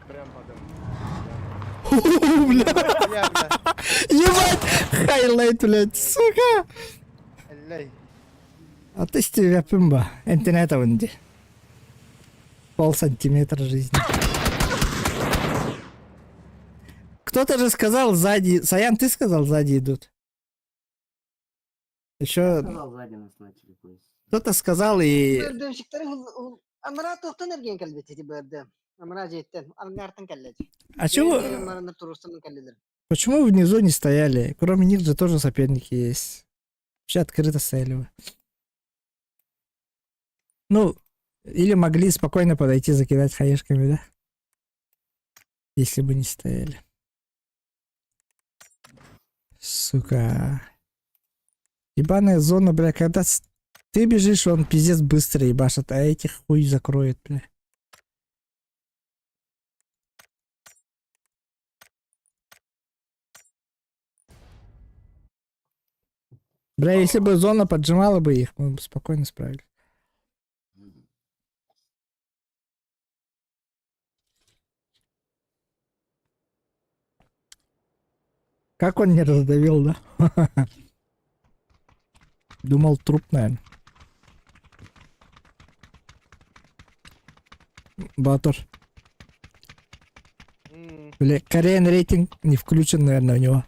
Прям подо Бля. Бля, бля. Ебать! Highlight, блядь, сука! Эллэй. А ты с тебя пымба. Интернета вынди. Пол сантиметра жизни. Кто-то же сказал сзади. Саян, ты сказал, сзади идут. Еще Сказал, сзади нас начали поиск. кто-то сказал и... БРДМщиктэр анараа туохтан эргийэн кэлбит ити БРДМ. Анараа дьиэттэн, ангаартан кэллэ. А чего... Бэйэлэрин туруорсан кэллилэр. Почему внизу не стояли? Кроме них же тоже соперники есть. Вообще открыто стояли бы. Ну, или могли спокойно подойти, закидать хаешками, да? Если бы не стояли. Сука. Ебаная зона, бля, когда ты бежишь, он пиздец быстро ебашит, а этих хуй закроет, бля. Бля, если бы зона поджимала бы их, мы бы спокойно справились. Как он не раздавил, да? Думал, труп, наверное. Батор. Бля, Korean рейтинг не включен, наверное, у него.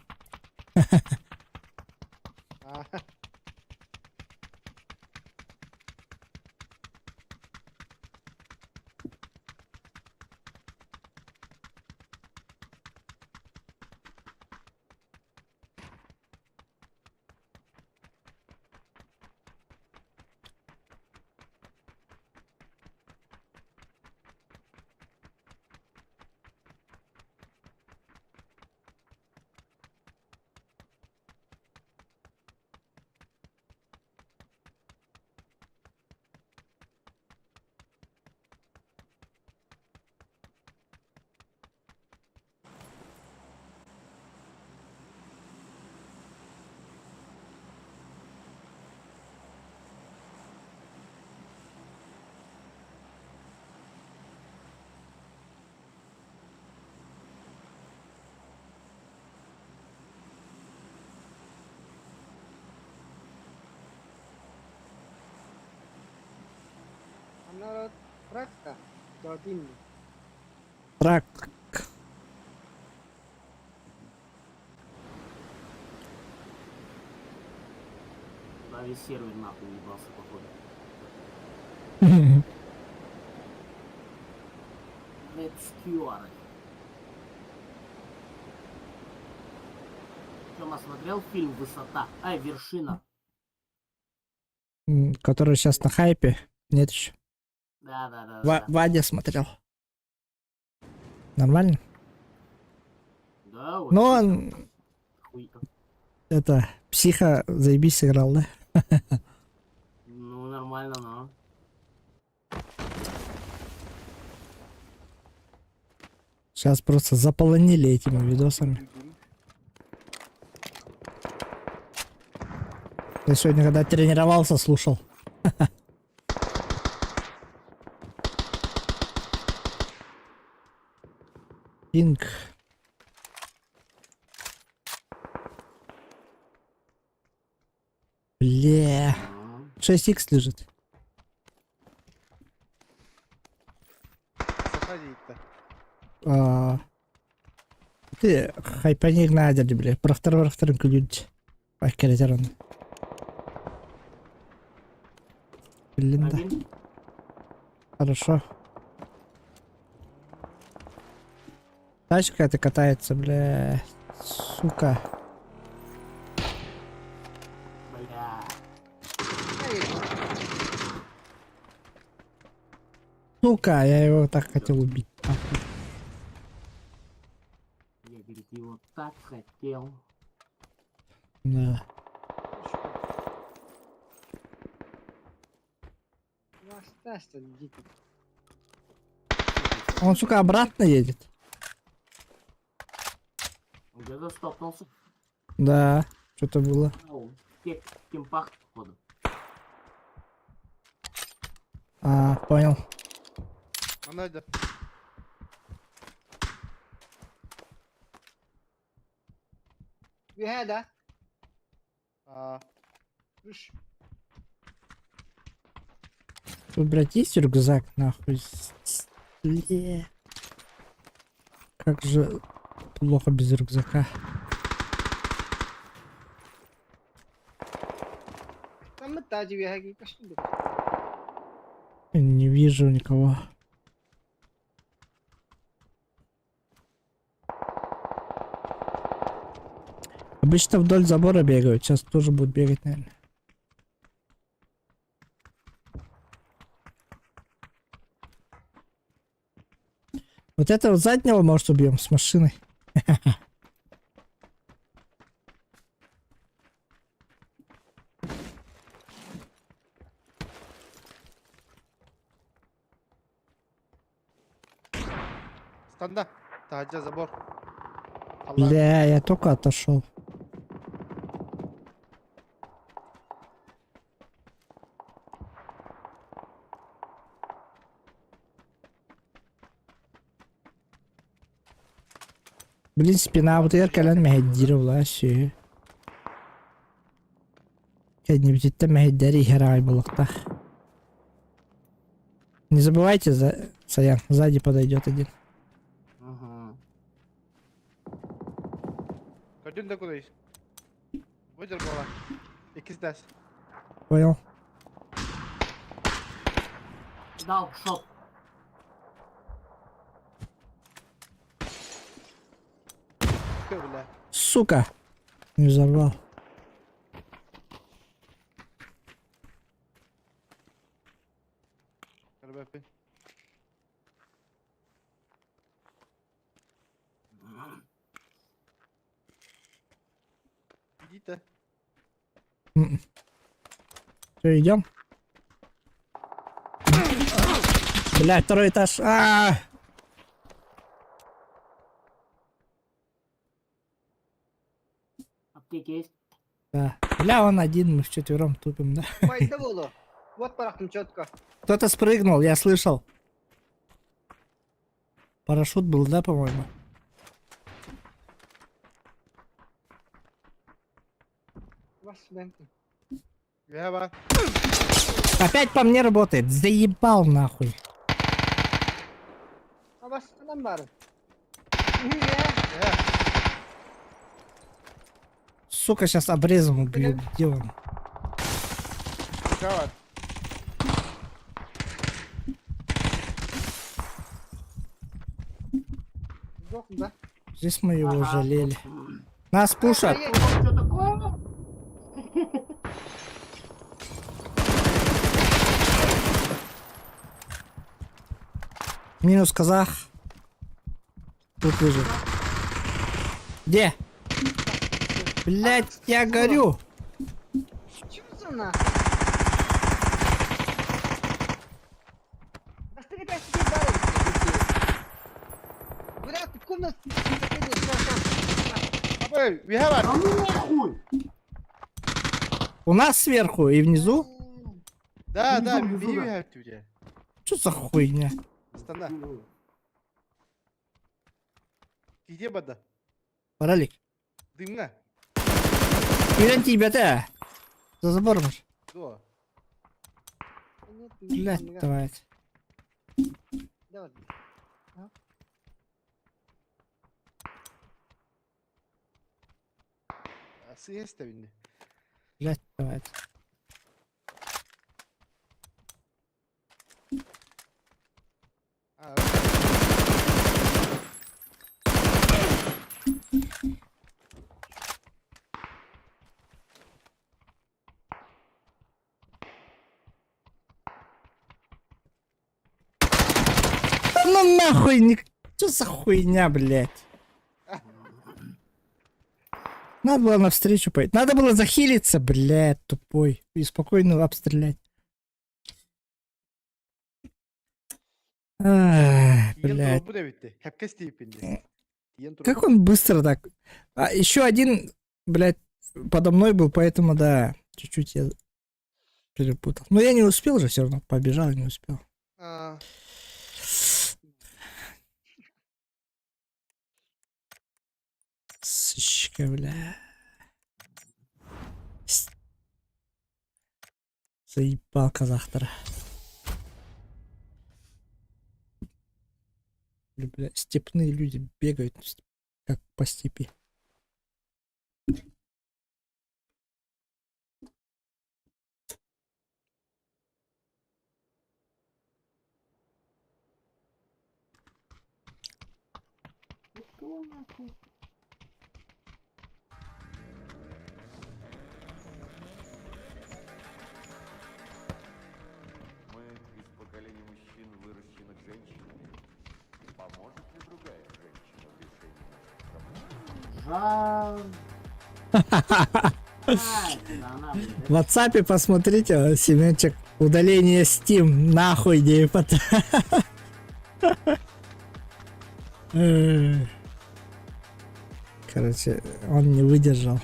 Анара тракта. Дадин. Трак. Да, весь сервер нахуй ебался, походу. Red Skewer. Тёма смотрел фильм «Высота»? Ай, «Вершина». Который сейчас на хайпе. Нет еще. Да. Вадя смотрел. Нормально? Да, Ну, вообще он хуй. это, психа заебись сыграл, да? Ну, нормально, но. Сейчас просто заполонили этими видосами. Я сегодня, когда тренировался, слушал. Пинг. Бля. 6х лежит. Заходить-то. А, Ты хайпаник надо, бля. Про второй ключ. Аккаратированно. Блин, да. Один. Хорошо. Тачка это катается, бля. Сука. Бля. Сука, я его так хотел убить. нахуй. Я, говорит, его так хотел. Да. Оставься, дико. Он, сука, обратно едет. Где-то стопнулся. Да, что-то было. Ау, В кемпах, походу. А, понял. Она идет. Да? А, Үш. Тут, блядь, есть рюкзак, нахуй? Бля. Как же плохо без рюкзака. Там мы тади үһэ пошли. Не вижу никого. Обычно вдоль забора бегают, сейчас тоже будут бегать, наверное. Вот этого заднего, может, убьем с машиной. Станда. Таһырдьа забор. Халлаан. Бля, я только отошел. Блин, спина вот кэлэн мэһэйдиирэ була сү. Кэннибититтэн мэһэйдэр иһэр аҕай буолуохтаах. Не забывайте, за... Саян, сзади подойдет один. Угу. Көрдүн да куда есть? Выдергала. Иккис дэс. Понял? Дал шот. Бля. Сука! Не взорвал. Көрбөппүн. Иди-то. Все, идем? Бля, второй этаж. А! Аптеки есть? Да. Бля, он один, мы вчетвером тупим, да? Пайда буолуо. Вот бырахтым четко. Кто-то спрыгнул, я слышал. Парашют был, да, по-моему? Бас бэнкин. Я ба. Опять по мне работает. Заебал нахуй. А бас ханан баар. Я. Сука, сейчас обрезом убью. Где он? Кавар. Суох да. Здесь мы его Ага. жалели. Нас пушат. Что такое? Минус казах. Тут лежит. Где? Блять, я горю. Чё за нахуй? Бастыгы тәсіге бар. Бля, комнат. Ой, we have Да ну нахуй! У нас сверху и внизу. Да, да, Внизу, внизу, we да. have to. Что за хуйня? Станда. Где бада? Паралик. Дымна. Кирен тебя За забором. же. Да. Блять, давайте. Давай. Съесть бинни. Блять, давайте. А, Да ну нахуй, не... Что за хуйня, блять? Надо было навстречу пойти. Надо было захилиться, блядь, тупой. И спокойно обстрелять. Ах, блядь. Тиен трубу да Хепкес тииппин. Тиен трубу. Как он быстро так? А еще один, блядь, подо мной был, поэтому, да, чуть-чуть я перепутал. Но я не успел же все равно, побежал и не успел. А, Сучка, бля. Заебал казахтар. Бля, степные люди бегают, как по степи. Кто нахуй? Мы из поколения мужчин, выращенных женщинами. Жан. А, это она, блядь, В WhatsApp посмотрите, Семенчик, удаление Steam, нахуй не пот- Короче, он не выдержал.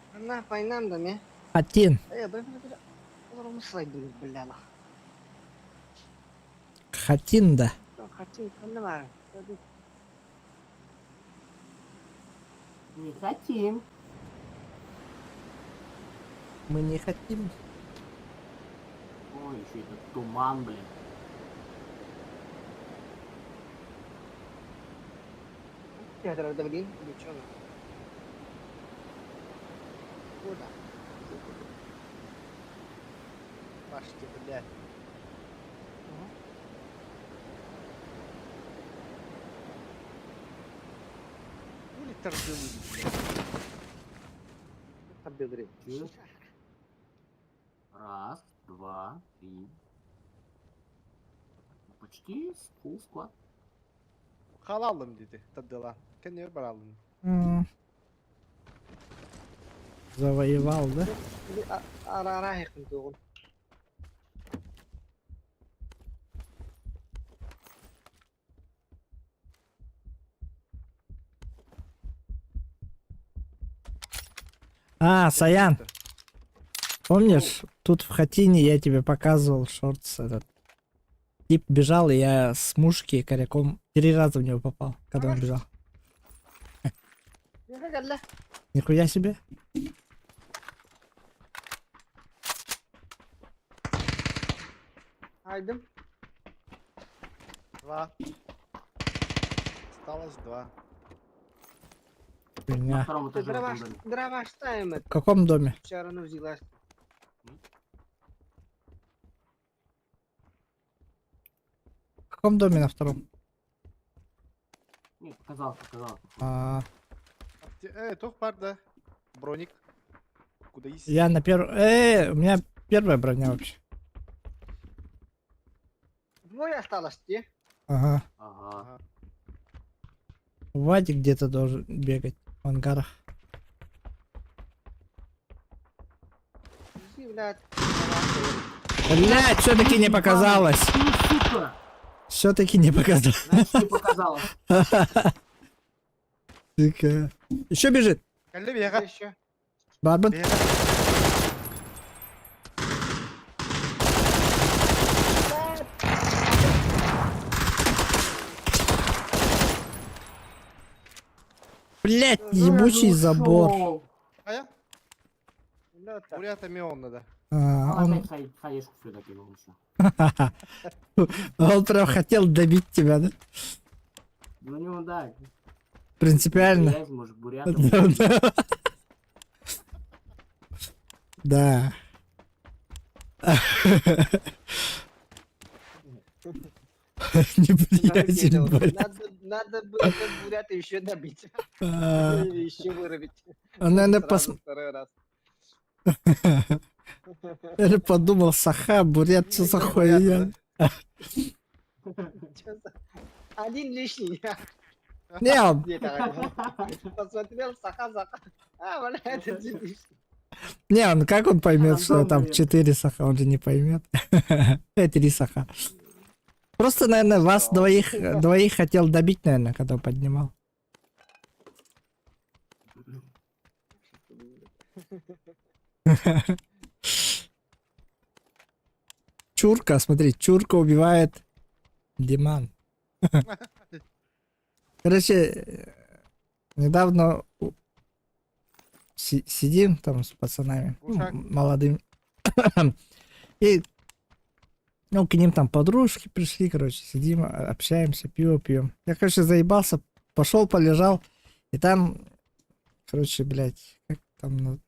да? На, пайнам да ме. Хатин. Э, бля, бля, бля. Олору слайдым, бля, нах. Хатин, да. Хотим, ханна Не хотим. Мы не хотим. Ой, еще этот туман, блин. Театр блин, или чё нахуй? Куда? Пашки, блядь. Хули тордылы, блядь. Табдыры. Чё? Раз, два, три. Ну, Почти full squad. Халалым dedi, тадыла. Кеннер баралым. Завоевал, да? Ара yakın. А, Саян, помнишь, тут в хатине я тебе показывал шортс этот. Тип бежал, и я с мушки коряком три раза в него попал, когда он бежал. Нихуя себе. Айдым. Два. Осталось два. На Хуйня. втором этаже в этом доме. Дрова ставим В каком доме? Вчера ну взялась. В каком доме на втором? Нет, показал, показал. А, Тух бар, да. Броник. Куда есть? я на первом... у меня первая броня вообще. Двое осталось, те. Ага. Ага. Вадик где-то должен бегать в ангарах. Блядь. Все-таки не показалось. Ну, Все-таки не показалось. Значит, не показалось. Сука. Еще бежит. Еще. Барбан. Блять, ебучий забор. А я? Бурята мион надо. А, он, Опять хаешку сюда кинул еще. он прям хотел добить тебя, да? Ну, у него, да. Принципиально. Связь, может, бурятом. Да. Неприязнь, блядь. Надо, было этот бурята еще добить. А, Или еще вырубить. Он, наверное, второй раз. наверное, подумал, саха, бурят, что за хуйня? Один лишний. Не, он, Посмотрел, саха, саха. А, бля, это один лишний. не, он как он поймет, что там наверное. четыре саха, он же не поймет. Три саха. Просто, наверное, вас двоих хотел добить, наверное, когда поднимал. Чурка, смотри, Чурка убивает Диман. Короче, недавно Сидим там с пацанами, ну, Глушак. молодыми. И, ну, к ним там подружки пришли, короче, сидим, общаемся, пиво пьем. Я, короче, заебался, пошел, полежал, и там, короче, блядь, как там, ну,